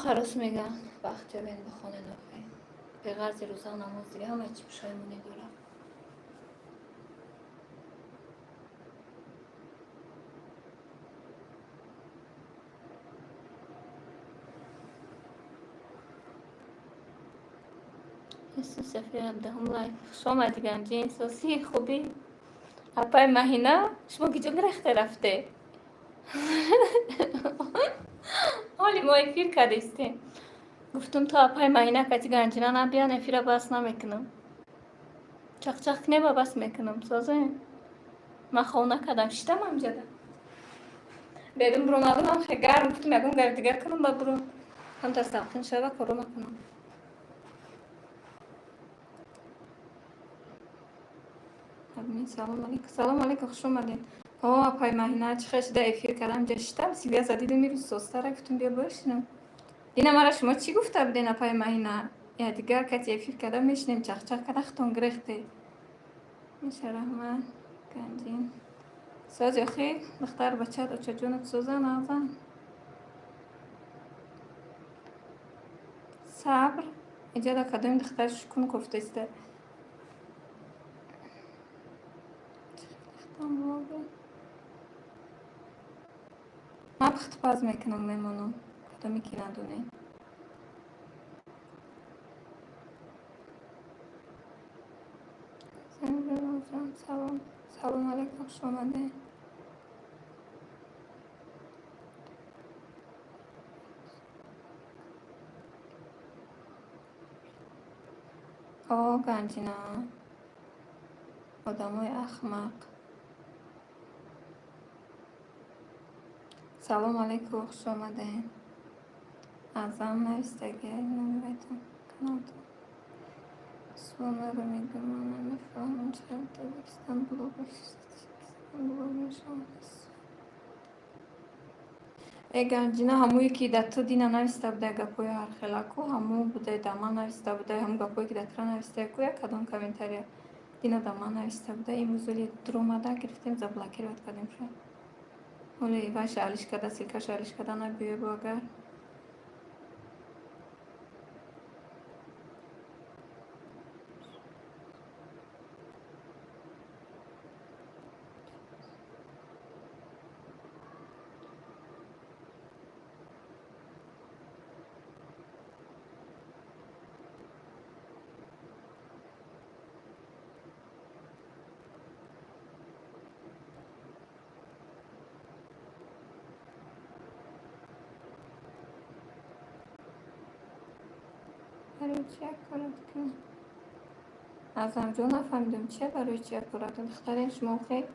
Харос мегӯянд, вақт ёбед ба хона нохӯед. Беғарзи рӯза намоз дига ҳама чи пушаймонӣ дорад. Сафия 17 лайк. Хуш омадӣ Ганҷин, соси хубӣ? Апай Маҳина, шумо киҷо гирехте рафте? Ҳоли мо эфир кардистем. Гуфтум то апай Маҳина кати Ганҷина набиян, эфира бас намекунам. Чақчақ кунем ва бас мекунам. Созем? Ман хов накардам, шитам ҳамҷада. Берун буромадам, хе гарм, гуфтум ягон гари дигар кунам ба буром. Ҳамтар салқин шава, коро макунам. Салом алейкум. Салом алейкум, хуш омадед. Апай Маҳина, чӣ хел шуда эфир кардам, ҷа шитам, сивия задидум ирӯз созтара, гуфтум биё бошинам. Дина мара шумо чӣ гуфта буден, апай Маҳина? Я дигар кати эфир карда мешинем, чақчақ карда хутон гирехте. Миша раҳмат, Ганҷин. Сози охи, духтар бачат очаҷонат созан азан. Сабр, иҷода кадоми духтар шукун кофтаиста. Ман пухтупаз мекунам мемонам, кадоме ки надонед. Салом, салом алейкум, хуш омадед. Ганҷина, одамои ахмақ. Салом алейкум, хуш омадед. Азам навистагӣ номи каналтон. Суоларо мегӯям, ман намефаҳмам чаро Тоҷикистон блог мешавад. Ганҷина, ҳамое ки дар ту дина нависта будай гапҳои ҳархелаку, ҳамо будай дар ман нависта будай, ҳамо гапҳое ки дар тура навистаяку, як кадом комментария дина дар ман нависта будай. Имрӯз оли дуромада гирифтем, заблокировать кардем ша. Оли вайша алиш карда, ссылкаша алиш карда набиёй бо агар. Барои чи аккурат кунам? Азамҷон, нафаҳмидам, чия барои чи аккурат? Духтарин, шумо хел?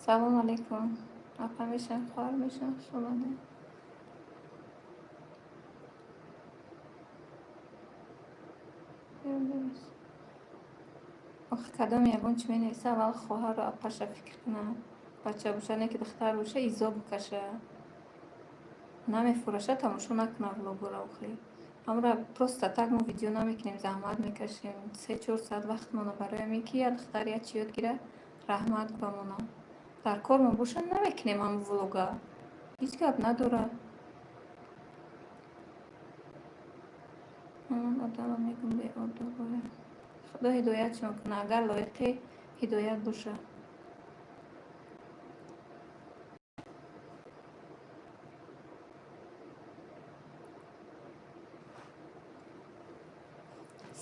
Салом алейкум. Апа мешан, хоҳар мешан, хуш омадед. Охи, кадом ягон чӣ менависа, аввал хоҳару апаша фикр кунад. Бача боша, не ки духтар боша, изо бикаша. Намефураша, тамошо накуна влогора охи. Ҳамра просто так мо видео намекунем, заҳмат мекашем. 3-4 соат вақтмона барои ҳамин ки як духтар як чӣ ёд гирад, раҳмат ба мона. Дар кор мо боша, намекунем ҳамн влога. Ҳеҷ гап надорад. Ман одама мегӯм, беодобоя. Худо ҳидоятшон кунад, агар лоиқи ҳидоят боша.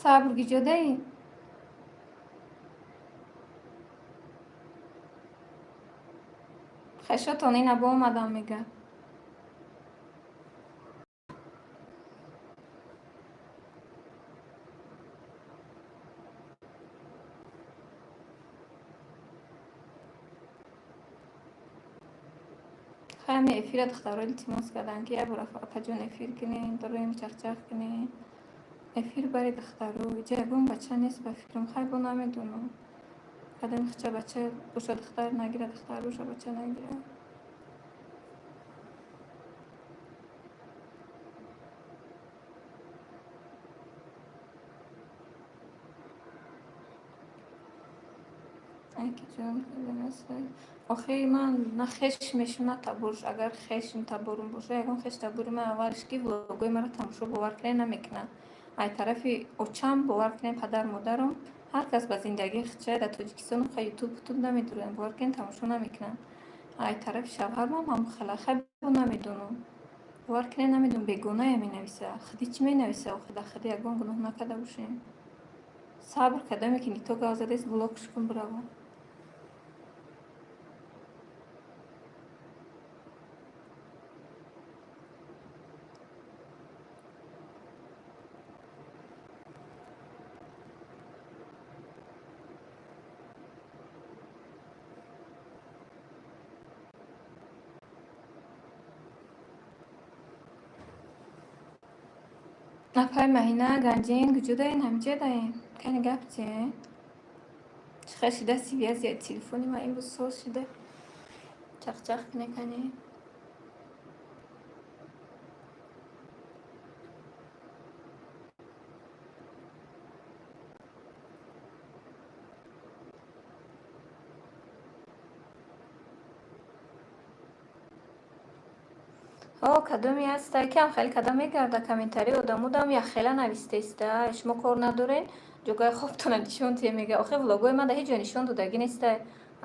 Сабр, гиҷодаӣ? Хешотон ина бо омадам, мега. Ҳами эфира духтаро илтимос карданд, ки як бор, апаҷон, эфир кунем, дороем чахчах кунем. Эфир бари, духтаро, иҷа ягон бача нест, ба фикрам. Хай, бо намедонам. Кадами хича бача боша, духтар нагира, духтар боша, бача нагира. Акиҷон, охи, ман на хеш мешум, на табор. Агар хешум таборум боша, ягон хеш табори ман аввалш ки влогои маро тамошо, бовар кунед, намекунад. Ай тарафи очам, бовар кунед, падару модарам, ҳар кас ба зиндагии худша дар Тоҷикистон ха ютуб ютуб намедуранд, бовар кунед, тамошо намекунанд. Ай тарафи шавҳармам ҳам хела. Хай, бо намедонам, бовар кунед, намедонам, бегонае менависа. Худи чӣ менависа охи? Дар худи ягон гуноҳ накарда бошем. Сабр, кадоме ки нито гав задест, блокш кун, бирава. Апай Маҳина, Ганҷин, куҷодаен? Ҳамиҷадаен? Кани гап чие? Чӣ хел шида связи телефони ман имрӯз соз шида? Чахчах куне, кани. Ҳо, кадоме ҳаста, кам хеле када мегарда комментарии одамудам, яхела навистеста: шумо кор надорен, ҷогаи хобтона нишон тие, мега. Охе, влогои ман да ҳеҷ ҷо нишон додагӣ неста.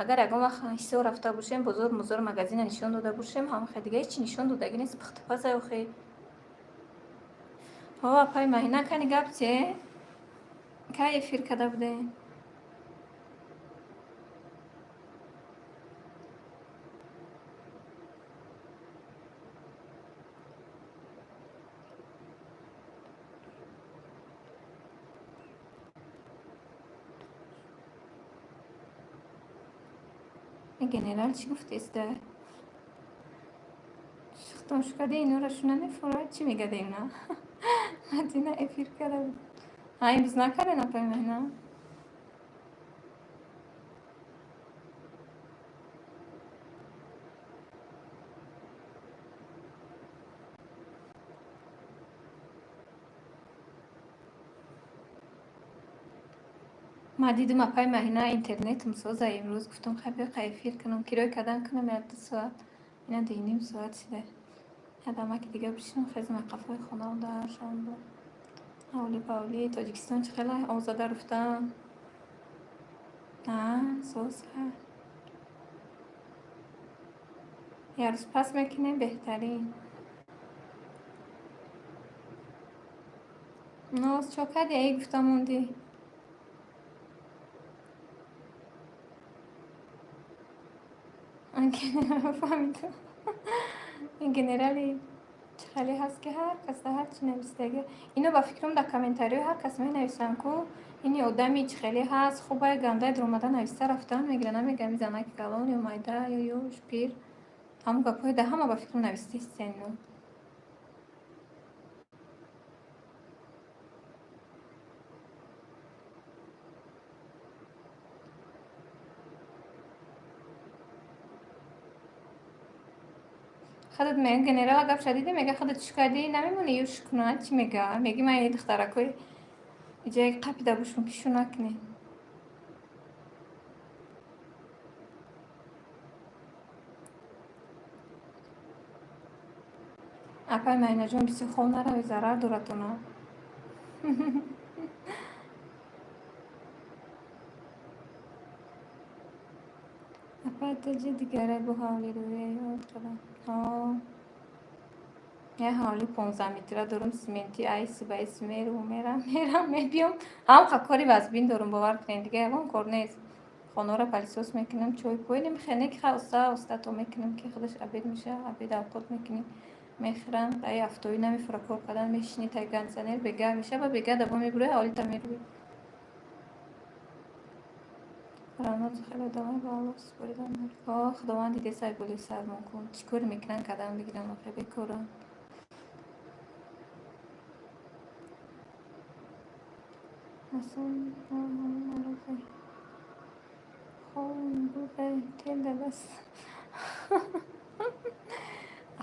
Агар ягон вақт ҳисор рафта бошем, бозор мозор, магазина нишон дода бошем, ҳамхе, дига ҳечи нишон додагӣ нест. Пухтупазай охе. Ҳо, апай Маҳина, кани гап чие? Кай эфир када будем? Генерал чӣ гуфтеста? Шухтон шукади, инора шуна мефурад, чӣ мегаде ина? Мадина эфир када буд. Ҳа, имрӯз накарден, апай Маҳина? Ман дидум, апай Маҳина, интернетум соза имрӯз, гуфтам, хай, биё, эфир кунам, кирой кардан кунам 1-2 соат. Ина 2.5 соат шида. Ядамаки дига бишинам, хезам, қафои хонаам даршам. Бо ҳавли павли Тоҷикистон чӣ хела озода руфтан? А соз як рӯз пас мекунем, беҳтарин. Ноз, чо кардӣ, ай гуфта мондӣ? Фаҳмидам. Ин генерали чӣ хеле ҳаст, ки ҳар кас дар ҳар чӣ нависдага. Ино ба фикрам, дар комментариҳо ҳар кас менависанд, ку ини одами чӣ хеле ҳаст, хубай, гандай, дуромада нависта рафтан мегира, намегӯям занаки калон ё майда ё ёш пир. Ҳамон гапҳои да ҳама ба фикрам навистистен ино. Худат мега, генерала гапша дидӣ, мега, худат чӣ кардӣ, намемонӣ юш куна, чӣ мега? Меги, ман духтаракои иҷои қапида бошум, ки шу накунед. Апай Майнаҷон, бисёр хоб наравед, зарар доратона. Апай, таҷи дигаре бо ҳавли рӯя ёд кардам. Ҳо. Як ҳавли 15 метра дорум, симентӣ, айси ба айси мераву мерам, мерам, мебиём. Ҳамқа кори вазбин дорум, бовар кунед, дига ягон кор нест. Хонаро пылесос мекунам, чой пой намехӯрам, не ки ха оста оста то мекунам, ки худаш обед мешава, обед авқот мекунӣ, мехӯрам, ай афтоӣ намефура кор кардан, мешинӣ таи кондитсионер, бега мешава, бега дабо мебурӯи, ҳавлита мерӯӣ. Раноз хеле одамои ба Аллоҳ супоридан. О, Худованд диде сай болои сармон кун. Чӣ коре мекунанд, кадан бигиранд, охе бекоранд. Аслан ҳамон хоб тел даст.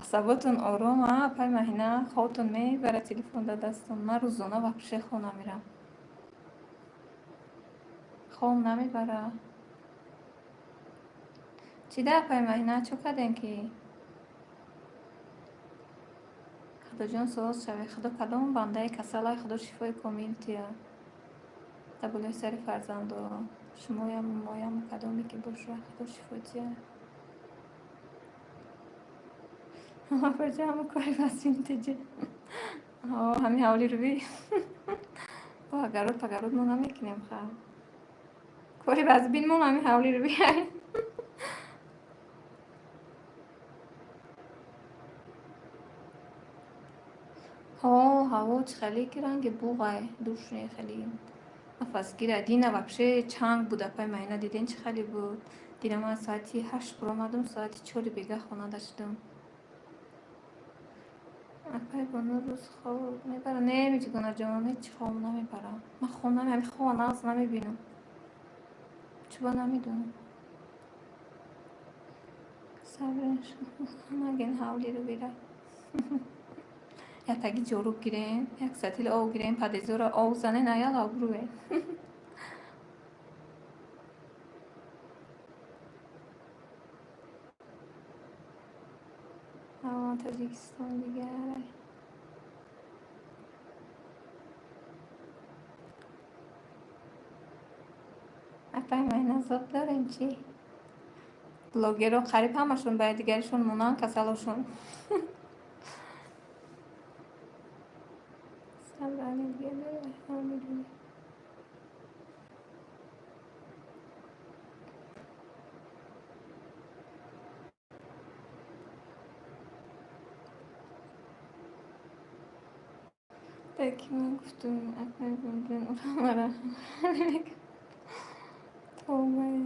Асаботон ором, а, апай Маҳина, хобтон мебарад, телефон дар дастон. Ман рӯзона вообще хоб намерам. Хоб намебарад. Чӣ да, апай Маҳина, чо кардем ки? Худоҷон, соз шавед. Худо кадом бандаи касалай, Худо шифои комил диҳад. Дар болои сари фарзандо, шумояму мояму кадоме ки бошад, Худо шифо диҳад. Апаҷон, ҳама кори вазин теҷа. Ҳо, ҳамин ҳавли рӯӣ. Бо агарот пагарот мо намекунем, ха. Кори вазбин мо ҳамин ҳавли рӯӣ. Ҳо, ҳаво чӣ хеле ки ранги буғай, душне хеле нафасгира. Дина вообще чанг буд, апай Маҳина, диден чӣ хеле буд. Дина ман соати 8 буромадам, соати 4 бега хона дашидам. Апай Бону, рӯз хоб мебарад? Не, Миҷгонаҷон, ҳеҷ хоб намебарам. Ман хоб ҳамин хобо нағз намебинам. Чӯба намедонам. Сабрин наген ҳавлиро бира. Як таги ҷоруб гирем, як сатил об гирем, подъездора об занен, аял обрӯе. Тоҷикистон дигар. Апай Майна, азоб дорем чӣ? Блогерҳо қариб ҳамашон ба якдигаришон монанд касалошон. Сабрани дигар ҳавли. Ки ман гуфтум, апай Бонуҷон, ура мара тавбаи.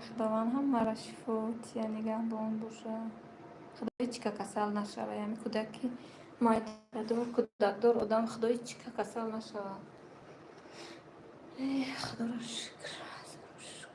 Худованд ҳамаро шифо тия, нигаҳбон бошад. Худо ҳеҷ ка касал нашавад. Яъне кӯдаки майдадор, кӯдакдор одам, Худо ҳеҷ ка касал нашавад. Эх, Худоро шукр, шукр.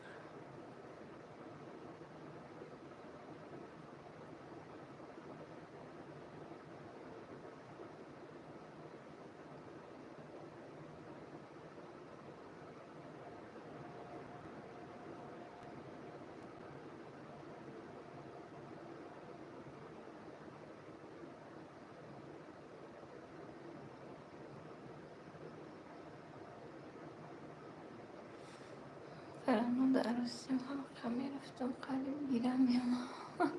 Фарҳанг, дар арӯсиам ҳамқа мерафтам, қариб гирам меомад.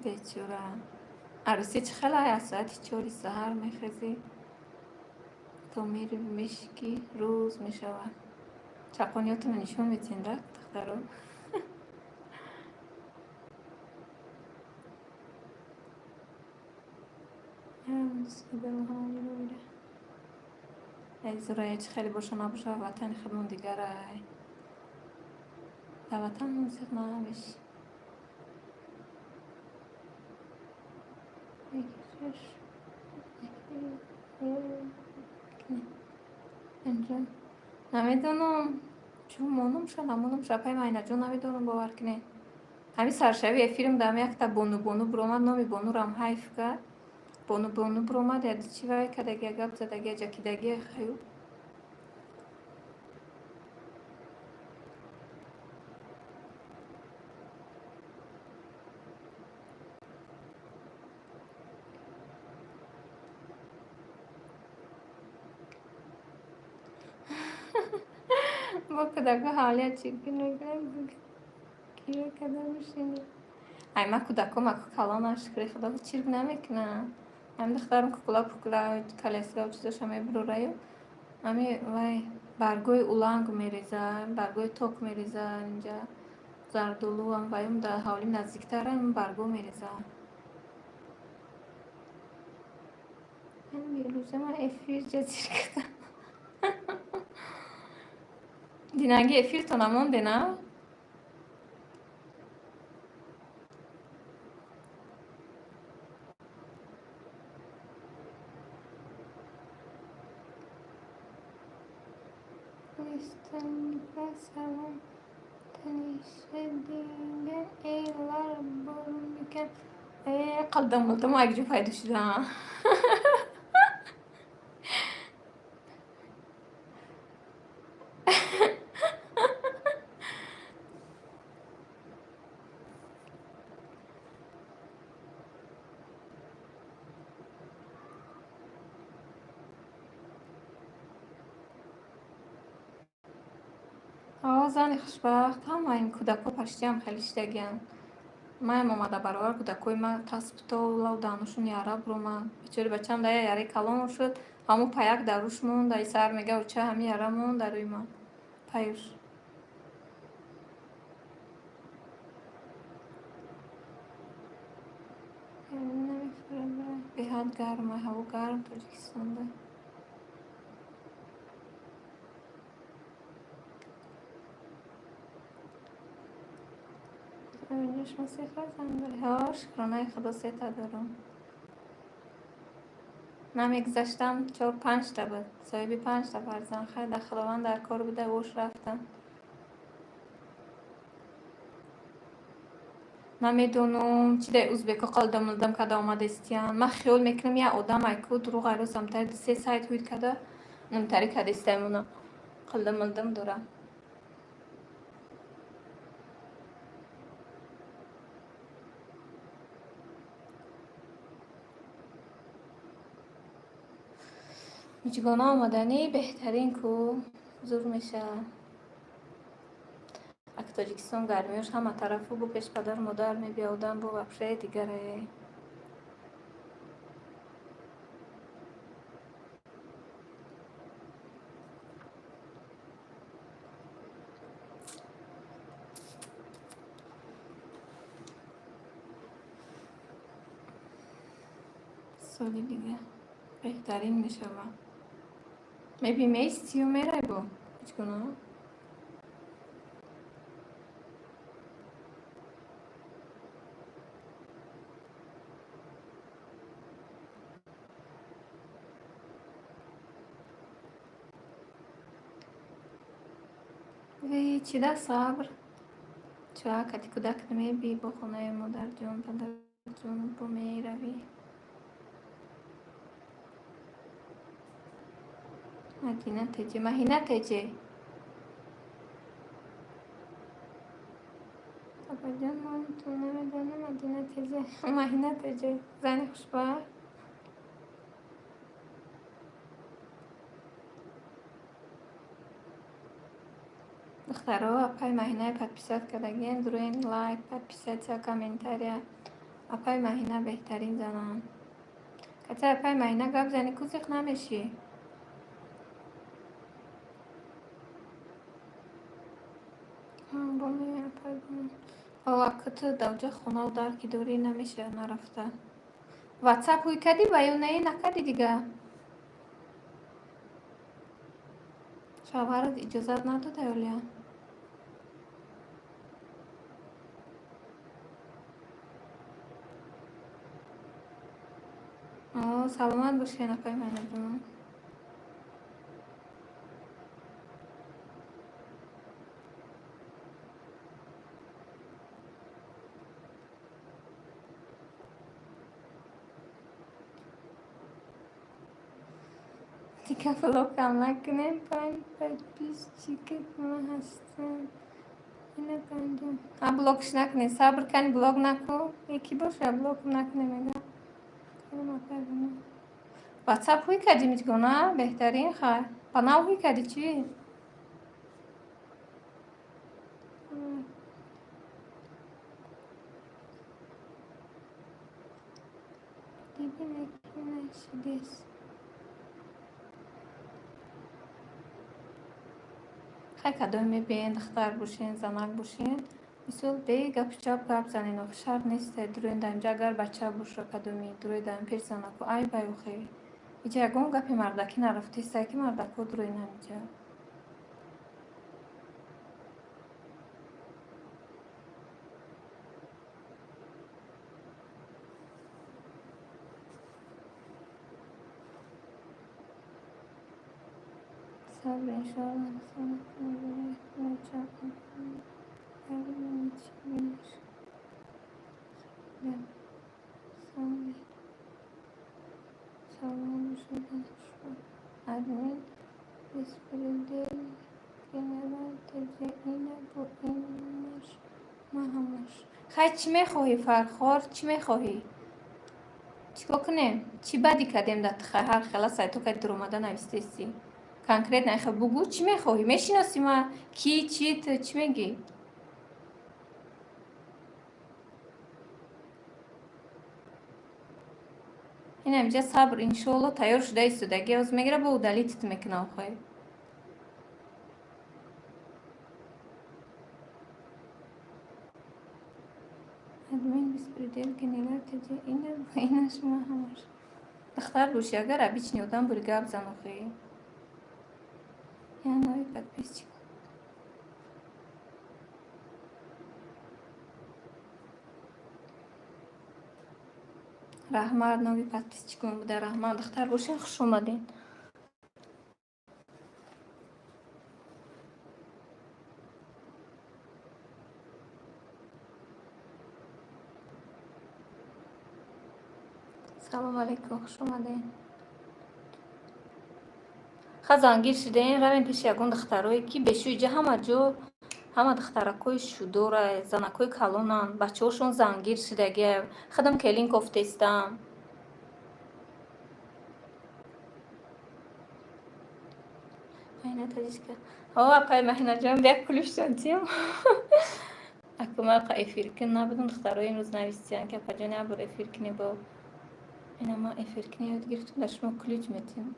Бечора. Арӯсӣ чӣ хеле, аз соати 4 саҳар мехезӣ, то меравӣ мешикӣ, рӯз мешавад. Чақониётонро нишон медиҳем, да, духтаро? Зурая, чӣ хеле боша набоша, ватани худмон дигарай. Дар ватанмон зиқ намешӣ. Намедонам, чун монумша, намонумша, апай Майнаҷон, намедонам, бовар кунед. Ҳамин саршави эфирм дам якта бону бону биромад, номи бонурам ҳайф кард. Бону бону биромад, яди чӣ вай кардагия, гап задагия, ҷакидагия хаю. Бо кӯдако ҳавлия чиркин мекунад, киё када мешинӣ. Ай, ма кӯдаком аку калонам, шукри худо, чирк намекунам. Ҳамин духтарам кукула пукула коляскау чизоша мебурораю. Ами вай баргои уланг мереза, баргои ток мереза инҷа. Зардолуам ваюм дар ҳавлим наздиктарам барго мереза. Рӯза ман эфир ҷазир кардам. Динаги эфирто намонде, на? Салом, танишадига элар бормикан? Э, қалдам мулдам якҷо пайдо шудам. Зани хушбахт, ҳама ин кӯдакҳо паштиам хеле шидагианд. Маям омада баробар кӯдакҳои ма таспитолау даҳнушон яра биромад. Бечори бачаам да яраи калон шуд, ҳамун паяк дар рӯш монд, ай сар мега, оча, ҳамин яра монд дар рӯи ман. Паюш. Беҳад гарм, ҳаво гарм Тоҷикистонда. Шумо се фарзанд доред? Ҳо, шукронаи худо, сета дорам. Намегузаштам, чор панҷта буд. Соҳиби панҷта фарзанд. Хайр, дар Худованд дар кор буда, вош рафтам. Намедонам, чи дар узбеко қалдамулдам када омадестиян. Ман хиёл мекунам, як одам айку дурӯғ айросамтари се сайт ҳуйд када, намтари кадестаймона. Қалдамулдам дора. Миҷгона омаданӣ беҳтарин ку, зур мешавад. Ак Тоҷикистон гармиёш ҳама тарафу, бо пеш падару модар мебия одам, бо вообще дигаре. Соли дига беҳтарин мешавад. Меби меистию мерай бо ҳеҷ гуноҳ? Ве, чида сабр? Ча кати кӯдак намебӣ, бо хонаи модарҷон, падарҷон бо меравӣ. Мадина теҷе, Маҳина теҷе. Апаҷон, номтон намедонам, Мадина теҷе. Маҳина теҷе. Зани хушбахт. Духтаро, апаи Маҳинаи подписать кардагиен, дуруен лайк, подписаться, комментария. Апаи Маҳина беҳтарин занам. Кати апаи Маҳина гап зани ку зиқ намешӣ. Аката давҷа хонаву дар ки дорӣ, намеша нарафта. Ватсап ҳуй кардӣ ва ё не, накардӣ дига? Шавҳарат иҷозат надода ё лия? Саломат бошед, апаи Майнаҷон. Дига блокам накунем, панҷ подписчикат ма ҳастам. Ина панҷа. А блокш накунед, сабр кани, блок наку. Яки боша, блокам накуне мега. Ватсап ҳуй кардӣ, Миҷгона? Беҳтарин, хай. Ба нав ҳуй кардӣ чӣ? Диди неки нашидест. Хай, кадоме мебиен, духтар бошен, занак бошен, мисол, бе гапу чап гап занен, охи шарт нест дуроен дар инҷа, агар бача боша, кадоми дурои дар пеш занаку, айбай охи. Иҷа ягон гапи мардакӣ нарафтестай, ки мардако дуроен ҳамиҷа. Сабр, иншоалло. Админ беспредел генерал тж ина бо инаш ма ҳамаш. Хай, чӣ мехоҳӣ, Фархор, чӣ мехоҳӣ? Чӣ кор кунем? Чӣ бадӣ кардем дар тихай, ҳар хела сайто кади дуромада навистесӣ? Конкретно айха бугӯ, чӣ мехоҳӣ? Мешиносӣ ма? Ки, чӣ, ту чӣ мегӣ? Ина инҷа сабр, иншоалло, тайёр шуда истодаги, ҳозир мегира, бо удалить мекунам хой. Админ беспредел генерал тж ина бо инаш ма ҳамаш. Духтар бошӣ, агар обычный одам бури, гап зан охи. Я новый подписчик. Раҳмат, новый подписчикон буда, раҳмат. Духтар бошен, хуш омадед. Салом алейкум, хуш омадед. Ха, зангир шудаен, равем пеши ягон духтарое, ки бешу иҷа ҳама ҷо ҳама духтаракҳои шудора, занакҳои калонанд, бачаҳошон зангир шудагия. Худам келин кофтестам. Маҳина таҷичка. О, апай Маҳинаҷон, бия ключтон тиём. Аку ма эфиркин набудам, духтарои имрӯз навистиян, ки апаҷон, як бор эфир кунӣ бо. Ина ма эфиркини ёд гирифтам, дар шумо ключ метиҳам.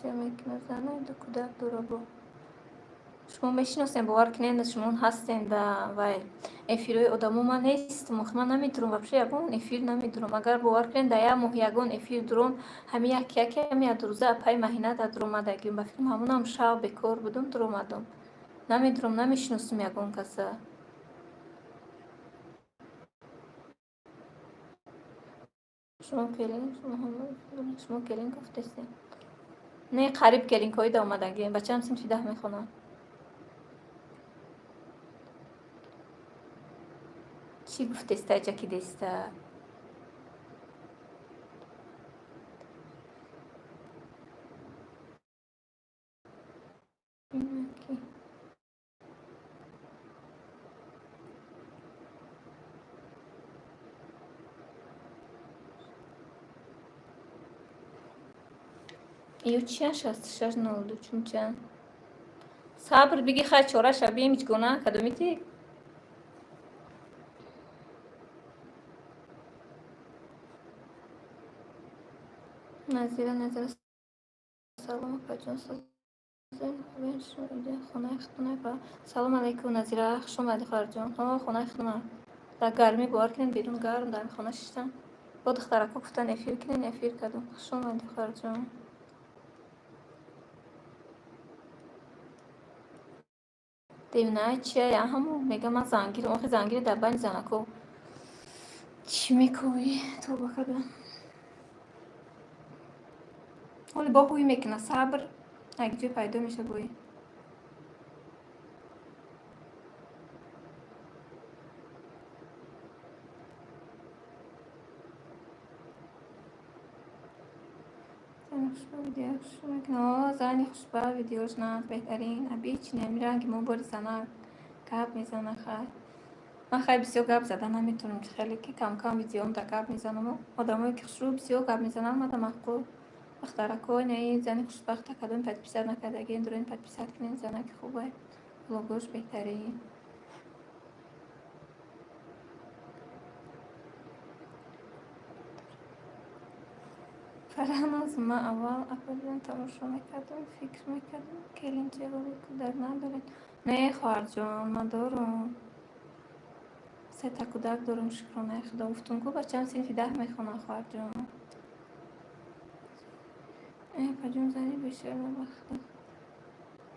Мекунад кӯдак дора бо. Шумо мешиносем, бовар кунед, шумо ҳастен да вай эфирҳои одамо, ман нестам, охи ман намедурам, вообще ягон эфир намедурам. Агар бовар кунед, дар як моҳ ягон эфир дуром, ҳами як яке ҳами як рӯза апаи Маҳина да дуромадагим. Ба фикрам, ҳамонам шав бекор будум, дуромадам. Намедурам, намешиносам ягон каса. Шумо келин, шумо келин гуфтестем? Не, қариб келинкоӣ да омадагим. Бачаам синфи 10 мехонад. Чӣ гуфтеста, ҷаки деста? Ки? Ё чиян 66 02 чун чиян? Сабр биги, хай, чораша бием, ҳеҷгуна кадомити. Назира, Назира, салом, апаҷон, созен, хубен шумо? Хонаи худтон? Салом алайкум, Назира, хуш омадӣ, хоҳарҷон. Хонаи худтона. Дар гармӣ, бовар кунед, берун гарм, дар хона шиштам. Бо духтарако гуфтан эфир кунед, эфир кардам. Хуш омадӣ, хоҳарҷон. Девинаи чия? Я ҳаму мегам, ман зангирам. Охи, зангири дар байни занако чӣ мекӯӣ? Тоба кардам. Ҳоли бо ҳуй мекуна, сабр, як ҷой пайдо меша бӯй. Зани хушба видеош наз, беҳтарин, обычный, ами ранги мо бори занак гап мезана. Хай, ман хай бисёр гап зада наметавонам, хеле ки камкам видеом да гап мезанам. Одамое ки хушрӯ бисёр гап мезананд, мада маъқул. Духтарако, инаи зани хушбахта кадоми подписать накардагиен, дурен подписать кунед, занаки хубе, блогош беҳтарин. Фарҳаноз, ман аввал апаҷон тамошо мекардам, фикр мекардам, келинчаҳои кӯдак надоред. Не, хоҳарҷон, ман дорум. Сета кӯдак дорум, шукронаи Худо. Гуфтум ку, бачаам синфи 10 мехонад, хоҳарҷон. Апаҷон, зани бешарма, ба Худо.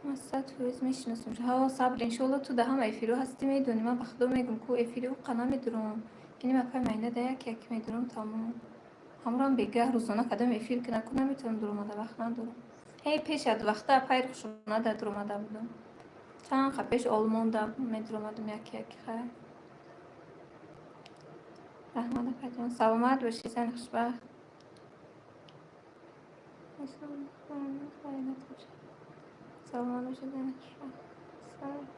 Ман 100% мешиносам. Ҳо, сабр, иншоалло, ту дар ҳама эфирҳо ҳастӣ, медонӣ. Ман ба Худо мегӯм ку, эфири ӯ қа намедурам. Ини апаи Майна да як як медурам, тамом. Ҳамроам бегаҳ рӯзона кадом эфир кунад ку, наметавонам дуромада, вақт надорам. Ҳей, пеш аз вақта апаи Рухшона да дуромада будам. Чанд қа пеш Олмон да медуромадам як яки, хай. Раҳмат, апаҷон, саломат бошӣ, зани хушбахт. Саломат бошӣ, зани хушбахт.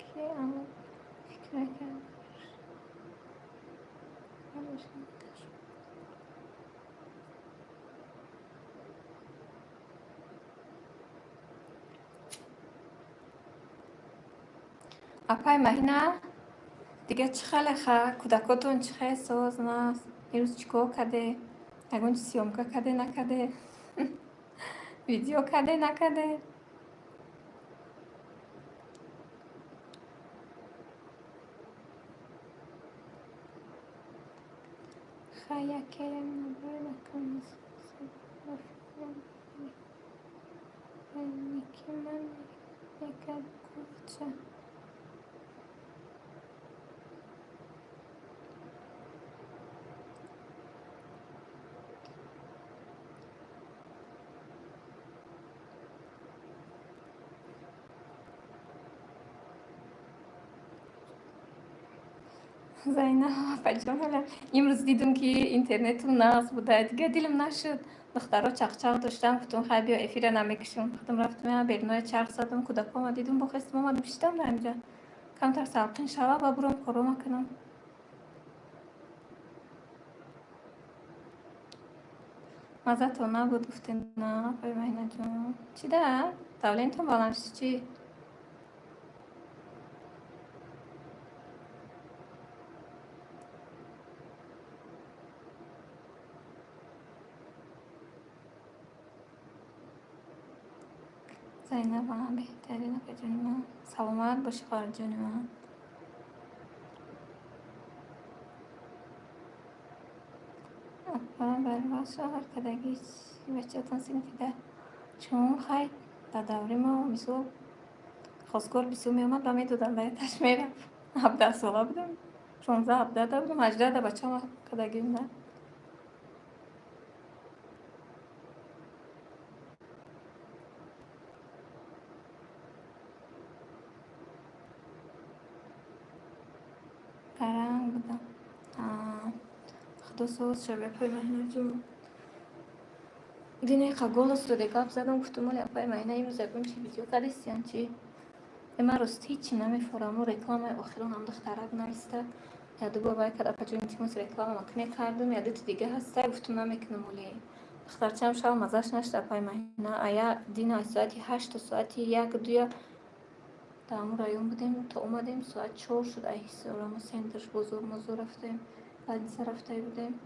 Ки аммо фикр мекардам. Апай Маҳина, дига чӣ хеле ха, кӯдакотон чӣ хел, соз наст? Ирӯз чӣ кор карде? Ягон чи съёмка карде, накарде? Видео карде, накарде? Хай, яке накун. Ки ман мекард гуфтча. Зайнаб апаҷон, ҳала имрӯз дидум, ки интернетум нағз буда, дига дилам нашуд. Духтаро чақчақ доштам, гуфтум, хай, биё, эфира намекушам. Гуфтум, рафтум, берунои чарх задам, кӯдакома дидум, бохестам, омадам, шиштам дар инҷа. Камтар салқин шава, ба буром корома кунам. Маззатон набуд, гуфте, на, апаи Маҳинаҷон? Чӣ да? Давление тон баланд шуд, чӣ? Зайнаб, беҳтарин, апаҷони ман. Саломат бошӣ, хоҳарҷони ман. Апа, барвақт шавҳар кардагӣ, бачаатон синфи 10. Чун хай, дар даври мо, мисол, хостгор бисёр меомад ва медоданд, ба яташ мерафт. 17 сола будам, 16, 17 да будам, 18 да бачаам кардагим да. Гаранг будам. Худо соз шава, апаи Маҳинаҷон. Динеқа голос доде, гап задам, гуфтум, оли апаи Маҳина имрӯз ягон чи видео кардистиян, чӣ? Ман рост ҳичи намефораму рекламаи охиронам духтарак нависта. Яду бор вай кард, апаҷон, илтимос, реклама макне кардум, ядути дига ҳаста, гуфтум, намекунам оли. Духтарчаам шав маззаш нашуд, апаи Маҳина. Ая дина аз соати 8 то соати як дуя. Дар ҳамун район будем, то омадем, соат 4 шуд. Ай Ҳисорамо центрш бозор мозор рафтем, больница рафта будем.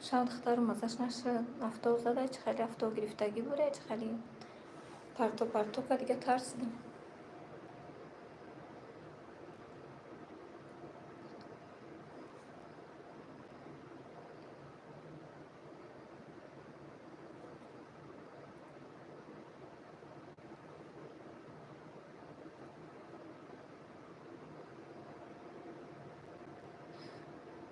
Шав духтару маззаш нашуд. Авто зада, чи хеле авто гирифтагӣ буд, чи хеле парто парто ка, дига тарсидем.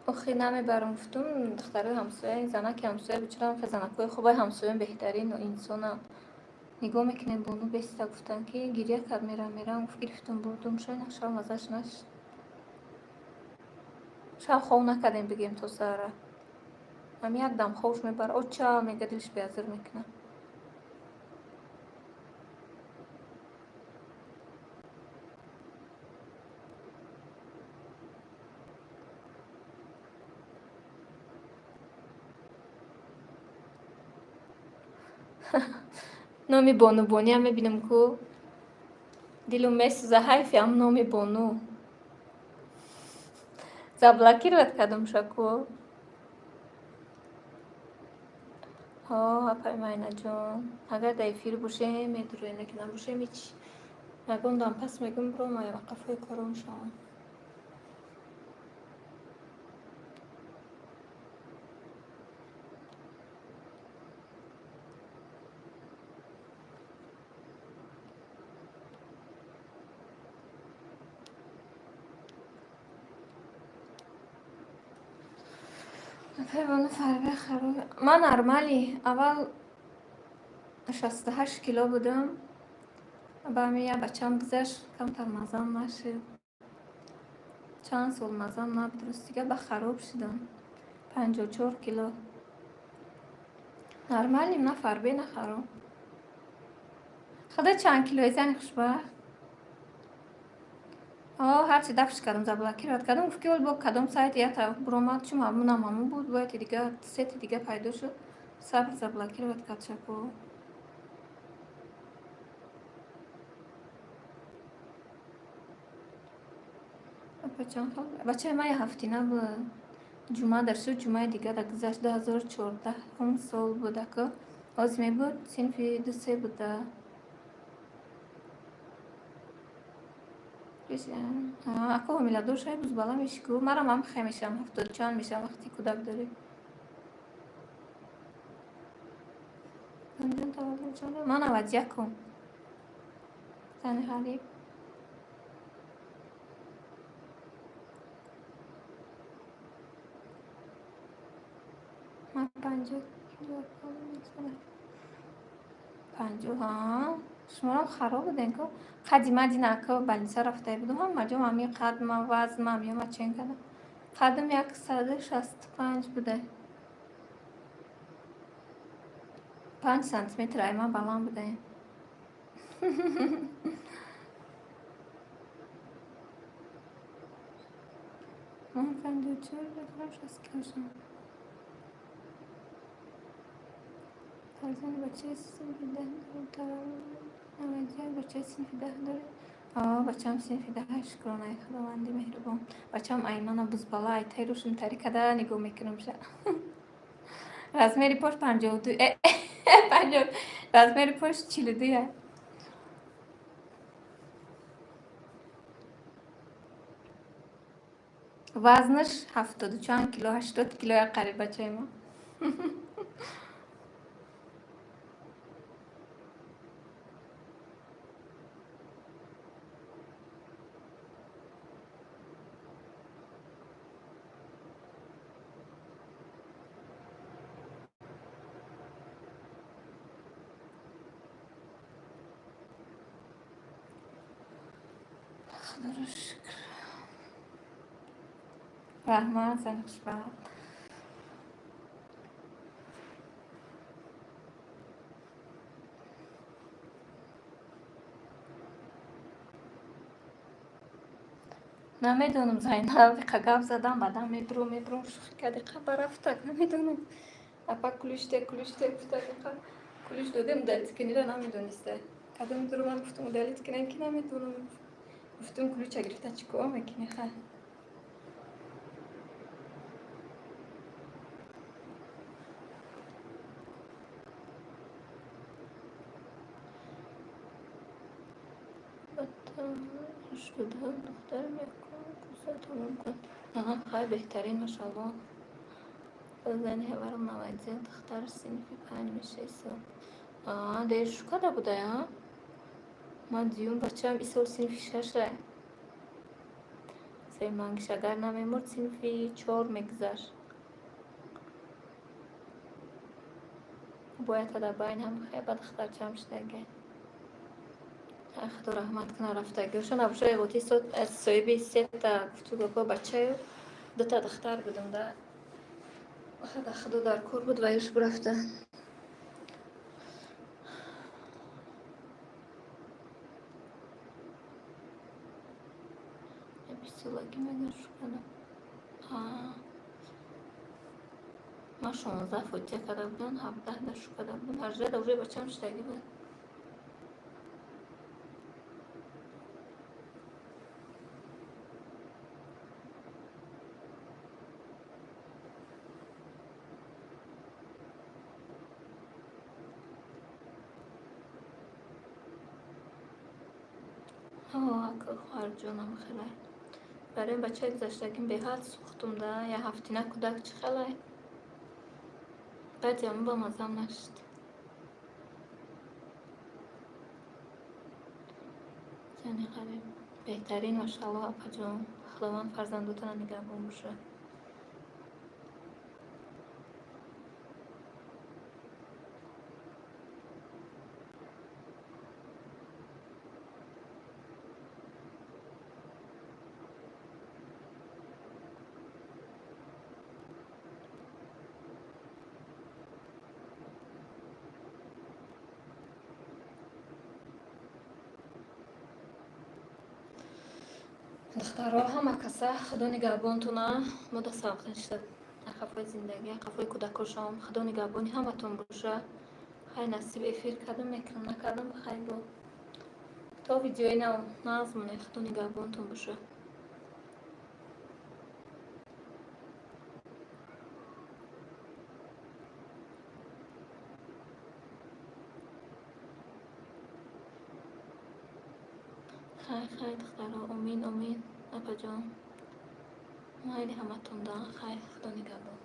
Охи, намебарам, гуфтум, духтарои ҳамсоя, занаки ҳамсоя бичурам, хе занакҳои хубаи ҳамсоям беҳтарин инсонам. Нигоҳ мекунем, бону беста, гуфтанд, ки гиря кард, мерам, мерам, гуфт, гирифтум, бурдум, шояд шав маззаш нашуд. Шав хов накардем, бигем, то саҳара. Ҳами як дам ховш мебара, оча мега, дилш беазир мекунад. Номи бонубониам мебинам, ку дилум месӯза, ҳайфи ам номи бону. Заблокировать кардум шаку. Ҳо, апай Майнаҷон, агар дар эфир бошем, медурем, лекин набошем, ҳеч. Ягон дам пас мегӯм, биромаям, қафои кором шавам. Апай бону, фарбе хароб. Ман нормалӣ. Аввал 68 кило будам. Ба ҳамин як бачам гузашт, камтар маззам нашуд. Чанд сол маззам набуд, рости гап, ба хароб шудам. 54 кило. Нормалим, на фарбе, на хароб. Худо, чанд килои, зани хушбахт? О, ҳарчи дафш кардам, заблокировать кардам. Гуфт, ки ол бо кадом сайт ята буромад, чун ҳамунам ҳамун буд, бояд дига сети дига пайдо шуд. Сабр, заблокировать кард шаку. Апа, чанд хол? Бачаи ман ҳафтина буд. Ҷумъа дар шуд, ҷумъаи дига дар гузашт, 2014 сол буд, ака. Ҳозир мебуд, синфи ду се буда. Ака, ҳомиладор шавӣ, бузбала мешӣ ку. Марам ҳам хе мешавам, ҳафтоду чанд мешавам, вақти кӯдак дорӣ. Ман 91-ум. Зани ғариб. Ман 50 кило, 50, ҳа. Шуморам хароб будем ку. Қадима дина, ака, больница рафта будам, ҳама ҷо ҳами қадма, вазнма, ҳамиёма чен кардам. Қадам 165 буда. 5 сантиметр ай ман баланд будаем. Ман 54 дорам, 60 килошам. Фарзанди бачаи синфи 10 дорем, таваллуд 91, бачаи синфи 10 дорем. О, бачаам синфи 10, шукронаи Худованди меҳрубон. Бачаам аймана бузбала, ай тай рӯшум тари када нигоҳ мекунам ша. Размери пош 52, панҷоҳ, размери пош 42. Вазнаш ҳафтоду чанд кило, 80 кило як қариб бачаи мо. Худоро шукр. Раҳмат, зани хушбахт. Намедонам, Зайнаб, иқа гап задам, баъдан мебуром, мебуром, шӯхӣ кард, иқа барафтак, намедонам. Апа, ключ те, ключ те, гуфтак, иқа ключ додем, далиткиниро намедониста. Кадом дуро ман гуфтам удалить кунем, ки намедонам. Гуфтам ключа гирифта чӣ кор мекунӣ, хай. Шуда духтарам якум курса тамом кун. Аҳа, хай, беҳтарин, машалло. Зани ҳаварам навайдзел, духтар синфи панҷ меша исол. Аа, дер шу када будай, а? Ман дуюм бачаам исол синфи шашай. Семангиш агар намемурд, синфи чор мегузашт. Бояд ада байн ҳам хай ба духтарчаам шудагай. Худо раҳмат кунад рафтагиҳошон. Абушо эғоти аз соҳиби сета гуфтугӯҳо бачаю дута духтар будам да. Худо дар кор буд ва ёш бурафта. Бисолагӣ мегӯяд шукана. Ман 16 фотиҳа карда будам, 17 да шу карда будам. 18 да уже бачаам шудагӣ буд. Хоҳарҷонам хелай. Барои бачаи гузаштагим беҳад сӯхтум да, як ҳафтина кӯдак чӣ хелай. Баъд яму ба маззам нашуд. Зани ғариб. Беҳтарин, машалло, апаҷон. Худованд фарзандотона нигаҳбон бошад. Духтаро, ҳама каса худо нигаҳбонтона. Мо да савқин шуда қафои зиндагӣ, қафои кӯдакошон. Худо нигаҳбони ҳаматон боша. Хай, насиб эфир кардам, мекунам, накардам, хай бо. То видеои нав нағз монед, худо нигаҳбонтон боша. Хай, хай, духтаро, омин, омин, апаҷон. Майли ҳаматон да, хай, худо нигаҳбон.